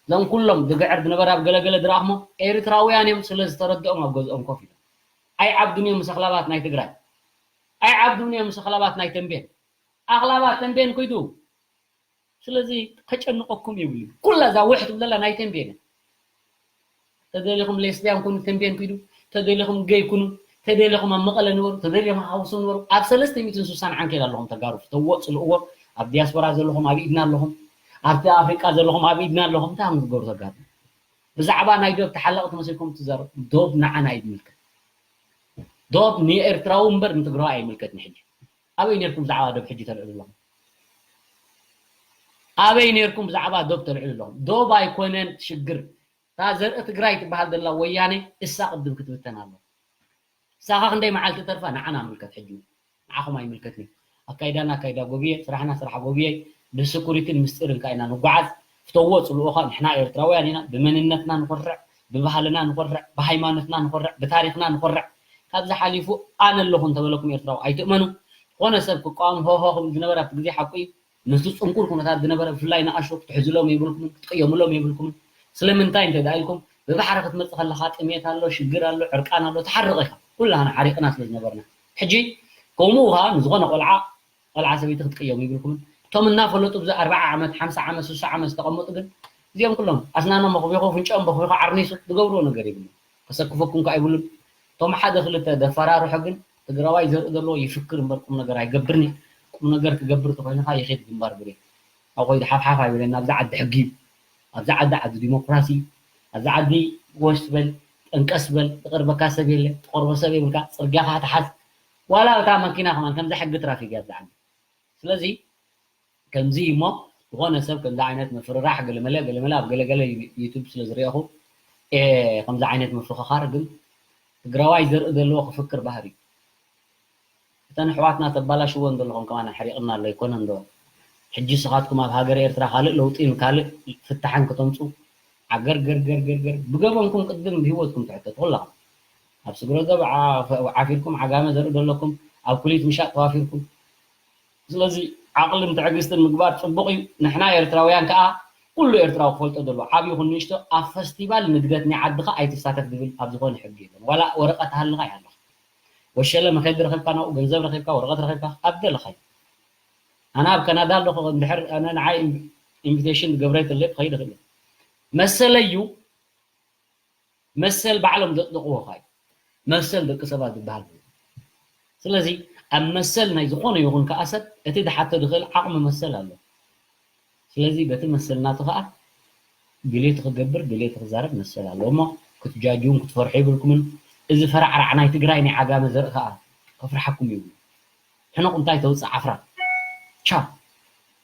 እዞም ኩሎም ዝግዕር ዝነበረ ኣብ ገለገለ ዝረኣኽሞ ኤርትራውያን እዮም ስለ ዝተረድኦም ኣብ ገዝኦም ኮፍ ኢሎም። ኣይዓብዱን እዮም ምስ ኣኽላባት ናይ ትግራይ። ኣይዓብዱን እዮም ምስ ኣኽላባት ናይ ተንቤን። ኣኽላባት ተንቤን ኩይዱ። ስለዚ ከጨንቐኩም የብሉ። ኩላ እዛ ውሕ ትብል ዘላ ናይ ተንቤን እያ። ተደሊኹም ሌስቢያን ኩኑ፣ ተንቤን ኩይዱ። ተደሊኹም ገይ ኩኑ። ተደሊኹም ኣብ መቐለ ንበሩ። ተደሊኹም ኣብ ኣኽሱም ንበሩ። ኣብ ሰለስተ ሚእትን ስሳን ዓንኬል ኣለኹም ተጋሩ። ፍተዎ፣ ጽልእዎ። ኣብ ዲያስፖራ ዘለኹም ኣብ ኢድና ኣለኹም። ኣብቲ ኣፍሪቃ ዘለኹም ኣብ ኢድና ኣለኹም። እንታይ ኢኹም ትገብሩ ተጋሩ? ብዛዕባ ናይ ዶብ ተሓለቕቲ መሲልኩም ትዛረቡ። ዶብ ንዓና እዩ ዝምልከት። ዶብ ንኤርትራዊ እምበር ንትግራዊ ኣይምልከትን። ሕጂ ኣበይ ነርኩም ብዛዕባ ዶብ ሕጂ ተልዕሉ ኣለኹም? ኣበይ ነርኩም ብዛዕባ ዶብ ተልዕሉ ኣለኹም? ዶብ ኣይኮነን ሽግር። እታ ዘርኢ ትግራይ ትበሃል ዘላ ወያነ እሳ ቅድም ክትብተን ኣለዋ። ንሳኻ ክንደይ መዓልቲ ተርፋ ንዓና ምልከት ሕጂ። ንዓኹም ኣይምልከትኒ። ኣካይዳና ኣካይዳ ጎብየ፣ ስራሕና ስራሕ ጎብየ፣ ብስኩሪትን ምስጢርን ከኣ ኢና ንጓዓዝ። ፍተዎ ጽልኡኻ፣ ንሕና ኤርትራውያን ኢና፣ ብመንነትና ንኾርዕ፣ ብባህልና ንኾርዕ፣ ብሃይማኖትና ንኾርዕ፣ ብታሪኽና ንኾርዕ። ካብዚ ሓሊፉ ኣነ ኣለኹ እንተበለኩም ኤርትራዊ ኣይትእመኑ። ዝኾነ ሰብ ክቃወም ሆሆ ክብል ዝነበረ ኣብቲ ግዜ ሓቁ እዩ። ምስቲ ጽንኩር ኩነታት ዝነበረ ብፍላይ ንኣሽቱ ክትሕዝሎም የብልኩምን ክትቅየምሎም የብልኩምን። ስለምንታይ እንተ ደኣ ኢልኩም ብባሕሪ ክትመጽእ ከለኻ ጥሜት ኣሎ፣ ሽግር ኣሎ፣ ዕርቃን ኣሎ፣ ትሓርቕ ኢኻ። ኩላህና ሓሪቕና ስለ ዝነበርና። ሕጂ ከምኡ ኸኣ ንዝኾነ ቆልዓ ቆልዓ ሰበይቲ ክትቅየሙ ይብልኩምን። እቶም እናፈለጡ ብዚ ኣርብዓ ዓመት፣ ሓምሳ ዓመት፣ ስሳ ዓመት ዝተቐመጡ ግን እዚኦም ኩሎም ኣስናኖም ኣኽቢኹ፣ ፍንጭኦም በኺኹ ዓርኒሱ ዝገብርዎ ነገር የብሉን። ከሰክፈኩም ከኣ ኣይብሉን። እቶም ሓደ ክልተ ደፈራርሖ ግን ትግራዋይ ዘርኢ ዘለዎ ይፍክር እምበር ቁም ነገር ኣይገብርኒ። ቁም ነገር ክገብር ተኾይንኻ ይኺድ ግንባር ብሬ። ኣብ ኮይዱ ሓፍሓፍ ኣይበለና። ኣብዚ ዓዲ ሕጊ እዩ። ኣብዚ ዓዲ ዓዲ ዲሞክራሲ እዩ። ኣብዚ ዓዲ ወሽ በል፣ ጠንቀስ በል፣ ዝቐርበካ ሰብ የለ፣ ትቐርቦ ሰብ የብልካ፣ ጽርግያኻ ትሓዝ። ዋላ እታ መኪና ከማን ከምዚ ሕጊ ትራፊክ እያ ኣብዚ ዓዲ። ስለዚ ከምዚ እዩ እሞ ዝኾነ ሰብ ከምዚ ዓይነት ምፍርራሕ ገለመለ ገለመለ ኣብ ገለገለ ዩ-፣ ዩቱብ ስለ ዝረኣኹ፣ ኤ፣ ከምዚ ዓይነት ምፍኽኻር ግን ትግራዋይ ዘርኢ ዘለዎ ክፍክር ባህሪ እዩ። እተን ኣሕዋትና ተባላሽወን ዘለኹም ከማን ኣሕሪቕና ኣሎ ኣይኮነን ዶ? ሕጂ ስኻትኩም ኣብ ሃገረ ኤርትራ ካልእ ለውጢን ካልእ ፍታሕን ከተምጹ ዓገር ገር ገር ገር ገር ብገበንኩም ቅድም ብህይወትኩም ትሕተቱ ኩላኹም። ኣብ ስግረ ዶብ ዓ-፣ ዓፊርኩም ዓጋመ ዘርኢ ዘለኩም ኣብ ኩሊት ምሻጥ ተዋፊርኩም። ስለዚ ዓቕልን ትዕግስትን ምግባር ጽቡቕ እዩ። ንሕና ኤርትራውያን ከኣ ኩሉ ኤርትራዊ ክፈልጦ ዘለዎ ዓቢ ይኹን ንእሽቶ ኣብ ፈስቲቫል ንግደት ናይ ዓድኻ ኣይትሳተፍ ዝብል ኣብ ዝኾነ ሕጊ የለን። ዋላ ወረቐት ሃልኻ ይሃልኻ። ወሸለ መኸዲ ረኺብካ ናብኡ ገንዘብ ረኺብካ ወረቐት ረኺብካ ኣብ ደለኻዮ። ኣነ ኣብ ካናዳ ኣለኹ እንድሕር ኣነ ንዓይ ኢን-፣ ኢንቪቴሽን ዝገብረ ተለይ ክኸይድ እኽእል እየ። መሰለይ እዩ። መሰል ባዕሎም ዘጽድቕዎ ኸኣ እዩ። መሰል ደቂ ሰባት ዝበሃል። ስለዚ ኣብ መሰል ናይ ዝኾነ ይኹን ከኣ ሰብ እቲ ዝሓቶ ዝኽእል ዓቕሚ መሰል ኣሎ። ስለዚ በቲ መሰል ናቱ ኸኣ ድሌቱ ክገብር ድሌቱ ክዛረብ መሰል ኣለዎ እሞ ክትጃጅውን ክትፈርሑ የብልኩምን። እዚ ፈራዕራዕ ናይ ትግራይ ናይ ዓጋመ ዘርኢ ኸኣ ከፍርሓኩም ይብሉ። ሕነቑ እንታይ ተውፅእ ዓፍራ። ቻው።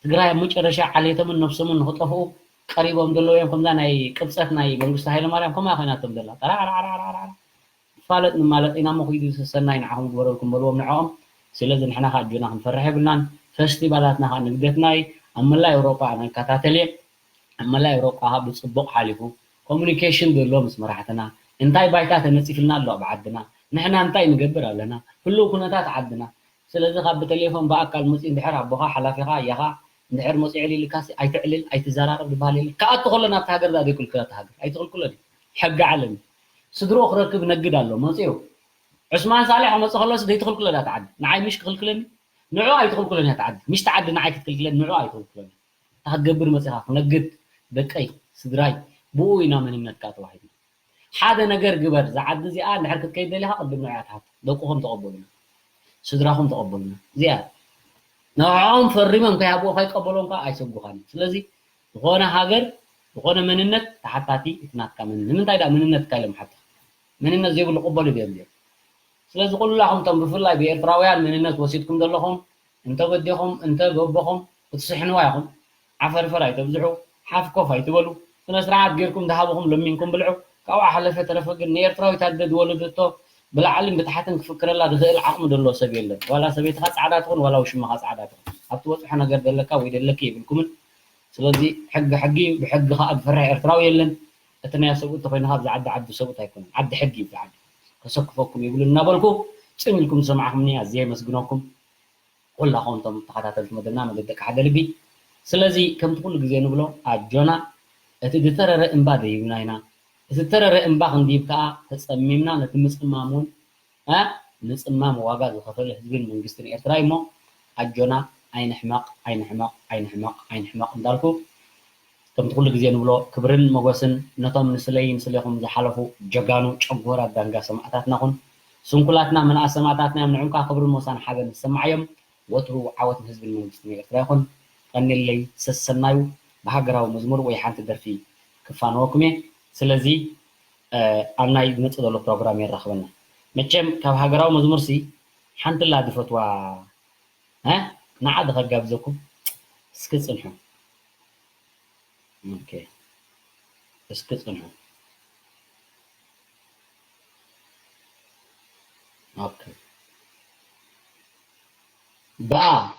ትግራይ ኣብ መጨረሻ ዓሌቶምን ነብሶምን ንኽጠፍኡ ቀሪቦም ዘለዉ እዮም። ከምዛ ናይ ቅብፀት ናይ መንግስቱ ሃይለማርያም ከምኣ ኮይናቶም ዘላ። ጠራዕራዕራዕራዕራዕ። ንፋለጥ ንማለጥ ኢና እሞ ኪዱ ሰሰናይ ንዓኹም ግበረልኩም በልዎም ንዕኦም። ስለዚ ንሕና ከዓ ኣጆና ክንፈርሕ የብልናን። ፈስቲቫላትና ከዓ ንግደትና እዩ። ኣብ መላእ ኤውሮጳ ኣነ እከታተል እየ። ኣብ መላእ ኤውሮጳ ከዓ ብፅቡቕ ሓሊፉ። ኮሙኒኬሽን ዘሎ ምስ መራሕትና። እንታይ ባይታ ተነፂፍልና ኣሎ ኣብ ዓድና? ንሕና እንታይ ንገብር ኣለና? ህልው ኩነታት ዓድና። ስለዚ ካብ ብቴሌፎን ብኣካል መፂኡ እንድሕር ኣቦኻ ሓላፊኻ ኣያኻ እንድሕር መፂኡ ዕሊልካሲ ኣይትዕልል ኣይትዘራረብ ዝበሃል የለን። ክኣቱ ከሎ ናብቲ ሃገር ደኣ ዘይክልክሎ እቲ ሃገር ኣይትኽልክሎን እዩ። ሕጊ ዓለም እዩ። ስድርኡ ክረክብ ነግድ ኣሎ መፂኡ። ዑስማን ሳልሕ ክመፅእ ከሎሲ ዘይትኽልክሎ እያ እታ ዓዲ። ንዓይ ምሽ ክኽልክለኒ? ንዕኡ ኣይትኽልክሎን እያ እታ ዓዲ። ምሽ እታ ዓዲ ንዓይ ክትክልክለኒ ንዕኡ ኣይትኽልክሎን እያ። እንታይ ክትገብር መፂኻ? ክነግድ ደቀይ ስድራይ ብኡ ኢና መንነትካ ተዋሂብና። ሓደ ነገር ግበር፣ እዛ ዓዲ እዚኣ እንድሕር ክትከይድ ደሊኻ ቅድም ንዕኣ ትሓቶ። ደቁኹም ተቐበሉና፣ ስድራኹም ተቐበሉና። እዚኣ ንዕኦም ፈሪሞም ከይሃብዎ ከይቀበልዎም ከዓ ኣይሰጉኻን እዮም። ስለዚ ዝኾነ ሃገር፣ ዝኾነ መንነት ተሓታቲ እቲ ናትካ መንነት። ንምንታይ ደኣ መንነትካ ኢሎም ሓታ? መንነት ዘይብሉ ቅበሉ ድዮም እዮም። ስለዚ ኩላኹም እቶም ብፍላይ ብኤርትራውያን መንነት ወሲድኩም ዘለኹም እንተ በዴኹም እንተ በቦኹም ክትስሕንዋ ኢኹም። ዓፈርፈር ኣይተብዝሑ፣ ሓፍ ኮፍ ኣይትበሉ። ስነ ስርዓት ጌርኩም ዝሃብኹም ለሚንኩም ብልዑ። ካብኡ ሓለፈ ተረፈ ግን ንኤርትራዊት ኣደ ዝወለደቶ ብላዕልን ብታሕትን ክፍክረላ ዝኽእል ዓቕሚ ዘለዎ ሰብ የለን። ዋላ ሰበይትኻ ጻዕዳ ትኹን ዋላ ውሽማኻ ጻዕዳ ትኹን። ኣብ ትበጽሖ ነገር ዘለካ ወይ ደለኪ የብልኩምን። ስለዚ ሕጊ ሕጊ እዩ፣ ብሕጊ ኸኣ ዝፈርሕ ኤርትራዊ የለን። እቲ ናይ ሰብኡት ተኾይኑ ካብዚ ዓዲ ዓዲ ሰብኡት ኣይኮነን። ዓዲ ሕጊ እዩ፣ ዓዲ ከሰክፈኩም ይብሉ እናበልኩ ጽም ኢልኩም ዝሰማዕኹምኒ ኣዝየ የመስግነኩም። ኩላኹም እቶም ተኸታተልቲ መደብና መደብ ደቂ ሓደ ልቢ። ስለዚ ከምቲ ኩሉ ግዜ ንብሎ ኣጆና፣ እቲ ዝተረረ እምባ ደይብና ኢና። እቲ ዝተረረ እምባ ክንድይብ ከኣ ተጸሚምና ነቲ ምጽማም እውን እ ምጽማም ዋጋ ዝኸፈለ ህዝብን መንግስትን ኤርትራ እዩ እሞ ኣጆና ኣይንሕመቕ ኣይንሕመቕ ኣይንሕመቕ ኣይንሕመቕ እንዳልኩ ከምቲ ኩሉ ግዜ ንብሎ ክብርን ሞገስን ነቶም ንስለይ ንስሌኹም ዝሓለፉ ጀጋኑ ጨጎራ ዳንጋ ሰማእታትና ኹን። ስንኩላትና ምንኣስ ሰማእታትና እዮም። ንዕም ከኣ ክብርን ሞሳን ሓበን ዝሰማዓዮም። ወትሩ ዓወት ንህዝብን መንግስትን ኤርትራ ይኹን። ቀኒለይ ሰሰናዩ ብሃገራዊ መዝሙር ወይ ሓንቲ ደርፊ ክፋነወኩም እየ። ስለዚ ኣብ ናይ ዝመጽእ ዘሎ ፕሮግራም የራኽበና። መቸም ካብ ሃገራዊ መዝሙርሲ ሓንቲ ኣላ ዝፈትዋ እ ንዓ ዶ ከጋብዘኩም? እስኪ ጽንሑ። ኦኬ እስኪ ጽንሑ። Okay. Ba.